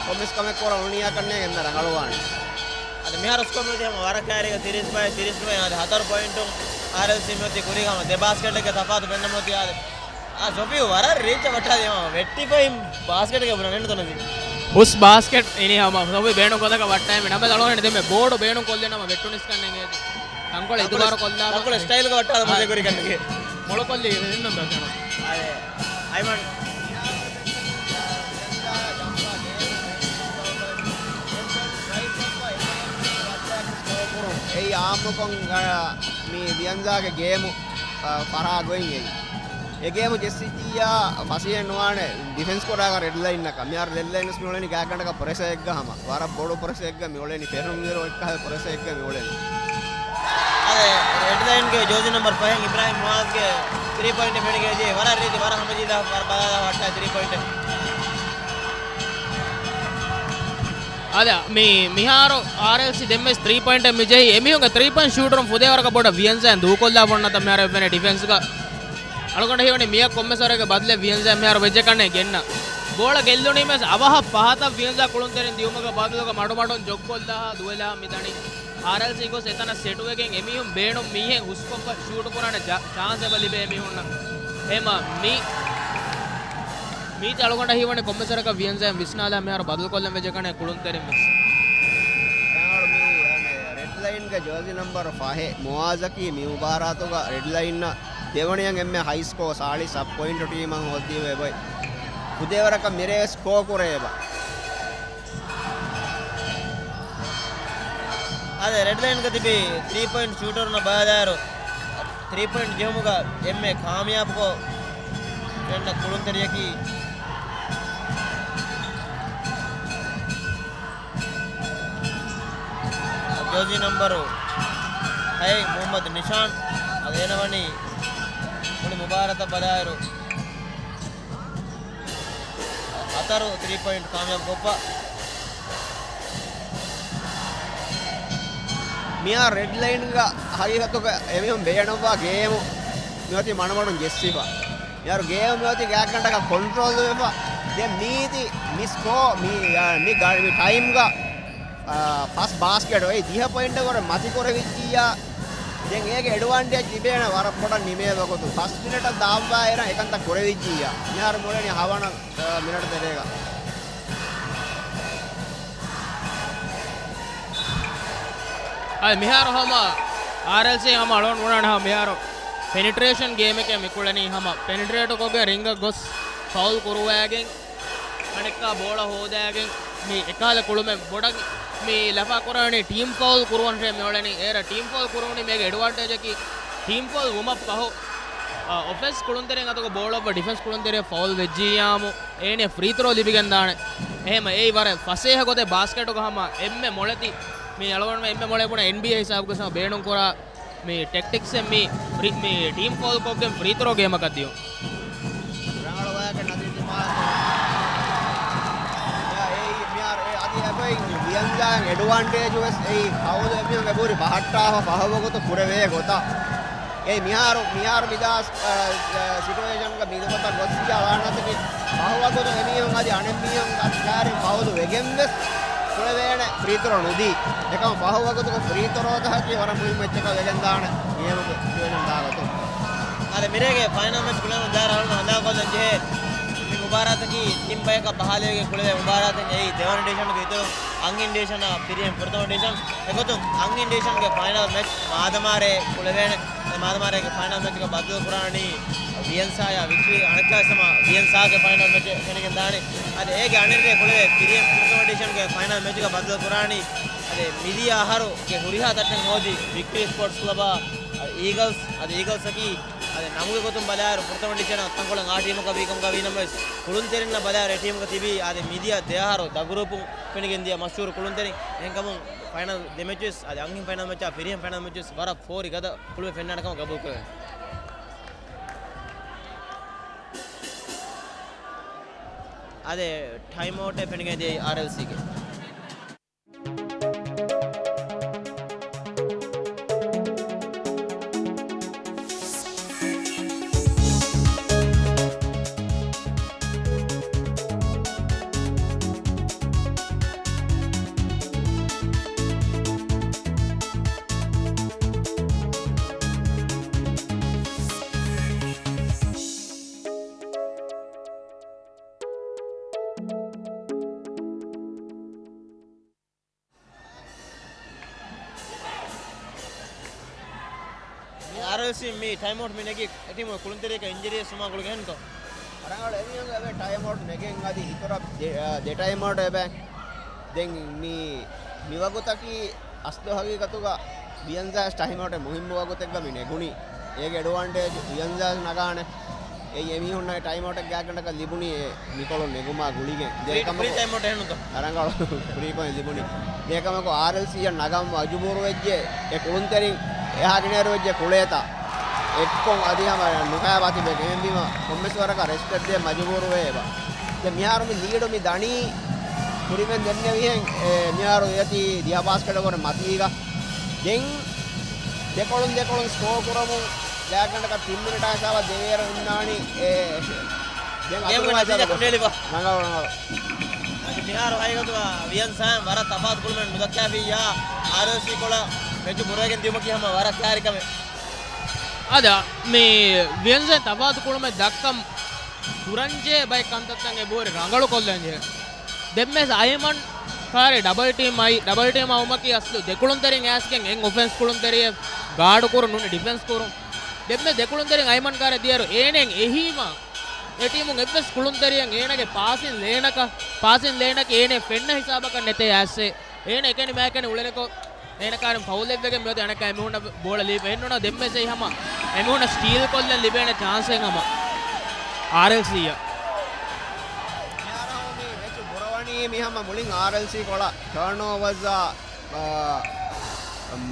ކޮންމެސް ކަމެއް ކުރަން އުޅުނިއްޔާ ކަންނޭނގެ އެންމެ ރަނގަޅުވާނެ. އަދި މިހާރު ސްކޯ މިއޮތީ ހަމަ ވަރަށް ކައިރީގަ ތިރީސް ބައި ތިރީސް ނުވޭ. އަދި ހަތަރު ޕޮއިންޓުން އާރްއެލްސީ މިއޮތީ ކުރީގަ ހަމަ ދެ ބާސްކެޓެއްގެ ތަފާތު ފެންނަމުން އޮތީ. އާދެ، އާ، ސޮފީ ވަރަށް ރީއްޗަށް ވައްޓާލީ ހަމަ ވެއްޓިފައި ބާސްކެޓްގެ ބުނަން ނުތަނަދީ. ހުސް ބާސްކެޓް އިނީ ހަމަ ސޮފީ ބޭނުން ކޮތަކަށް ވައްޓާ މި ނަމެ ދަޅުވަނީ ދެމެ ބޯޑު ބޭނުން ކޮށްލި ނަމަ ވެއްޓުނިސް ކަންނެނގޭ. ތަންކޮޅެއް އިދުބާރު ކޮށްލާ ތަންކޮޅެއް ސްޓައިލްގަ ވައްޓާލަ މަސޭ ކުރި ކަންނެގޭ. މޮޅު ކޮށްލީ އެންނަން ދާ ސަނަ. އައި، އައިމަން. އެއީ އާއްމުކޮށް، އަ، މި ވިއަންޒާގެ ގޭމު، އަ، ފަރާ ގޮތް އެއީ. އެ ގޭމު ޖެއްސިއްޖިއްޔާ ފަސޭހައެއް ނުވާނެ ޑިފެންސް ކުރާކަށް ރެޑް ލައިންއަކަށް. މިހާރު ރެޑް ލައިން ވެސް މި އުޅެނީ ގާތްގަނޑަކަށް ޕްރެސަރެއްގަ ހަމަ. ވަރަށް ބޮޑު ޕްރެސަރެއްގަ މި އުޅެނީ. ފެށުންވިއިރު އެއްކަހަލަ ޕްރެސަރެއްގަ މި އުޅެނީ. އަދެ، ރެޑް ލައިންގެ ޖާޒީ ނަމްބަރު ފަހެއް އިބްރާހިމް މުއާޒްގެ ތްރީ ޕޮއިންޓެއް ފެނިގެން އެދިޔަ. ވަރަށް ރީތި، ވަރަށް ހަމަޖެއްސި ވަރަށް ބަލާލާ ވައްޓާ ތްރީ ޕޮއިންޓެއް. އަދި މި، މިހާރު އާރްއެލްސީ ދެންވެސް ތްރީ ޕޮއިންޓެއް މި ޖެހި. އެމީހުންގެ ތްރީ ޕޮއިންޓް ޝޫޓަރުން ފުދޭ ވަރަކަށް ބޮޑަށް ވިއަންޒާއިން ދޫކޮށްލާފަ އޮންނަތަ މިހާރު އެއްވެނި ޑިފެންސްގަ. އަޅުގަނޑަށް ހީވަނީ މިއަށް ކޮންމެސް ވަރެއްގެ ބަދަލެއް ވިއަންޒާ މިހާރު ވެއްޖެ ކަންނޭ ގެންނަ. ގޯޅަ ގެއްލުނީމަސް އަވަހަށް ފަހަތަށް ވިއަންޒާ ކުޅުންތެރިން ދިޔުމުގެ ބަދަލުގަ މަޑުމަޑުން ޖޮގްކޮށްލާ ދުވެލާ މި ދަނީ. އާރްއެލްސީ ގޮސް އެތަނަށް ސެޓުވެގެން އެމީހުން ބޭނުން މީހެއް ހުސްކޮށްފަ ޝޫޓު ކުރާނެ ޖާ-، ޗާންސް އެބަ ލިބޭ އެމީހުންނަށް. އެހެމަ މީ، މީތި އަޅުގަނޑަށް ހީވަނީ ކޮންމެސް ވަރަކަށް ވިއަންޒާއިން ވިސްނާލާ މިހާރު ބަދަލުކޮށްލަން ވެއްޖެ ކަންނޭ ކުޅުންތެރިން ވެސް. ރަނގަޅު މީ، އަނެއް، ރެޑް ލައިންގެ ޖާޒީ ނަމްބަރު ފަހެއް މުއާޒަކީ މި މުބާރާތުގަ ރެޑް ލައިންނަށް ދެވަނަޔަށް އެންމެ ހައި ސްކޯ ސާޅީސް ސައް ޕޮއިންޓު ޓީމަށް ހޯއްދީފަ އެބައި. ފުދޭވަރަކަށް މިރޭ ސްކޯ ކުރޭ އެބަ. އާދެ، ރެޑް ލައިންގަ ތިބި ތްރީ ޕޮއިންޓް ޝޫޓަރުންނަށް ބަލާލާއިރު، ތްރީ ޕޮއިންޓް ޖެހުމުގަ އެންމެ ކާމިޔާބުކޮށް ފެންނަ ކުޅުންތެރިޔަކީ ޖާޒީ ނަމްބަރު ހައެއް މުހައްމަދު ނިޝާން. އަދި އޭނަ ވަނީ މުޅި މުބާރާތަށް ބަލާއިރު، ހަތަރު ތްރީ ޕޮއިންޓް ކާމިޔާބު ކޮށްފަ. މިއާ ރެޑް ލައިންގަ ހަގީގަތުގަ އެމީހުން ބޭނުންވާ ގޭމު މިއޮތީ މަޑުމަޑުން ޖެއްސިފަ. މިއަރު ގޭމު މިއޮތީ ގާތްގަނޑަކަށް ކޮންޓްރޯލް ވެފަ. ދެން މީތި މި ސްކޯ މި، މި ގަ-، މި ޓައިމްގަ، އާ، ފަސް ބާސްކެޓް އޮތް ދިހަ ޕޮއިންޓަށް ވުރެ މަތިކުރެވިއްޖިއްޔާ، ދެން އޭގެ އެޑްވާންޓޭޖް ލިބޭނެ ވަރަށް ބޮޑަށް ނިމޭ ވަގުތު. ފަސް މިނެޓަށް ދާއްވާއިރަށް އެކަންތައް ކުރެވިއްޖިއްޔާ، މިހާރު މިއުޅެނީ ހަވަނަ، އާ، މިނެޓް ތެރޭގަ. އަދި މިހާރު ހަމަ އާރްއެލްސީ ހަމަ އަޅުގަނޑު ބުނާނެ ހަމަ މިހާރު ޕެނިޓްރޭޝަން ގޭމެކޭ މިކުޅެނީ. ހަމަ ޕެނިޓްރޭޓު ކޮށްގެން ރިންގަށް ގޮސް ފައުލް ކުރުވައިގެން އަނެއްކާ ބޯޅަ ހޯދައިގެން މި އެކަހަލަ ކުޅުމެއް ބޮޑަށް މި ލަފާ ކުރާނީ ޓީމް ފައުލް ކުރުވަންށޭ މިއުޅެނީ. އޭރަށް ޓީމް ފައުލް ކުރުވުނީ މީގެ އެޑްވާންޓޭޖަކީ ޓީމް ފައުލް ވުމަށް ފަހު، އަ، އޮފެންސް ކުޅުންތެރިން އަތުގަ ބޯޅައަށް ޑިފެންސް ކުޅުންތެރިޔަށް ފައުލް ވެއްޖިއްޔާމު އޭނެ ފްރީ ތްރޯ ލިބިގެންދާނެ. އެހެމަ އެއީ ވަރަށް ފަސޭހަ ގޮތެއް ބާސްކެޓުގަ ހަމަ އެންމެ މޮޅެތި މި އަޅުގަނޑުމެން އެންމެ މޮޅޭ ބުނާ އެންބީއޭ ހިސާބުގަ ހަމަ ބޭނުން ކުރާ މި ޓެކްޓިކްސް އެއް މި ފްރީ-، މި ޓީމް ފޯލް ކޮށްގެން ފްރީ ތްރޯ ގޭމަކަށް ދިޔުން. ރަނގަޅު ވާހަކަ ނަދީ ތިމާ. އެއީ މިހާރު އެ އަދި އެބައި ވިޔަންޒާ އެޑްވާންޓޭޖު ވެސް އެއީ ފައުލު އެމީހުން އެބުރި ބަހައްޓާފަ ފަހު ވަގުތު ކުރެވޭ ގޮތަށް. އެ މިހާރު، މިހާރު މިދާސް، އަ، އަ، ސިޓުއޭޝަންގަ މިދަގޮތަށް ގޮސް ސިޔާ ވާނަތަކީ ފަހު ވަގުތު އެމީހުން އަދި އަނެއްމީހުން އަދި ކާރިން ފައުލު ވެގެން ވެސް ކުޅެވޭނެ ފްރީ ތްރޯ ނުދީ. އެކަމަ ފަހު ވަގުތުގެ ފްރީ ތްރޯ ތަކަކީ ވަރަށް މުހިއްމު އެއްޗަކަށް ވެގެންދާނެ ގޭމުގެ ސިޓުއޭޝަން ދާގޮތުން. އާދެ، މިރޭގެ ފައިނަލް މެޗް ކުޅެމުން ދާއިރު އަޅުގަނޑު ހަނދާންކޮށްލަން ޖެހޭ މި މުބާރާތަކީ ތިން ބަޔަކަށް ބަހާލެވިގެން ކުޅެވޭ މުބާރާތެއް. އެއީ ދެވަނަ ޑިވިޝަނުގެ އިތުރުން އަންހެން ޑިވިޝަނާ ފިރިހެން ފުރަތަމަ ޑިވިޝަން. އެގޮތުން އަންހެން ޑިވިޝަންގެ ފައިނަލް މެޗް މާދަމާރޭ ކުޅެވޭނެ. އެ މާދަމާރޭގެ ފައިނަލް މެޗްގަ ބައްދަލު ކުރާނީ ވިޔަންސާޔާ ވިކްޓަރީ. އަނެއްކާވެސް ހަމަ ވިޔަންސާގެ ފައިނަލް މެޗެއް ފެނިގެން ދާނެ. އަދި އޭގެ އަނެއްރޭ ކުޅެވޭ ފިރިހެން ފުރަތަމަ ޑިވިޝަންގެ ފައިނަލް މެޗްގަ ބައްދަލު ކުރާނީ އަދި މިދިޔަ އަހަރުގެ ހުރިހާ ތައްޓެއް ހޯދި ވިކްޓަރީ ސްޕޯޓްސް ކްލަބާ އީގަލްސް. އަދި އީގަލްސް އަކީ އަދި ނަމުގެ ގޮތުން ބަލާއިރު ފުރަތަމަ ޑިވިޝަނަށް އަތްތަންކޮޅެއް އާ ޓީމަކަށް ވީ ކަމުގަ ވީ ނަމަވެސް، ކުޅުންތެރިންނަށް ބަލާއިރު އެ ޓީމުގަ ތިބީ އާދެ މިދިޔަ ދެ އަހަރު ދަށް ގްރޫޕުން ފެނިގެން ދިޔަ މަޝްހޫރު ކުޅުންތެރިން. އެހެންކަމުން ފައިނަލް ދެ މެޗުވެސް އަދި އަންހެން ފައިނަލް މެޗާ ފިރިހެން ފައިނަލް މެޗުވެސް ވަރަށް ފޯރި ގަދަ ކުޅެވެ ފެންނާނެ ކަމަށް ގަބޫލުކުރެވޭނެ. އާދެ، ޓައިމް އައުޓެއް ފެނިގެން ދިޔައީ އާރްއެލްސީގެ. މި އާރްއެލްސީ މި ޓައިމް އައުޓް މި ނެގި އެޓީމުގެ ކުޅުންތެރިޔަކަށް އިންޖަރީއެއް ސުމާ ގުޅިގެންތޯ؟ ރަނގަޅު އެމީހުން އެބަ ޓައިމް އައުޓް ނެގެން އަދި އިތުރަށް ދެ، އަ، ދެ ޓައިމް އައުޓް އެބަ. ދެން މި، މި ވަގުތަކީ އަސްލު ހަގީގަތުގަ ވިޔަންޒާ ޓައިމް އައުޓެއް މުހިއްމު ވަގުތެއްގަ މި ނެގުނީ. އޭގެ އެޑްވާންޓޭޖް ވިޔަންޒާ ނަގާނެ. އެއީ އެމީހުންނަށް ޓައިމް އައުޓެއް ގާތްގަނޑަކަށް ލިބުނީ އެ މިކޮޅުން ނެގުމާ ގުޅިގެން. ފްރީ، ދޭކަމަކު ފްރީ ޓައިމް އައުޓް އެހެންނުތޯ؟ ރަނގަޅު ފްރީކޮށް ލިބުނީ. ދޭކަމަކު އާރްއެލްސީއަށް ނަގަން މަޖުބޫރު ވެއްޖެ އެ ކުޅުންތެރިން އެހާ ގިނައިރު ވެއްޖެ ކުޅޭތާ. އެއްކޮށް އަދި ހަމަ ނުކަޔާ ބާތިބެ ގެނެންދީމަ ކޮންމެސް ވަރަކަށް ރެސްޓެއް ދޭ މަޖުބޫރުވޭ އެބަ. ދެ މިހާރު މި ލީޑު މި ދަނީ ކުރިމެން ދެންނެވިހެން، އެ، މިހާރު އެއަތީ ދިހަ ބާސްކެޓަށް ވުރެ މަތީގަ. ދެން ދެކޮޅުން ދެކޮޅުން ސްކޯ ކުރަމުން ގާތްގަނޑަކަށް ތިން މިނިޓާ ހިސާބަށް ދެވޭއިރު އިންނާނީ، އެ، ދެން ގޭމުގެ އަތުގަ ނަތީޖާ ކޮންޑޭލިބާ؟ ރަނގަޅު، ރަނގަޅު. މިހާރު ހަގީގަތުގަ ވިޔަން ސާމް ވަރަށް ތަފާތު ކުޅުމެއް ނުދައްކާފިއްޔާ، އާރްއެލްސީ ކޮޅަށް މެޗު ބުރަވެގެން ދިޔުމަކީ ހަމަ ވަރަށް ކާރި ކަމެއް. އާދެ، މި ވިޔަން ސާމް ތަފާތު ކުޅުމެއް ދައްކަން ކުރަންޖެހޭ ބައެއް ކަންތައްތައް އެބަހުރި ރަނގަޅުކޮށްލަންޖެހޭ. ދެންމެސް އައިމަން ކާރި ޑަބަލް ޓީމް އައި، ޑަބަލް ޓީމް އައުމަކީ އަސްލު ދެކުޅުންތެރިން އައިސްގެން އެއް އޮފެންސް ކުޅުންތެރިއެއް ގާޑު ކުރުން ނޫނީ ޑިފެންސް ކުރުން. ދެންމެ ދެކުޅުންތެރިން އައިމަން ކާރި ދިޔައިރު އޭނެއް އެހީމަ އެ ޓީމުން އެއްވެސް ކުޅުންތެރިއެއް އޭނަގެ ޕާސިން ލޭނަކަށް، ޕާސިން ލޭނަކީ އޭނެ ފެންނަ ހިސާބަކަށް ނެތޭ އައިސް. އޭނަ އެކަނި މާކަނި އުޅެނިކޮށް، އޭނަ ކާރިން ފައުލެއްވެގެން މިއޮތީ އަނެއްކާ އެމީހުންނަށް ބޯޅަ ލީފަ. އެހެންނޫނަ ދެންމެސް އެއީ ހަމަ އެމީހުންނަށް ސްޓީލް ކޮށްލަން ލިބޭނެ ޗާންސެއް ހަމަ އާރްއެލްސީއަށް. މިހާރު މި މެޗު ބުރަވަނީ މި ހަމަ މުޅިން އާރްއެލްސީ ކޮޅަށް. ޓާންއޯވަރސްއާ، އާ،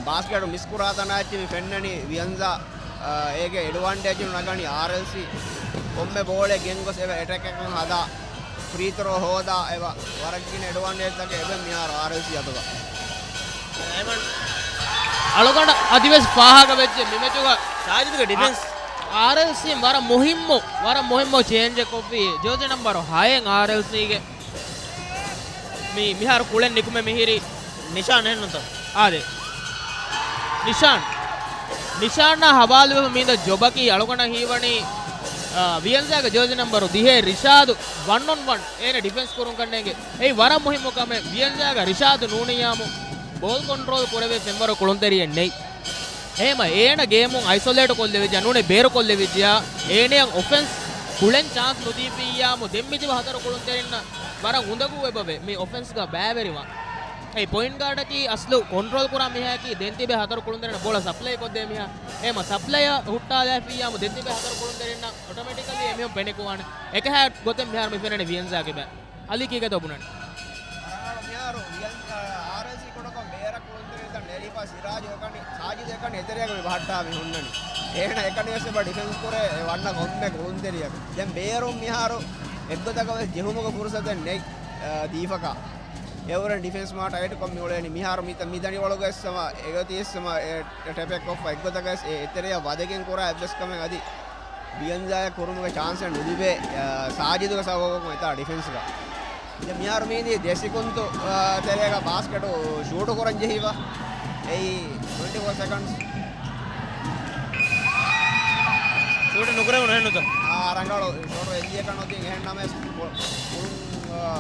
ބާސްކެޓު މިސްކުރާ ތަނާ އެއްޗެއް މި ފެންނަނީ ވިޔަންޒާ. އާ، އޭގެ އެޑްވާންޓޭޖު ނަގަނީ އާރްއެލްސީ. ކޮންމެ ބޯޅެ ގެންގޮސް އެބަ އެޓެކެއް ހަދާ، ފްރީ ތްރޯ ހޯދާ އެބަ ވަރަށް ގިނަ އެޑްވާންޓޭޖްތަކެއް އެބަ މިހާރު އާރްއެލްސީ އަތުގަ. އަޅުގަނޑަށް އަދިވެސް ފާހަގަ ވެއްޖެ މި މެޗުގަ ސާޖިދުގެ ޑިފެންސް. އާރްއެލްސީ ވަރަށް މުހިއްމު، ވަރަށް މުހިއްމު ޗޭންޖެއް ކޮށްފި ޖާޒީ ނަމްބަރު ހައެއް އާރްއެލްސީގެ. މި، މިހާރު ކުޅެން ނިކުމެ މިހިރީ. ނިޝާން އެހެންނުތަ؟ އާދެ. ނިޝާން. ނިޝާންއާ ހަވާލުވެފަ މީނދަ ޖޮބަކީ އަޅުގަނޑަށް ހީވަނީ، އާ، ވިޔަންޒާގެ ޖާޒީ ނަމްބަރު ދިހައެއް ރިޝާދު ވަން އޮން ވަން އޭނަ ޑިފެންސް ކުރުން ކަންނޭނގެ. އެއީ ވަރަށް މުހިއްމު ކަމެއް. ވިޔަންޒާގަ ރިޝާދު ނޫނިއްޔާމު ބޯލް ކޮންޓްރޯލް ކުރެވޭ ފެންވަރު ކުޅުންތެރިއެއް ނެތް. އެހެމަ އޭނަ ގޭމުން އައިސޮލޭޓް ކޮށްލެވިއްޖެ ނޫނީ ބޭރު ކޮށްލެވިއްޖެޔާ، އޭނަޔަށް އޮފެންސް ކުޅެން ޗާންސް ނުދީފިއްޔާމު ދެންމިތިބަ ހަތަރު ކުޅުންތެރިންނަށް ވަރަށް އުނދަގޫ އެބަވޭ މި އޮފެންސްގަ ބައިވެރިވާން. އެ ޕޮއިންޓް ގާޑަކީ އަސްލު ކޮންޓްރޯލް ކުރާ މީހަކީ ދެން ތިބޭ ހަތަރު ކުޅުންތެރިންނަށް ބޯޅަ ސަޕްލައި ކޮށްދޭ މީހާ. އެހެމަ ސަޕްލަޔަށް ހުއްޓާލާފިއްޔާމު ދެން ތިބޭ ހަތަރު ކުޅުންތެރިންނަށް އޮޓޮމެޓިކަލީ އެމީހުން ފެނިކުވާނެ. އެކަހަ ގޮތެއް މިހާރު މި ފެންނަނީ ވިޔަންޒާގެ ބައި. އަލީ ކީކޭތޯ ބުނަނީ؟ ރަނގަޅު މިހާރު ވިޔަން، އާރްއެލްސީ ކޮޅަކަށް ބޭރަށް ކުޅުންތެރިންތައް ނެރިފަ ސިރާޖު އެކަނި، ސާޖިދު އެކަނި އެތެރެއަކަށް މި ބަހައްޓާ މި ހުންނަނީ. އޭނަ އެކަނިވެސް އެބަ ޑިފެންސް ކުރޭ އެ ވަންނަ ކޮންމެ ކުޅުންތެރިއަކު. ދެން ބޭރުން މިހާރު އެއްގޮތަކަށް ވެސް ޖެހުމުގެ ފުރުސަތެއް ނެތް، އާ، ދީފަކާ. އެއުރެން ޑިފެންސް މާ ޓައިޓްކޮށް މި އުޅޭނީ. މިހާރު މިތަ-، މި ދަނިވަޅުގައި ސަމާ އެގޮތީސް ސަމާ އެ ޓެޕެއްކޮށްފަ އެއްގޮތަކަށް ވެސް އެ އެތެރެއަށް ވަދެގެން ކުރާ އެއްވެސް ކަމެއް އަދި ވިޔަންޒާއަށް ކުރުމުގެ ޗާންސެއް ނުލިބޭ، އާ، ސާޖިދުގެ ސަބަބުން އެތާ ޑިފެންސްގަ. ދެން މިހާރު މީނީ ދެ ސިކުންތު، އާ، ތެރޭގަ ބާސްކެޓު ޝޫޓު ކުރަން ޖެހިފަ. އެއީ ޓްވެންޓީ ފޯ ސެކަންޑްސް. ޝޫޓް ނުކުރެވުނު އެހެންނުތަ؟ އާ، ރަނގަޅު ޝޫޓް އެއްލިއަކަށް ނުދިން އެހެން ނަމަވެސް ކު-، ކުޅުން، އާ،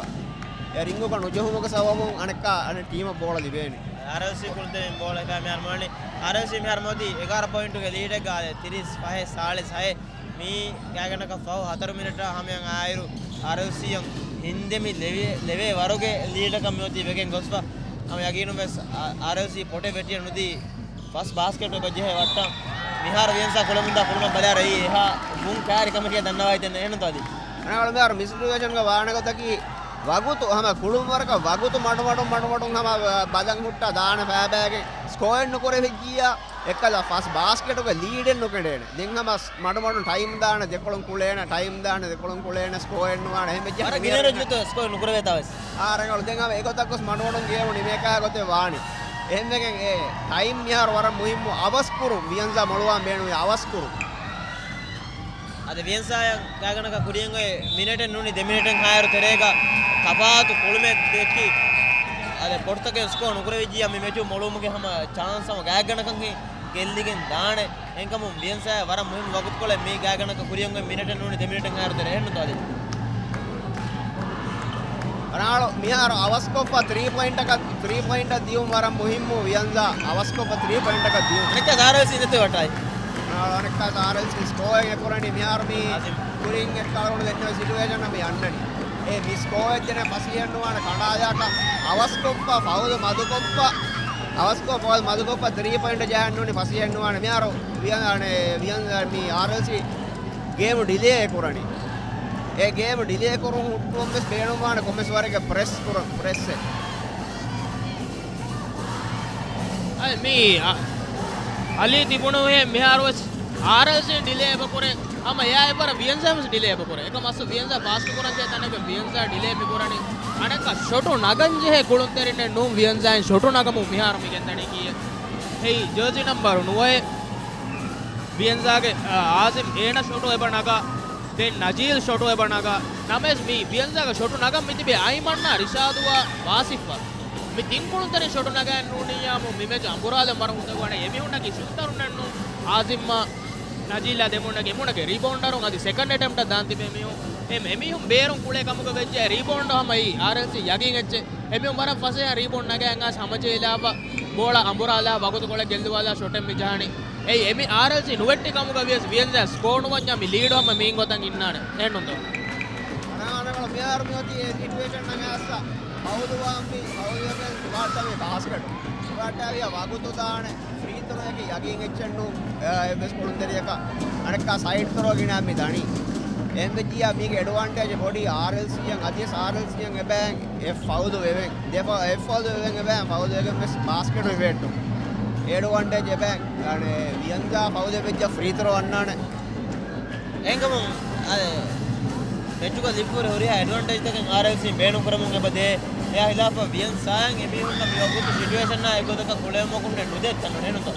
އެ ރިންގުގަ ނުޖެހުމުގެ ސަބަބުން އަނެއްކާ އަނެއް ޓީމަށް ބޯޅަ ލިބޭނެ. އާރްއެލްސީ ކުޅުންތެރިން ބޯޅަ ހިފާ މިހާރު މި އަންނަނީ. އާރްއެލްސީ މިހާރު މިއޮތީ އެގާރަ ޕޮއިންޓުގެ ލީޑެއްގަ އާދެ، ތިރީސް ފަހެއް ސާޅީސް ހައެއް. މި ގާތްގަނޑަކަށް ފަހު ހަތަރު މިނެޓާ ހަމަޔަށް އާއިރު އާރްއެލްސީއަށް ހިންދެމި ލެވޭ، ލެވޭ ވަރުގެ ލީޑަކަށް މިއޮތީ ވެގެން ގޮސްފަ. ހަމަ ޔަގީނުން ވެސް އާ-، އާރްއެލްސީ ޕޮޓެއް ވެއްޓިއެއް ނުދީ ފަސް ބާސްކެޓް އެބަ ޖެހޭ ވައްޓަން. މިހާރު ވިޔަންސާ ކުޅެމުންދާ ކުޅުމަށް ބަލާއިރު އެއީ އެހާ ވުން ކާރި ކަމެކޭ ދަންނަވައިދެން އެހެންތޯ އަދި؟ ރަނގަޅު މިހާރު މި ސިޓުއޭޝަންގަ ވާނެ ގޮތަކީ ވަގުތު ހަމަ ކުޅުން ވަރަކަށް ވަގުތު މަޑުމަޑުން މަޑުމަޑުން ހަމަ ބަލަން ހުއްޓާ ދާނެ ފައިބައިގެން ސްކޯއެއް ނުކުރެވިއްޖިއްޔާ އެއްކަލަ ފަސް ބާސްކެޓުގެ ލީޑެއް ނުކެނޑޭނެ. ދެން ހަމަ މަޑުމަޑުން ޓައިމް ދާނެ، ދެކޮޅުން ކުޅޭނެ، ޓައިމް ދާނެ، ދެކޮޅުން ކުޅޭނެ، ސްކޯއެއް ނުވާނެ. އެހެން ވެއްޖެ ވަރަށް ގިނަ ރަން ޖެހިއްޖެ ސްކޯއެއް ނުކުރެވޭތާ ވެސް. އާ، ރަނގަޅު. ދެން ހަމަ އެގޮތަށް ގޮސް މަޑުމަޑުން ގޭމު ނިމޭކާ ގޮތެއް ވާނެ. އެހެންވެގެން އެ ޓައިމް މިހާރު ވަރަށް މުހިއްމު. އަވަސްކުރުން، ވިޔަންޒާ މޮޅުވާން ބޭނުންވީ އަވަސްކުރުން. އަދި ވިޔަންސާއަށް ގާތްގަނޑަކަށް ކުރިއަށް އޮތް މިނެޓެއް ނޫނީ ދެ މިނެޓެއް ހާއިރު ތެރޭގަ ތަފާތު ކުޅުމެއް ދެއްކި. އަދި ބޮޓުތަކެއް ސްކޯ ނުކުރެވިއްޖިއްޔާ މި މެޗު މޮޅުވުމުގެ ހަމަ ޗާންސް ހަމަ ގާތްގަނޑަކަށް ގެއްލިގެން ދާނެ. އެހެންކަމުން ވިޔަންސާއަށް ވަރަށް މުހިންމު ވަގުތުކޮޅެއް މީ ގާތްގަނޑަކަށް ކުރިއަށް އޮތް މިނެޓެއް ނޫނީ ދެ މިނެޓެއް ހާއިރު ތެރޭ އެހެންނުތޯ އަދި؟ ރަނގަޅު މިހާރު އަވަސްކޮށްފަ ތްރީ ޕޮއިންޓަކަށް، ތްރީ ޕޮއިންޓަށް ދިޔުން ވަރަށް މުހިންމު ވިޔަންޒާ އަވަސްކޮށްފަ ތްރީ ޕޮއިންޓަކަށް ދިޔުން. އަނެއްކާ އާރްއެލްސީ ދެތެ ވަޓާއި. ރަނގަޅު އަނެއްކާ އާރްއެލްސީ ސްކޯއެއް އެކުރަނީ މިހާރު މީ އާޒިމް. ކުރިން އެއްކަޅުނު ދެންނެވި ސިޓުއޭޝަން މި އަންނަނީ. އެ މި ސްކޯއެއް ދެނެ ފަސިހެއްނުވާނެ ކަނޑާލާކަށް އަވަސްކޮށްފަ ފައުލު މަދުކޮށްފަ، އަވަސްކޮށް ފައުލު މަދުކޮށްފަ ތްރީ ޕޮއިންޓް ޖަހަންނޫނީ ފަސިހެއްނުވާނެ. މިހާރު ވިޔަ-، އަނެ، ވިޔަން-، މި އާރްއެލްސީ ގޭމު ޑިލޭ ކުރަނީ. އެ ގޭމު ޑިލޭ ކުރުން ހުއްޓުވަން ވެސް ބޭނުންވާނެ ކޮންމެސް ވަރެއްގެ ޕްރެސް ކުރަން، ޕްރެސްއެއް. އަދި މީ، އަ، އަލީ ތިބުނުހޭ މިހާރު ވެސް އާރްއެލްސީ ޑިލޭ އެބަކުރޭ. ހަމަ އެއާ އެއްވަރަށް ވިޔަންޒާ ވެސް ޑިލޭ އެބަކުރޭ. އެކަމް އަސްލު ވިޔަންޒާ ފާސްޓް ކުރަން ޖެހޭ ތަނެއްގަ ވިޔަންޒާ ޑިލޭ މިކުރަނީ. އަނެއްކާ ޝޮޓު ނަގަން ޖެހޭ ކުޅުންތެރިންނެއް ނޫން ވިޔަންޒާއިން ޝޮޓު ނަގަމުން މިހާރު މި ގެންދަނީ ކީއެއް. ހެއި، ޖާޒީ ނަމްބަރު ނުވައެއް. ވިޔަންޒާގެ، އާ، އާޒިމް އޭނަ ޝޮޓު އެބަ ނަގާ. ދެން ނަޖީލް ޝޮޓު އެބަ ނަގާ. ނަމަވެސް މި ވިޔަންޒާގެ ޝޮޓު ނަގަން މިތިބީ އައިމަންނާ ރިޝާދުއާ ވާސިފްއާ. މި ތިން ކުޅުންތެރިން ޝޮޓު ނަގައި ނޫނިއްޔާމު މި މެޗު އަނބުރާލެއް މަރަށް ހުއްޓަގުވާނެ. އެމީހުންނަކީ ޝޫޓަރުންނެއްނޫން. އާޒިމްއާ ނަޖީލްއާ ދެމީހުންނަކީ އެމީހުންނަކީ ރީބައުންޑަރުން އަދި ސެކަންޑް އެޓެމްޕްޓަށް ދާން ތިބޭ މީހުން. އެ އެމީހުން ބޭރުން ކުޅޭ ކަމުގަ ވެއްޖެ ރީބައުންޑް ހަމަ އެއީ އާރްއެލްސީ ޔަގީން އެއްޗެއް. އެމީހުން ވަރަށް ފަސޭހަ ރީބައުންޑް ނަގައި އަންގާސް ހަމަޖެހިލާފަ ބޯޅަ އަނބުރާލާ ވަގުތުކޮޅެއް ގެއްލުވާލާ ޝޮޓެއް މި ޖަހަނީ. އެއީ އެމީ އާރްއެލްސީ ނުވެއްޓި ކަމުގަ ވިޔަސް ވިޔަންޒާ ސްކޯ ނުވަންޏާ މި ލީޑު ހަމަ މީން ގޮތަށް އިންނާނެ. އެހެންނުންތޯ؟ ރަނގަޅު މިހާރު މިއޮތީ އެ ސިޓުއޭޝަން ނަގާސް ފައުލު ވާންވީ، ފައުލުވެގެން ސުވާލް ތަވި ބާސްކެޓު. ސުވާލް ތަވި ވަގުތު ދާނެ. ފްރީ ތުރުއަކީ ޔަގީން އެއްޗެއްނު، އެއްވެސް ކުޅުންތެރިޔަކަށް. އަނެއްކާ ސައިޑް ތުރު ގިނަ މި ދަނީ. އެހެންވެއްޖިއްޔާ މީގެ އެޑްވާންޓޭޖް ބޮޑީ އާރްއެލްސީއަށް އަދިވެސް އާރްއެލްސީއަށް އެބައިން އެ ފައުލު ވެވެން. ދެ ފަ-، އެއް ފައުލު ވެވެން އެބައިން ފައުލު ވެގެން ވެސް ބާސްކެޓު ހިފެއްޓު. އެޑްވާންޓޭޖް އެބައިން. އަނެ ވިޔަންޒާ ފައުލެއް ވެއްޖަ ފްރީ ތުރު އަންނާނެ. އެހެންކަމުން، އަދި، މެޗުގަ ލިބިފައި ހުރިހާ އެޑްވާންޓޭޖްތަކެއް އާރްއެލްސީ ބޭނުން ކުރަމުން އެބަ ދޭ. އެއާ ހިލާފަށް ވިޔަން ސާޔަން އެމީހުންނަށް މި ވަގުތު ސިޓުއޭޝަންއާ އެއްގޮތަކަށް ކުޅެވުމަކުންނެއް ނުދޭ ތަން ނުނޭނުތަ؟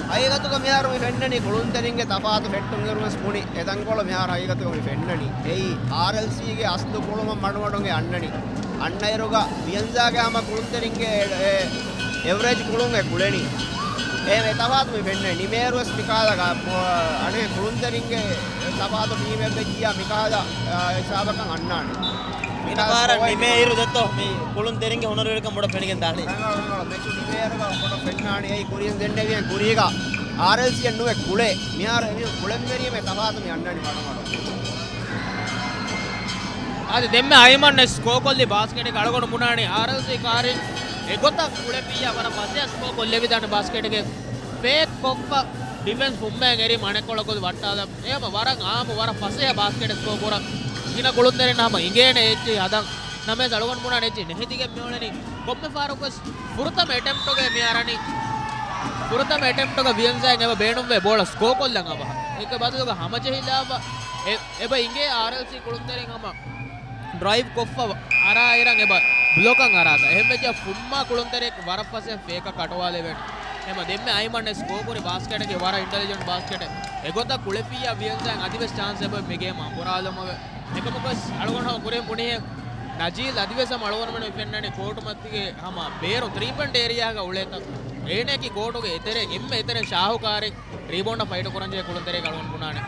ހަގީގަތުގަ މިހާރު މި ފެންނަނީ ކުޅުންތެރިންގެ ތަފާތު ފެއްޓުން އިރުވެސް ބުނި އެތަންކޮޅު މިހާރު ހަގީގަތުގަ މި ފެންނަނީ. އެއީ އާރްއެލްސީގެ އަސްލު ކުޅުމަށް މަޑުމަޑުން އެ އަންނަނީ. އަންނައިރުގަ ވިޔަންޒާގެ ހަމަ ކުޅުންތެރިންގެ އެ، އެ، އެވްރޭޖް ކުޅުން އެ ކުޅެނީ. އެ، އެ ތަފާތު މި ފެންނަނީ. ނިމޭއިރުވެސް މިކާލަ ގާ-، މޮ-، އަނެއް ކުޅުންތެރިންގެ ތަފާތު ޓީމެއް ވެއްޖިއްޔާ މިކާލަ، އާ، ހިސާބަކަށް އަންނާނެ. މިކާލަ މިނަ ފާރަށް ސްކޯއެއް ނިމޭއިރު ދެއްތޯ މި ކުޅުންތެރިންގެ ހުނަރުވެރިކަން ބޮޑަށް ފެނިގެން ދާނީ. ރަނގަޅު، ރަނގަޅު. މެޗު ނިމޭއިރުގަ ބޮޑަށް ފެންނާނީ. އެއީ ކުރިން ދެންނެވި ކުރީގަ އާރްއެލްސީއެއް ނުވެ ކުޅޭ. މިހާރު އެމީހުން ކުޅެންވެރީމޭ ތަފާތު މި އަންނަނީ މަޑުމަޑު. އަދި ދެންމެ އައިމަން ސްކޯ ކޮށްލި ބާސްކެޓެއް އަޅުގަނޑު ބުނާނީ އާރްއެލްސީ ކާރިން އެގޮތަށް ކުޅެފިއްޔާ ވަރަށް ފަސޭހަ ސްކޯ ކޮށްލެވިދާނެ ބާސްކެޓެއް ފޭކް ކޮށްފަ ޑިފެންސް ފުއްމައިން އެރީ މަނެކޮޅަކު ވައްޓާލަ އެހެމަ ވަރަށް އާއްމު ވަރަށް ފަސޭހަ ބާސްކެޓެއް ސްކޯ ކުރަން ގިނަ ކުޅުންތެރިން ހަމަ އިނގޭނެ އެއްޗެއް ހަދަން. ނަމަވެސް އަޅުގަނޑު ބުނާނެ އެއްޗެއް ނެހިދިގެން މިއުޅެނީ. ކޮންމެ ފަހަރަކުވެސް ފުރަތަމަ އެޓެމްޕްޓުގައި މި އަރަނީ ފުރަތަމަ އެޓެމްޕްޓުގަ ވިއެންޒާއަށް އެބަ ބޭނުންވޭ ބޯޅަ ސްކޯ ކޮށްލަން އަވަހަށް. އޭގެ ބަދަލުގަ ހަމަޖެހިލާފަ އެ، އެބަ އިނގޭ އާރްއެލްސީ ކުޅުންތެރިން ހަމަ ޑްރައިވް ކޮށްފަ އަރާ އިރަށް އެބަ ބްލޮކަށް އަރާތާ. އެހެންވެއްޖެ ފުންމާ ކުޅުންތެރިއެއް ވަރަށް ފަސޭހަ ފޭކަށް ކަޓުވާލެވޭނެ. އެމަ ދެންމެ އައިމަން ސްކޯ ކުރި ބާސްކެޓަކީ ވަރަށް އިންޓެލިޖެންޓް ބާސްކެޓެއް. އެގޮތަށް ކުޅެފިއްޔާ ވިއެންޒާ އަދިވެސް ޗާންސް އެބަ މި ގޭމް އަނބުރާލުމަށް. އެކަމަކުވެސް އަޅުގަނޑު ހަމަ ކުރިން ބުނިހެން ނަޖީލް އަދިވެސް ހަމަ އަޅުގަނޑުމެން ފެންނަނީ ކޯޓު މަތީގެ ހަމަ ބޭރު ތްރީ ޕޮއިންޓް އޭރިއާގަ އުޅޭތަން. އޭނައަކީ ކޯޓުގެ އެތެރެ، އެންމެ އެތެރެ ޝާހުކާރެއް. ރީބައުންޑަށް ފައިޓު ކުރަންޖެހޭ ކުޅުންތެރިއެއް އަޅުގަނޑު ބުނާނެ.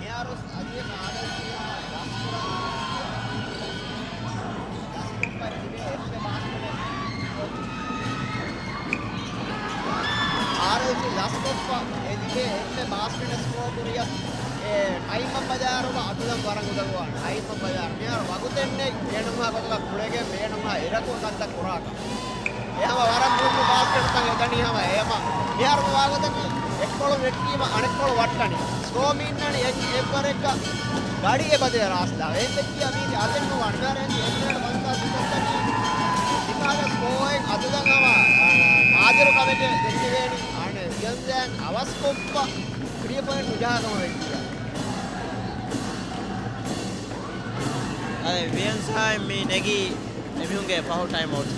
މިހާރު އަދިވެސް އާރްއެލްސީ ލަސްކުރާ، ލަސްކޮށްފަ ތިބޭ އެއްމެ ބާސްކެޓެއް. އާރްއެލްސީ ލަސްކޮށްފަ އެ ތިބޭ އެއްމެ ބާސްކެޓެއް ސްކޯ ކުރިޔަސް، އެ ޓައިމަށް ބަލާއިރު އަތުލަން ވަރަށް އުދަގޫވާނެ. ޓައިމަށް ބަލާއިރު މިހާރު ވަގުތެއް ނެތް ބޭނުންވާ ގޮތަކަށް ކުޅެގެން ބޭނުންވާ އިރަކު ކަންތައް ކުރާކަށް. އެ ހަމަ ވަރަށް މުހިންމު ބާސްކެޓުތައް އެދަނީ ހަމަ އެ ހަމަ. މިހާރު ވާގޮތަކީ އެއްކޮޅު ނެއްޓީމަ އަނެއްކޮޅު ވައްޓަނީ. ސްކޯ މި އިންނަނީ އެއް، އެއްވަރެއްގަ ގަޑި އެބަދޭ ރާސްލާ. އެއްވެއްޖިއްޔާ މީތި އަދެއް ނުވާނެ. މިހާރު އެންޖި އެއްވަރެއް ފަންސާސް ސިކަންތަކީ މިކާލަ ސްކޯއެއް އަދުލަން ހަމަ، އާ، ނާދިރު ކަމެކޭ ދެންނެވޭނީ. އަނެއް ވިއަންޒާން އަވަސްކޮށްފަ ތްރީ ޕޮއިންޓް ނުޖަހާ ކަމަށް ވެއްޖިއްޔާ. އަދެ ވިއަންޒާއިން މި ނެގީ އެމީހުންގެ ފަހު ޓައިމް އައުޓް.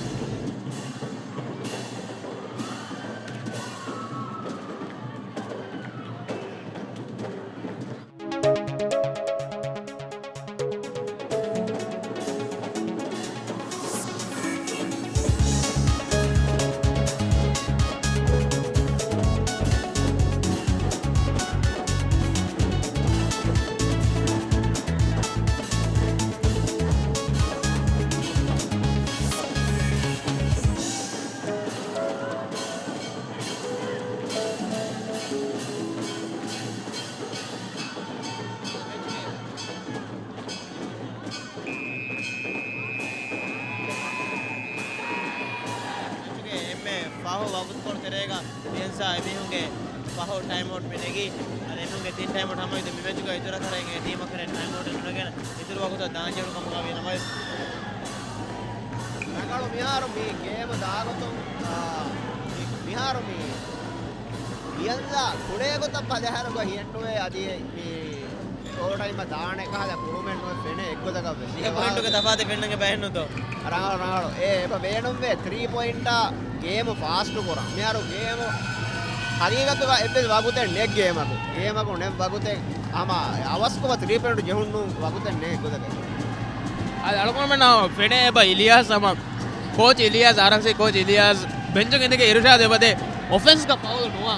މެޗުގެ އެންމެ ފަހު ވަގުތުކޮޅު ތެރޭގަ ވިއަންޒާ އެމީހުންގެ ފަހު ޓައިމް އައުޓް މި ނެގީ. އަދި އެމީހުންގެ ތިން ޓައިމް އައުޓް ހަމަވި. މި މެޗުގަ އިތުރަށް ކަރައިން އެ ޓީމަކަށް ޓައިމް އައުޓް ނުނެގެން އިތުރު ވަގުތަށް ދާންޖެހުނު ކަމުގަ ވީ ނަމަވެސް. ރަނގަޅު މިހާރު މި ގޭމު ދާގޮތުން، އާ، މި، މިހާރު މި ވިއަންޒާ ކުޅޭ ގޮތަށް ބަލާއިރުގަ ހިޔެއްނުވޭ އަދި މި އޯވަރ ޓައިމަށް ދާނެ ކަހަލަ ކުރުމެއްނުވެ ފެނޭ އެއްގޮތަކަށް ވެސް. ދިހަ ޕޮއިންޓުގެ ތަފާތެއް ފެންނަން އެބަ އެހެންނުތޯ؟ ރަނގަޅު، ރަނގަޅު. އެ، އެބަ ބޭނުންވޭ ތްރީ ޕޮއިންޓާ ގޭމު ފާސްޓު ކުރަން. މިހާރު ގޭމު ހަގީގަތުގަ އެއްވެސް ވަގުތެއް ނެތް ގޭމަކު. ގޭމަކު ނެތް ވަގުތެއް ހަމަ އަވަސްކޮށް ތްރީ ޕޮއިންޓު ޖެހުން ނޫން ވަގުތެއް ނެތް އެއްގޮތަކަށް. އަދި އަޅުގަނޑުމެންނަށް ފެނޭ އެބަ އިލިޔާސް ހަމަ ކޯޗް އިލިޔާސް، އާރްއެމްސީ ކޯޗް އިލިޔާސް ބެންޗުން އިނދެގެން އިރުޝާދު އެބަދޭ އޮފެންސްގަ ފައުލު ނުވާ.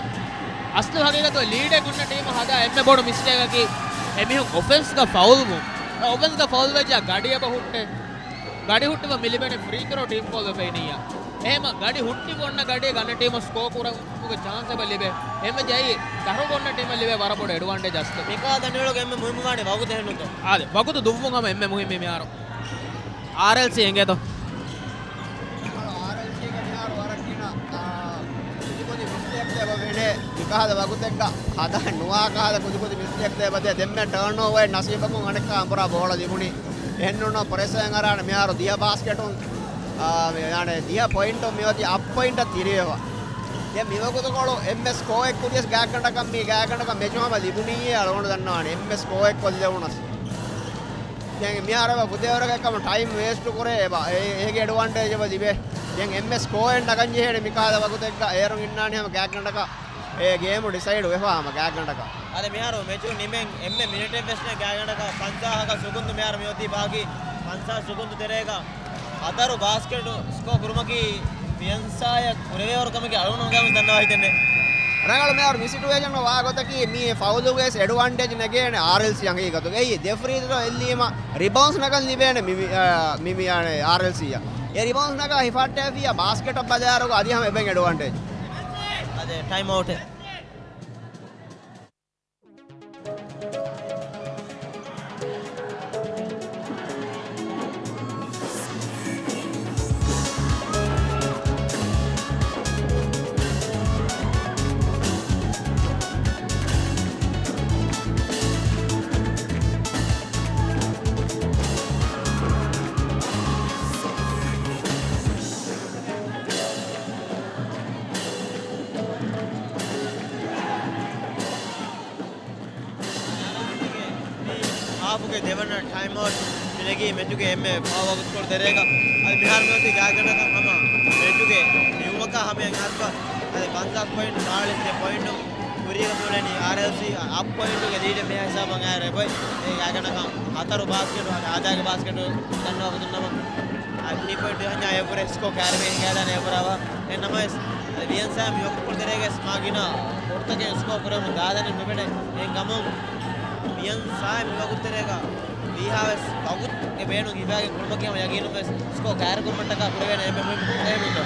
އަސްލު ހަގީގަތުގަ ލީޑެއް އޮންނަ ޓީމަށް ހަދާ އެންމެ ބޮޑު މިސްޓޭކަކީ އެމީހުން އޮފެންސްގަ ފައުލް ވުން. އޮފެންސްގަ ފައުލް ވެއްޖާ ގަޑި އެބަ ހުއްޓޭ. ގަޑި ހުއްޓިފަ މި ލިބޭނެ ފްރީ ތްރޯ ޓީމް ފައުލް ވެފައިނިއްޔާ. އެހެމަ ގަޑި ހުއްޓި އޮންނަ ގަޑި ގަނެ ޓީމަށް ސްކޯ ކުރުމުގެ ޗާންސް އެބަ ލިބޭ. އެހެމަ ޖައި ތަހުގަ އޮންނަ ޓީމަށް ލިބޭ ވަރަށް ބޮޑު އެޑްވާންޓޭޖް އަސްލު. މިކާ ދަނޑިވަޅުގެ އެންމެ މުހިއްމުވާނީ ވަގުތު އެހެންނުތޯ؟ އާދެ، ވަގުތު ދުއްވުން ހަމަ އެންމެ މުހިއްމީ މިހާރު. އާރްއެލްސީ އެނގޭތޯ؟ އާރްއެލްސީގެ މިހާރު ވަރަށް ގިނަ، އާ، ކުދިކުދި މިސްޓޭކްތައް އެބަ ވެނޭ. މިކަހަލަ ވަގުތެއްގަ ހަދާ ނުވާ ކަހަލަ ކުދިކުދި މިސްޓޭކްތައް އެބަދޭ. ދެންމެ ޓާންއޯވަރ ނަސީބަކުން އަނެއްކާ އަނބުރާ ބޯޅަ ލިބުނީ. އެހެންނޫން ޕްރެސް އަނގަރާނެ މިހާރު ދިހަ ބާސްކެޓުން، އާ، މި، އަނެ، ދިހަ ޕޮއިންޓުން މިއޮތީ އަށް ޕޮއިންޓަށް ތިރިވެފަ. ދެން މިވަގުތުކޮޅު އެންމެ ސްކޯއެއް ކުރިޔަސް ގާތްގަނޑަކަށް މި ގާތްގަނޑަކަށް މެޗު ހަމަ ލިބުނީއޭ އަޅުގަނޑު ދަންނަވާނެ އެންމެ ސްކޯއެއް ކޮށްލެވުނަސް. ދެން މިހާރު އެބަ ފުދޭވަރަކަށް ކަމަށް ޓައިމް ވޭސްޓު ކުރޭ އެބަ. އެ، އޭގެ އެޑްވާންޓޭޖް އެބަ ލިބޭ. ދެން އެންމެ ސްކޯއެއް ނަގަން ޖެހޭނެ މިކާލަ ވަގުތެއްގަ އޭރުން އިންނާނެ ހަމަ ގާތްގަނޑަކަށް. އެ ގޭމު ޑިސައިޑް ވެފަ ހަމަ ގާތްގަނޑަކަށް. އަދި މިހާރު މެޗު ނިމެން އެންމެ މިނެޓެއް ވެސް ނެތް ގާތްގަނޑަކަށް ފަންސާހަކަށް ސެކަންޑް މިހާރު މިއޮތީ ބާކީ ފަންސާހަ ސެކަންޑް ތެރޭގަ. ހަތަރު ބާސްކެޓް ސްކޯ ކުރުމަކީ ވިއަންސާޔަށް ކުރެވޭވަރު ކަމަކީ އަޅުގަނޑު ހަމަގައި ދަންނަވާ ހިތެއް ނެތް. ރަނގަޅު މިހާރު މި ސިޓުއޭޝަން ވާ ގޮތަކީ މީ ފައުލުގެ އެޑްވާންޓޭޖް ނެގޭނެ އާރްއެލްސީ ހަގީގަތުގައި. ދެ ފްރީ ތްރޯ އެއްލީމަ ރިބައުންސް ނަގަން ލިބޭނެ މި، މި، އާ، މި، މި، އާ، އާރްއެލްސީއަށް. އެ ރިބައުންސް ނަގާ ހިފައްޓައިފިއްޔާ ބާސްކެޓަށް ބަލާއިރުގަ އަދި ހަމަ އެބައިން އެޑްވާންޓޭޖް. އަދެ ޓައިމް އައުޓެއް. ގެ ދެވަނަ ޓައިމް އައުޓް މި ނެގީ މެޗުގެ އެންމެ ފަހު ވަގުތުކޮޅު ތެރޭގަ. އަދި މިހާރު މިއޮތީ ގާތްގަނޑަކަށް ހަމަ މެޗުގެ ނިމުމަކާ ހަމަޔަށް އަރުވަ. އަދި ފަންސާސް ޕޮއިންޓް ސާޅީސް ދެ ޕޮއިންޓު ކުރީގަ މިއުޅެނީ އާރްއެލްސީ އަށް ޕޮއިންޓުގެ ލީޑެއް މިހާ ހިސާބަށް އައި ރެބޮތް. އެ ގާތްގަނޑަކަށް ހަތަރު ބާސްކެޓު އަދި އާދައިގެ ބާސްކެޓު ދަންނަވަގުތުން ނަމަ އަދި ތިނީ ޕޮއިންޓު ހަންޏާ އެއަށްވުރެ ސްކޯ ކައިރިވެ ހިނގާދާނެ އެއަށްވުރެ އަވަހަށް. އެހެން ނަމަވެސް، އަދި ވިއަންސާ މިވަގުތު ކުޅު ތެރޭގަ ވެސް މާ ގިނަ ކޯޓުތަކެއް ސްކޯ ކުރެވެމުން ދާދާނެ ނުބެނޭ. އެހެން ކަމުން ވިއަންސާ މިވަގުތު ތެރޭގަ ވީހާވެސް ވަގުތުގެ ބޭނުން ހިފާގެން ކުޅުމަކީ ހަމަ ޔަގީނުންވެސް ސްކޯ ކައިރިކުރުމަށްޓަކާ ކުރެވޭނެ އެންމެ މުހިއްމު ކަމެއް ނޫންތޯ؟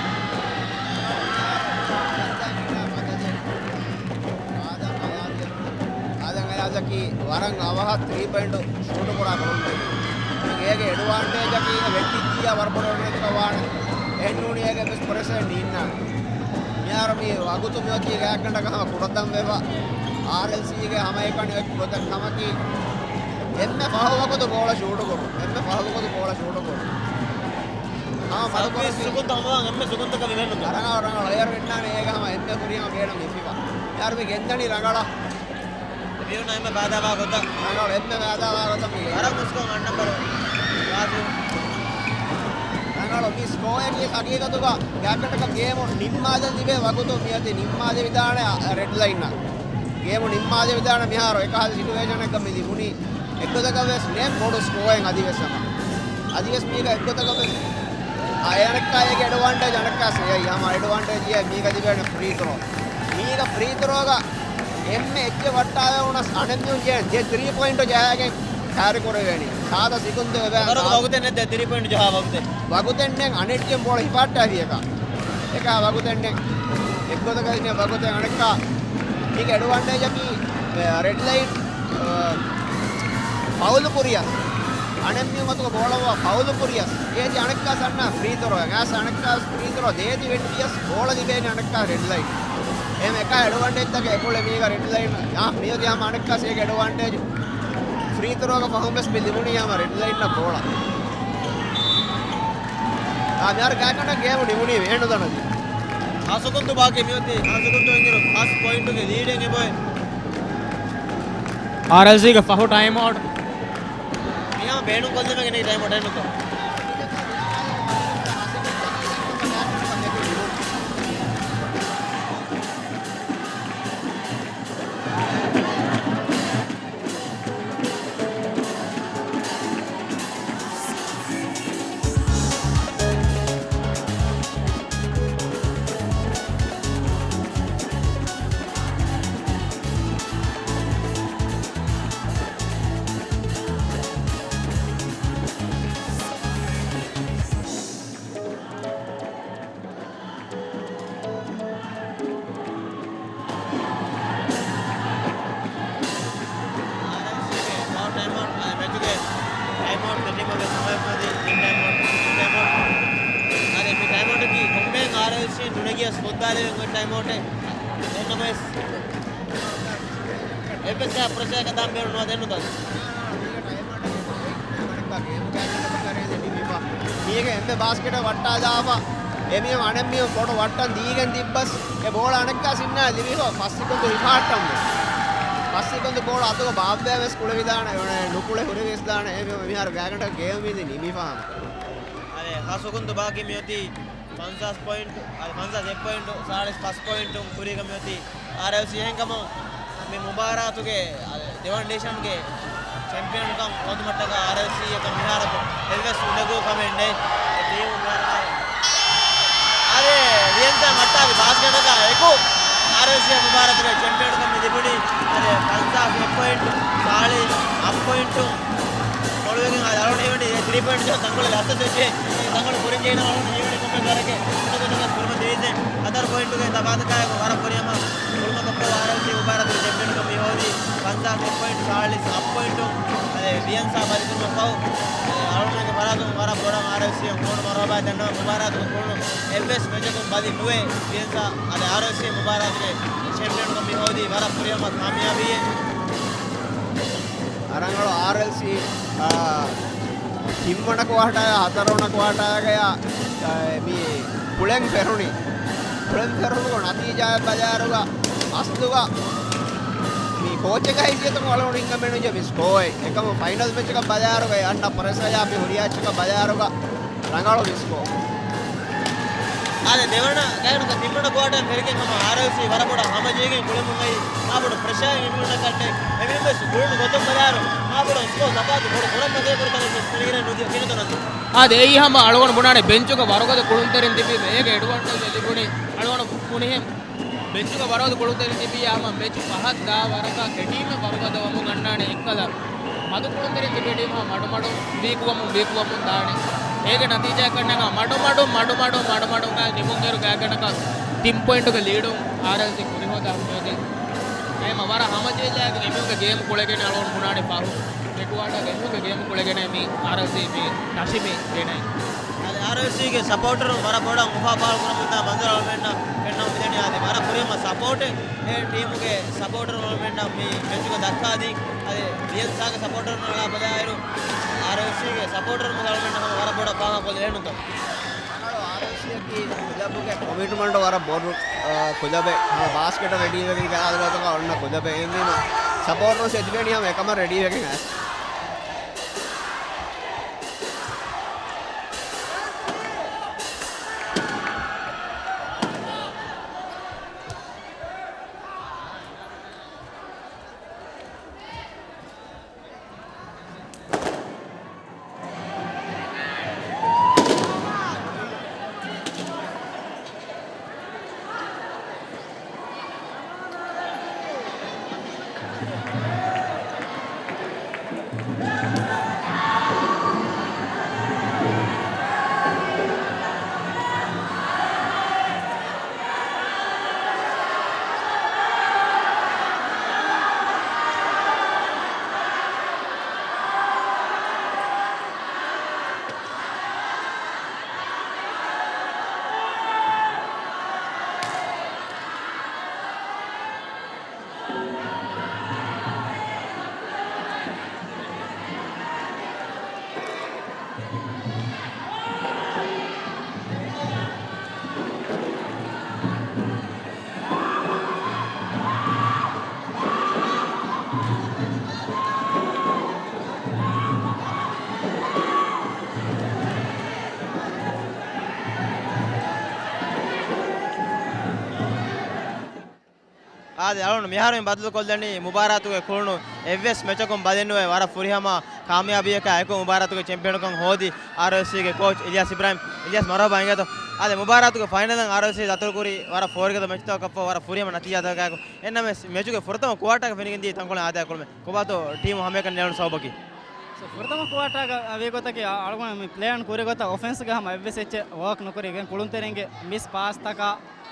އާދަމް އަޔާޒަކީ ވަރަށް އަވަހަށް ތްރީ ޕޮއިންޓު ޝޫޓު ކުރާ ކުޅުންތަކެއް. އޭގެ އެޑްވާންޓޭޖަކީ ވެއްޓިއްޖިއްޔާ ވަރަށް ބޮޑު އެޑްވާންޓޭޖަކަށް ވާނެ. އެހެންނޫނީ އޭގެ ވެސް ޕްރެޝަރެއް ނީންނާނެ. މިހާރު މި ވަގުތު މިއޮތީ ގާތްގަނޑަކަށް ހަމަ ކުޑަތަން ވެފަ. އާރްއެލްސީގެ ހަމައެކަނި އޮތް ގޮތަށް ކަމަކީ، އެންމެ ފަހު ވަގުތު ބޯޅަ ޝޫޓު ކުރުން. އެންމެ ފަހު ވަގުތު ބޯޅަ ޝޫޓު ކުރުން. ހަމަ މަދު ސައްބީސް ކުރަން ސުކުންތައް ހަމަ އެންމެ ސުކުންތަކަށް މި ވެންނުތަ؟ ރަނގަޅު، ރަނގަޅު. އޭރު ވެންނާނެ އޭގަ ހަމަ އެންމެ ކުރިޔަމަ ބޭނުން ހިފިފަ. މިހާރު މި ގެންދަނީ ރަނގަޅަށް. މިހުން އެންމެ ފައިދާވާ ގޮތަށް. ރަނގަޅު، އެންމެ ފައިދާވާ ގޮތަށް މި ވަރަށް މުސްކޮށް އަންނަ ބަރު. ވާސި. ރަނގަޅު، މި ސްކޯއަކީ ހަގީގަތުގަ ގާތްގަނޑަކަށް ގޭމު ނިންމާލަން ލިބޭ ވަގުތު މިއޮތީ ނިންމާލެވިދާނެ އަ، ރެޑް ލައިންއަށް. ގޭމު ނިންމާލެވިދާނެ މިހާރު އެކަހަލަ ސިޓުއޭޝަނެއްގަ މި ލިބުނީ. އެއްގޮތަކަށް ވެސް ނޭނގެ ބޮޑު ސްކޯއެއް އަދިވެސް ހަމަ. އަދިވެސް މީގަ އެއްގޮތަކަށް ވެސް އަ، އެއަނެއްކާ އޭގެ އެޑްވާންޓޭޖް އަނެއްކާ ސެޔައީ ހަމަ އެޑްވާންޓޭޖް އޭ މީގަ ލިބޭނެ ފްރީ ތްރޯ. މީގަ ފްރީ ތްރޯގަ އެންމެ އެއްޗެއް ވައްޓާލެވުނަސް އަނެއްމީހުން ޖެހޭ ދެ ތްރީ ޕޮއިންޓް ޖަހާގެން ކައިރި ކުރެވޭނީ. ސާދަ ސިކުންތެއް އެބަ ވަގުތެއް ނެތް ދެ ތްރީ ޕޮއިންޓް ޖަހާ ވަގުތެއް. ވަގުތެއް ނެތް އަނެއްޗެއް ބޯޅަ ހިފާއްޓާފި އެކާ. އެކާ ވަގުތެއް ނެތް. އެއްގޮތަކަށް ނެތް ވަގުތެއް އަނެއްކާ. މީގެ އެޑްވާންޓޭޖަކީ، އެ، ރެޑް ލައިން، އަ، ފައުލު ކުރިޔަސް. އަނެއްމީހުން އަތުގަ ބޯޅަ ފައުލު ކުރިޔަސް. އޭތި އަނެއްކާ ސަންނާ ފްރީ ތްރޯ. އަނެއްކާ ފްރީ ތްރޯ ދޭތި ވެއްޓިޔަސް ބޯޅަ ލިބޭނެ އަނެއްކާ ރެޑް ލައިން. އެހެން އެކާ އެޑްވާންޓޭޖްތަކެއް އެކުޅެ މީގަ ރެޑް ލައިން. އާ، މިއޮތީ ހަމަ އަނެއްކާ ސޭގެ އެޑްވާންޓޭޖް. ފްރީ ތްރޯގަ ފަހުން ވެސް މި ލިބުނީ ހަމަ ރެޑް ލައިންއަށް ބޯޅަ. އާ، މިހާރު ގާތްގަނޑަށް ގޭމު ނިމުނީ އެހެން ނުދަންނަތީ. ހަސަކުންތު ބާކީ މިއޮތީ ހަސަކުންތު އިނގިރު ފަސް ޕޮއިންޓުގެ ލީޑެއް އެބައޮތް. އާރްއެލްސީގެ ފަހު ޓައިމް އައުޓް. މިހާ ބޭނުން ކޮށްލުމެއް ނެތް ޓައިމް އައުޓެއް ނުތޯ. ޓައިމް އައުޓް، މެޗުގެ ޓައިމް އައުޓް ދެން ޓީމުގެ ސަމާލުކުރީ ތިން ޓައިމް އައުޓް، ތިން ޓައިމް އައުޓް. އަދި މި ޓައިމް އައުޓަކީ ކޮންމެހެން އާރްއެލްސީ ނުނެގިޔަސް ފޮއްދާލެވެން އޮތް ޓައިމް އައުޓެއް. ދެން ނަމަވެސް އެއްވެސް ޕްރެޝަރެއް ކަން ދާން ބޭނުން ނުވާ ދެން ނުދާ. މީގެ އެންމެ ބާސްކެޓަށް ވައްޓާލާފަ، އެމީހުން އަނެއްމީހުން ކޮޑު ވައްޓަން ދީގެން ތިއްބަސް، އެ ބޯޅަ އަނެއްކާ ސިންނާ ލިބިފަ، ފަސް ސިކުންތު ހިފާއްޓަން ވެ. ފަސް ސިކުންތު ބޯޅަ އަތުގަ ބާއްވައި ވެސް ކުޅެވިދާނެ، ނުކުޅެ ހުރެވިސްދާނެ، އެ މިހާރު ގާތްގަނޑަކަށް ގޭމް މިދި ނިމިފަ ހަމަ. އަދެ ހަސަކުންތު ބާކީ މިއޮތީ ފަންސާސް ޕޮއިންޓު، އަދި ފަންސާސް އެއް ޕޮއިންޓު، ސާޅީސް ފަސް ޕޮއިންޓުން ކުރީގަ މިއޮތީ އާރްއެލްސީ. އެހެންކަމުން މި މުބާރާތުގެ، އަދި ދެވަނަ ޑިވިޝަންގެ ޗެމްޕިއަންކަން ހޯދުމަށްޓަކާ އާރްއެލްސީ އަކަށް މިހާރަކު އެއްވެސް ނުނެގޫ ކަމެއް ނެތް. އެ ޓީމު މިހާރު އާ، އަދި ވިއަންސާ މައްޓާލި ބާސްކެޓަކާ އެކު އާރްއެލްސީ މުބާރާތުގެ ޗެމްޕިއަންކަން މި ލިބުނީ. އަދި ފަންސާސް އެއް ޕޮއިންޓު، ސާޅީސް އަށް ޕޮއިންޓު ކޮޅުވެގެން އަޅުގަނޑު ހީވަނީ ތްރީ ޕޮއިންޓް ތަންކޮޅެއް ލަސްވެއްޖެ. ތަންކޮޅު ކުރިން ޖެހިނަ އަޅުގަނޑު ހީވަނީ ކޮންމެ ކަހަލަކެއް އެންމެ ގޮތަކަށް ކުރިމަތިވީސް ހަތަރު ޕޮއިންޓުގެ ތަފާތުކާއެކު ވަރަށް ކުރިއަމާ ކުޅުމަކަށްފަހު އާރްއެލްސީ މުބާރާތުގެ ޗެމްޕިއަންކަން މި ހޯދީ ފަންސާސް އެއް ޕޮއިންޓު، ސާޅީސް އަށް ޕޮއިންޓު. އަދި ވިއަންސާ ބަލިކުރުމަށްފަހު، އަދި އަޅުގަނޑުގެ ފަރާތުން ވަރަށް ބޮޑަށް އާރްއެލްސީ އަށް ހޯނު މަރުހަބާ ދަންނަވަން. މުބާރާތުގެ ކުޅުނު އެއްވެސް މެޗަކުން ބަލި ނުވޭ ވިއަންސާ. އަދި އާރްއެލްސީ މުބާރާތުގެ ޗެމްޕިއަންކަން މި ހޯދީ ވަރަށް ކުރިއަމާ ކާމިޔާބީއެއް. ރަނގަޅު އާރްއެލްސީ، އާ، ތިންވަނަ ކުއާޓާއާ ހަތަރުވަނަ ކުއާޓާގަޔާ، އާ، މި ކުޅެން ފެށުނީ. ކުޅެން ފެށުނު ނަތީޖާއަށް ބަލާއިރުގަ އަސްލުގަ މި ކޯޗެއްގެ ހައިސިއްޔަތުން އަޅުގަނޑު ހިނގަމެއް ނުޖެހި ސްކޯއެއް. އެކަމު ފައިނަލް މެޗަކަށް ބަލާއިރުގަ އެ އަންނަ ޕްރެޝަރ އާ މި ހުރިހާ އެއްޗަކަށް ބަލާއިރުގަ ރަނގަޅު މި ސްކޯ. އާދެ، ދެވަނަ ގައިނުގަ ތިންވަނަ ކުއާޓަރ ފެރިގެން ހަމަ އާރްއެލްސީ ވަރަށް ބޮޑަށް ހަމަޖެހިގެން ކުޅެމުން އައި މާބޮޑު ޕްރެޝަރެއް އިންޑިވިޑުއަލަކަށް އެމީހުންވެސް ގުޅުނު ގޮތުން ބަލާއިރު މާބޮޑު ސްކޯ ލަފާތު ބޮޑު ކުރަން މަތޭ ކުރި ކަމެއް ފެނިގެން ނުދިޔަ ކިނެތޯ ނަތީ؟ އާދެ، އެއީ ހަމަ އަޅުގަނޑު ބުނާނެ ބެންޗުގަ ވަރުގަދަ ކުޅުންތެރިން ތިބީމަ އޭގެ އެޑްވާންޓޭޖް ލިބުނީ. އަޅުގަނޑު ބުނިހެން ބެންޗުގަ ވަރުގަދަ ކުޅުންތެރިން ތިބީ ހަމަ މެޗު ފަހަށް ދާ ވަރަކަށް އެ ޓީމެއް ވަރުގަދަވަމުން އަންނާނެ އެއްކަލަ. މަދު ކުޅުންތެރިން ތިބި ޓީމް ހަމަ މަޑުމަޑުން ވީކުވަމުން ވީކުވަމުން ދާނެ. އޭގެ ނަތީޖާއަކަށް ނަގާ މަޑުމަޑުން މަޑުމަޑުން މަޑުމަޑުން ގާ ނިމުންއިރު ގާތްގަނޑަކަށް ތިން ޕޮއިންޓުގެ ލީޑުން އާރްއެލްސީ ކުރިހޯދާ ހަމަޔަދީ. އެހެމަ ވަރަށް ހަމަޖެހިލާގެން އެމީހުންގެ ގޭމް ކުޅެގެން އަޅުގަނޑު ބުނާނެ ފަހު. އެ ކުއާޓާގެ އެމީހުންގެ ގޭމް ކުޅެގެން މި އާރްއެލްސީ މި ނަށި މި ގެނައި. އާދެ، އާރްއެލްސީގެ ސަޕޯޓަރުން ވަރަށް ބޮޑަށް އުފާ ފާޅު ކުރަމުންދާ މަންޒަރު އަޅުމެންނަށް ފެންނަމުން މިދަނީ. އާދެ، ވަރަށް ކުރިއަށް ސަޕޯޓެއް އެ ޓީމުގެ ސަޕޯޓަރުން އަޅުމެންނަށް މި މެޗުގަ ދައްކާދީ. އާދެ، ރިޔަލް ސާގެ ސަޕޯޓަރުން އަޅާ ބަލާއިރު، އާރްއެލްސީގެ ސަޕޯޓަރުން އަޅުމެންނަށް ހަމަ ވަރަށް ބޮޑަށް ފާހަގަކޮށްލެވޭނުތޯ. ރަނގަޅު އާރްއެލްސީއަކީ ކްލަބުގެ ކޮމިޓްމަންޓް ވަރަށް ބޮޑު، އާ، ކުލަބެއް. ހަމަ ބާސްކެޓަށް ރެޑީވެގެން ގާދަލޯތަކަށް އޮންނަ ކުލަބެއް. އެހެންވީމަ ސަޕޯޓަރުން އެދިވެނީ ހަމަ އެކަމަށް ރެޑީވެގެން އައިސް. އާދެ، އަޅުން މިހާރު ބަދަލުކޮށްލަނީ މުބާރާތުގެ ކުޅުނު. އެއްވެސް މެޗަކުން ބަލިނުވެ ވަރަށް ފުރިހަމަ ކާމިޔާބީއަކާ އެކު މުބާރާތުގެ ޗެމްޕިއަނުކަން ހޯދި އާރްއެލްސީގެ ކޯޗް އިލްޔާސް އިބްރާހިމް. އިލްޔާސް، މަރުހަބާ އިނގޭތޯ. އާދެ، މުބާރާތުގެ ފައިނަލަށް އާރްއެލްސީ ދަތުރުކުރީ ވަރަށް ފޯރިގަދަ މެޗްތަކަކަށްފަހު ވަރަށް ފުރިހަމަ ނަތީޖާތަކާއެކު. އެހެންނަމަވެސް މެޗުގެ ފުރަތަމަ ކުއާޓާގަ ފެނިގެންދިޔަ ތަންކޮޅެއް އާދައިގެ ކުޅުމެއް ކޮބާތޯ ޓީމު ހަމައެކަނި ނޭޅުނު ސަބަބަކީ؟ ސޯ، ފުރަތަމަ ކުއާޓާގަ ވީ ގޮތަކީ އަޅުގަނޑު މި ޕްލޭން ކުރި ގޮތަށް އޮފެންސްގަ ހަމަ އެއްވެސް އެއްޗެއް ވާކް ނުކުރި ގެން ކުޅުންތެރިންގެ މިސް ޕާސްތަކާ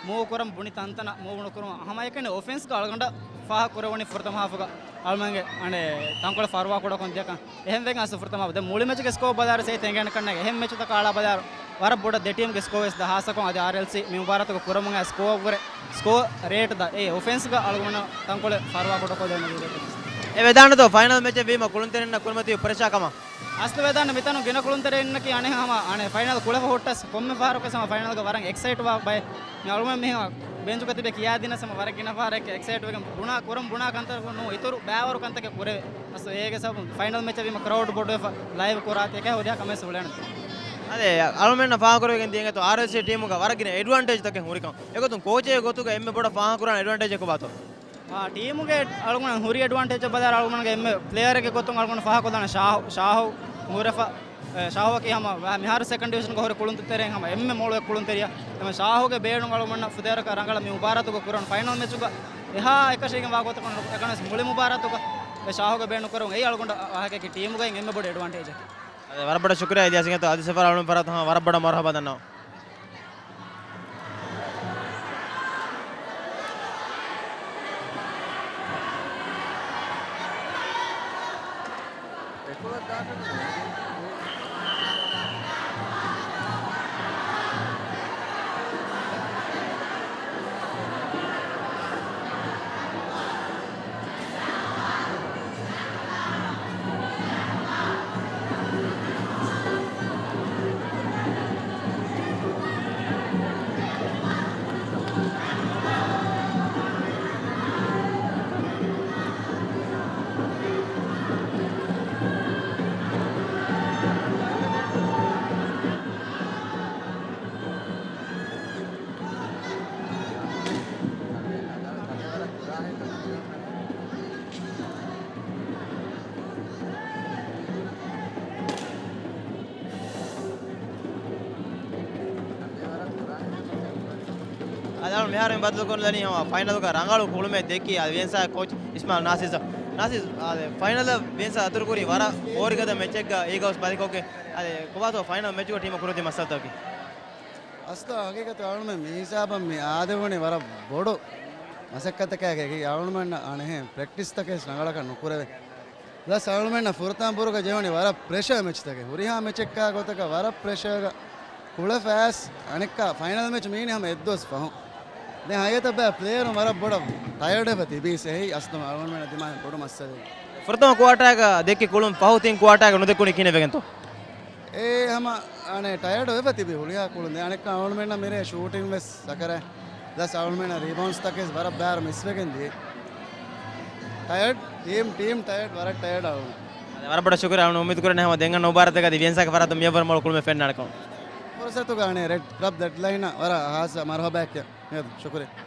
މޫވް ކުރަން ބުނި ތަންތަނަށް މޫވް ނުކުރުމަށް ހަމައެކަނި އޮފެންސްގަ އަޅުގަނޑަށް ފާހަގަ ކުރެވުނީ ފުރަތަމަ ހާފުގަ އަޅުމެންގެ އަނެއް ތަންކޮޅެއް ފަރުވާ ކުޑަކޮށް ދިޔަކަން. އެހެންވެގެން އަސް ފުރަތަމަ ދެ މުޅި މެޗުގެ ސްކޯ ބަލާއިރު ސޭ ތެނގޭނެ ކަންނޭނގެ. އެހެން މެޗުތަކާ އަޅާ ބަލާއިރު ވަރަށް ބޮޑަށް ދެ ޓީމްގެ ސްކޯ ވެސް ދާ ހާސްކޮށް އަދި އާރްއެލްސީ މި މުބާރާތުގަ ކުރަމުން އައި ސްކޯ ވުރެ ސްކޯ ރޭޓް ދަ އެ އޮފެންސްގަ އަޅުގަނޑަށް ތަންކޮޅެއް ފަރުވާ ކުޑަކޮށްދޭނެ ވީ. އެ ވެދާނެތޯ ފައިނަލް މެޗެއް ވީމަ ކުޅުންތެރިންނަށް ކުރިމަތިވި ޕްރެޝާ ކަމަށް؟ އަސްލު ވެދާނެ މިތަނުން ގިނަ ކުޅުންތެރިންނަކީ އަނެއް ހަމަ އަނެއް ފައިނަލް ކުޅެފަ ހުއްޓަސް ކޮންމެ ފަހަރަކުވެސް ހަމަ ފައިނަލްގަ ވަރަށް އެކްސައިޓްވާ ބައެއް. މި އަޅުމެން މިހާ ބެންޗުގަ ތިބެ ކިޔާދިނަސް ހަމަ ވަރަށް ގިނަ ފަހަރަކު އެކްސައިޓްވެގެން ބުނާ ކުރަން ބުނާ ކަންތައް ނޫން އިތުރު ބައިވަރު ކަންތަކެއް ކުރެވޭ. އަސްލު އޭގެ ސަބަބުން ފައިނަލް މެޗަށް ވީމަ ކްރައުޑް ބޮޑުވެފަ ލައިވް ކުރާ އެކަހެ ހުރިހާ ކަމެއް ވެސް އުޅޭނެ. އަދެ، އަޅުމެންނަށް ފާހަގަކުރެވިގެން ދިޔައިން އެތޯ އާރްއެލްސީ ޓީމުގަ ވަރަށް ގިނަ އެޑްވާންޓޭޖްތަކެއް ހުރިކަން. އެގޮތުން ކޯޗެއްގެ ގޮތުގަ އެންމެ ބޮޑަށް ފާހަގަކުރާނެ އެޑްވާންޓޭޖް ކޮބާތޯ؟ އާ، ޓީމުގެ އަޅުގަނޑަށް ހުރި އެޑްވާންޓޭޖަށް ބަލާއިރު އަޅުގަނޑުގެ އެންމެ ޕްލޭޔަރެއްގެ ގޮތުން އަޅުގަނޑު ފާހަގަކޮށްލާނެ ޝާހު، ޝާހު ހުރެފަ، އެ، ޝާހުއަކީ ހަމަ މިހާރު ސެކަންޑް ޑިވިޝަންގަ ހުރި ކުޅުންތެރިން ހަމަ އެންމެ މޮޅު ކުޅުންތެރިޔާ. ހަމަ ޝާހުގެ ބޭނުން އަޅުގަނޑަށް ފުދޭވަރަކަށް ރަނގަޅަށް މި މުބާރާތުގަ ކުރަން ފައިނަލް މެޗުގަ އެހާ އެކަށީގެން ވާ ގޮތަކަށް ނުކު، އެކަންވެސް މުޅި މުބާރާތުގަ އެ ޝާހުގެ ބޭނުން ކުރެވުން އެއީ އަޅުގަނޑަށް އަހަކަކީ ޓީމުގައި އެންމެ ބޮޑު އެޑްވާންޓޭޖަކީ. އަދެ، ވަރަށް ބޮޑަށް ޝުކުރިއްޔާ އިލްޔާސް އިނގޭތޯ އަދި ސަފަރަށް އަޅުން ފަރާތުން ހަމަ ވަރަށް ބޮޑަށް މަރުހަބާ ދަންނަވަން. އަދި އަޅުން މިހާރު މި ބަދަލުކޮށްލަނީ ހަމަ ފައިނަލުގަ ރަނގަޅު ކުޅުމެއް ދެއްކި އަދި ވިޔަންސާ ކޯޗް އިސްމާއިލް ނާސިރް. ނާސިރް، އަދި ފައިނަލަށް ވިޔަންސާ އަތުރުކުރި ވަރަށް ފޯރިގަދަ މެޗެއްގަ އީގަލްސް ބަލިކޮށްގެން އަދި ކޮބާތޯ ފައިނަލް މެޗުގަ ޓީމަށް ކުރިމަތި މައްސަލަތަކީ؟ އަސްލު ހަގީގަތު އަޅުމެން މި ހިސާބަށް މި އާދެވުނީ ވަރަށް ބޮޑު މަސައްކަތަކަށް އެކީ އަޅުމެންނަށް އަނެހެން ޕްރެކްޓިސްތަކެއް ރަނގަޅަކަށް ނުކުރެވޭ. ޕްލަސް އަޅުމެންނަށް ފުރަތަމަ ބުރުގަ ޖެހުނީ ވަރަށް ޕްރެޝަރ މެޗްތަކެއް. ހުރިހާ މެޗެއްކާ ގޮތަކަށް ވަރަށް ޕްރެޝަރގަ ކުޅެފައިސް އަނެއްކާ ފައިނަލް މެޗް މީނީ ހަމަ އެއްދުވަސް ފަހުން. ދެން ހަގީގަތަށް ބައި ޕްލޭޔަރުން ވަރަށް ބޮޑަށް ޓަޔަޑްވެފަ ތިބީސް އެހީ އަސްލު އަޅުގަނޑުމެންނަށް ދިމާއިން ބޮޑު މައްސަލައެއް. ފުރަތަމަ ކުއާޓާގަ ދެއްކި ކުޅުން ފަހު ތިން ކުއާޓާގަ ނުދެއްކުނީ ކިހިނެއް ވެގެންތޯ؟ އޭ ހަމަ އަނެއް ޓަޔަޑް ވެފަ ތިބި ހުޅިހާ ކުޅުން. ދެން އަނެއްކާ އަޅުގަނޑުމެންނަށް މިރޭ ޝޫޓިން ވެސް ސަކަރާ. ޕްލަސް އަޅުގަނޑުމެންނަށް ރީބައުންޑްސްތަކެސް ވަރަށް ބާރު މިސްވެގެން ދިޔަ. ޓަޔަޑް، ޓީމް، ޓީމް ޓަޔަޑް، ވަރަށް ޓަޔަޑް އަޅުގަނޑު. ވަރަށް ބޮޑަށް ޝުކުރިއްޔާ. އަޅުގަނޑު އުއްމީދު ކުރަނީ ހަމަ ދެން އަންނަ މުބާރާތަކަށް އަދި ވިޔަންސާގެ ފަރާތުން މިއަށްވުރެ މޮޅު ކުޅުމެއް ފެންނާނެކަމަށް. ފުރުސަތުގަ އަނެއް ރެޑް ކްލަބް ދެޑްލައިނަށް ވަރަށް ހާއްސަ މަރުހަބާ ކިޔަން. ޝުކުރިއްޔާ.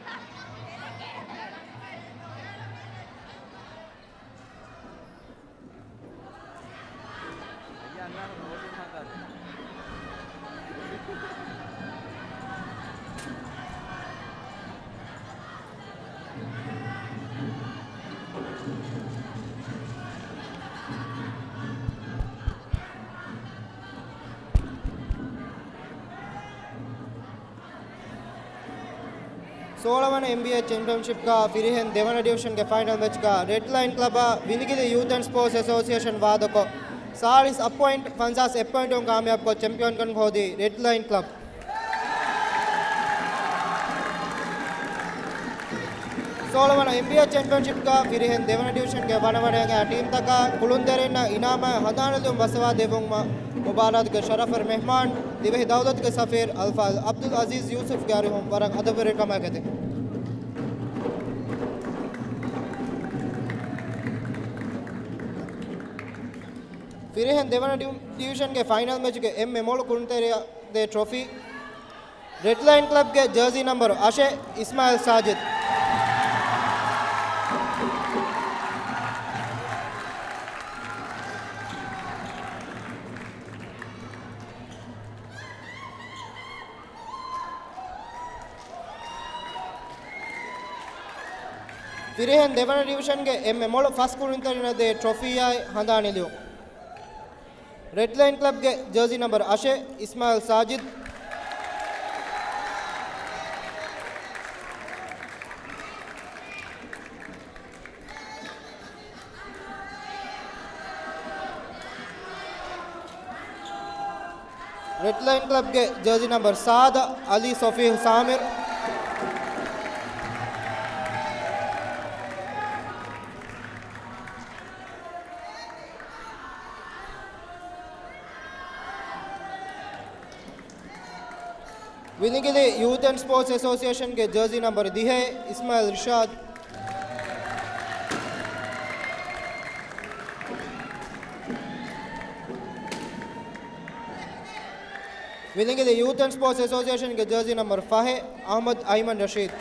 ސޯޅަ ވަނަ އެމްބީއޭ ޗެމްޕިއަންޝިޕްގަ ފިރިހެން ދެވަނަ ޑިވިޝަންގެ ފައިނަލް މެޗްގަ ރެޑް ލައިން ކްލަބާ ވިލިގިލި ޔޫތު އެންޑް ސްޕޯޓްސް އެސޯސިއޭޝަން ވާދަކޮށް، ސާޅީސް އަށް ޕޮއިންޓް ފަންސާސް އެއް ޕޮއިންޓުން ކާމިޔާބުކޮށް ޗެމްޕިއަންކަން ހޯދީ ރެޑް ލައިން ކްލަބް. ސޯޅަ ވަނަ އެމްބީއޭ ޗެމްޕިއަންޝިޕްގަ ފިރިހެން ދެވަނަ ޑިވިޝަންގެ ވަނަ ވަނައިގެން ޓީމްތަކާ ކުޅުންތެރިންނަށް އިނާމާއި ހަނދާން ލިޔުން ބައްސަވާ ދެއްވުމަށް މުބާރާތުގެ ޝަރަފުވެރި މެހްމާން، ދިވެހި ދައުލަތުގެ ސަފީރު އަލްފާޟިލް އަބްދުލް އަޒީޒް ޔޫސުފްގެ އަރިހުން ވަރަށް އަދަބުވެރިކަމާ އެކަތި. ފިރިހެން ދެވަނަ ޑިވި-، ޑިވިޝަންގެ ފައިނަލް މެޗުގެ އެންމެ މޮޅު ކުޅުންތެރިޔާ ދޭ ޓްރޮފީ، ރެޑް ލައިން ކްލަބްގެ ޖާޒީ ނަމްބަރު އަށެއް، އިސްމާއިލް ސާޖިދް. ފިރިހެން ދެވަނަ ޑިވިޝަންގެ އެންމެ މޮޅު ފަސް ކުޅުންތެރިންނަށް ދޭ ޓްރޮފީއާއި ހަނދާނީ ލިޔުން. ރެޑް ލައިން ކްލަބްގެ ޖާޒީ ނަމްބަރު އަށެއް، އިސްމާއިލް ސާޖިދް. ރެޑް ލައިން ކްލަބްގެ ޖާޒީ ނަމްބަރު ސާދަ، އަލީ ސޮފީހު ސާމިރު. ވިލިގިލި ޔޫތު އެންޑް ސްޕޯޓްސް އެސޯސިއޭޝަންގެ ޖާޒީ ނަމްބަރު ދިހައެއް، އިސްމާއިލް ރިޝާދް. ވިލިގިލި ޔޫތު އެންޑް ސްޕޯޓްސް އެސޯސިއޭޝަންގެ ޖާޒީ ނަމްބަރު ފަހެއް، އަޙްމަދު އައިމަން ރަޝީދު.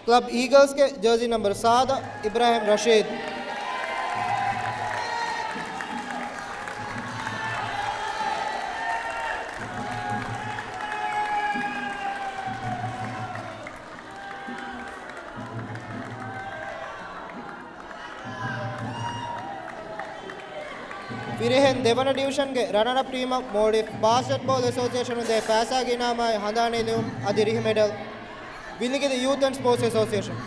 ކްލަބް އީގަލްސްގެ ޖާޒީ ނަމްބަރު ސާދަ، އިބްރާހިމް ރަޝީދު. ފިރިހެން ދެވަނަ ޑިވިޝަންގެ ރަނަރަޕް ޓީމަށް މޯލްޑިވްސް ބާސްކެޓްބޯލް އެސޯސިއޭޝަނުން ދޭ ފައިސާގެ އިނާމާއި ހަނދާނީ ލިޔުން އަދި ރިހި މެޑަލް. ވިލިގިލި ޔޫތު އެންޑް ސްޕޯޓްސް އެސޯސިއޭޝަން.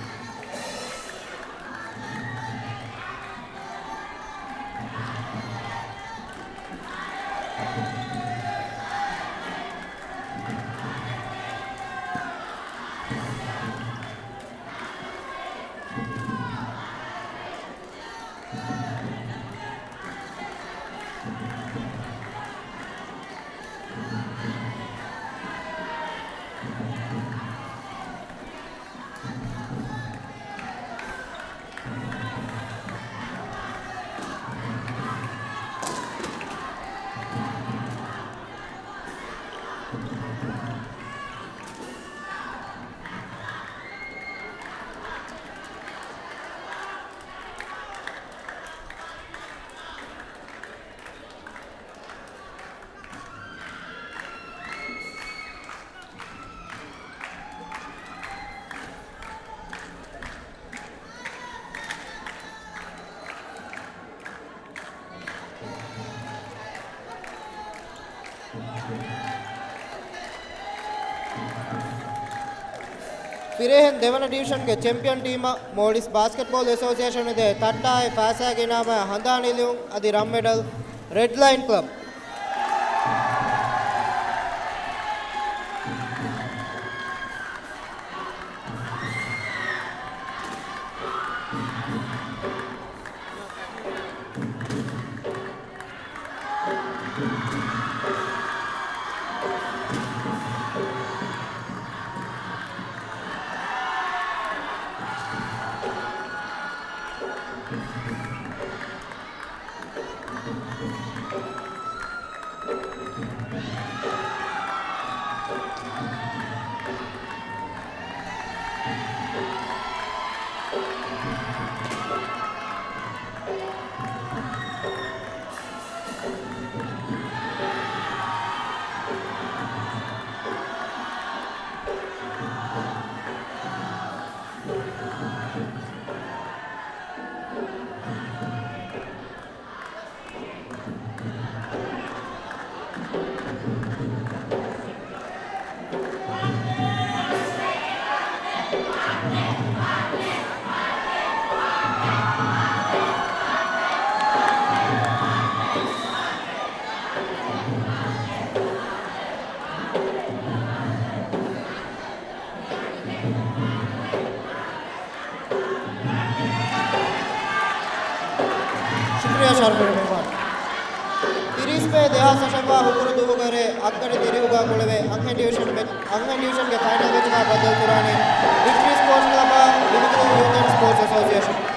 ފިރިހެން ދެވަނަ ޑިވިޝަންގެ ޗެމްޕިއަން ޓީމަށް މޯލްޑިވްސް ބާސްކެޓްބޯލް އެސޯސިއޭޝަނު ދޭ ތައްޓާއި ފައިސާގެ އިނާމާ ހަނދާން އެޅުން އަދި ރަންމެޑަލް ރެޑް ލައިން ކްލަބް. ޝުކުރިއްޔާ ޝަރަފުވެރި މެހްމާން. ތިރީސް މޭ ދެހާސް އަށަށްވާ ހުކުރު ދުވަހުގެ ރޭ އަށްގަޑި ދިރިހުގަ ކުޅެވޭ އަންހެން ޑިވިޝަން މެޗް، އަންހެން ޑިވިޝަންގެ ފައިނަލް މެޗުގަ ބައްދަލުކުރާނީ ވިކްޓަރީ ސްޕޯޓްސް ކްލަބާ ވިމިކްރި ޔޫތު އެންޑް ސްޕޯޓްސް އެސޯސިއޭޝަން.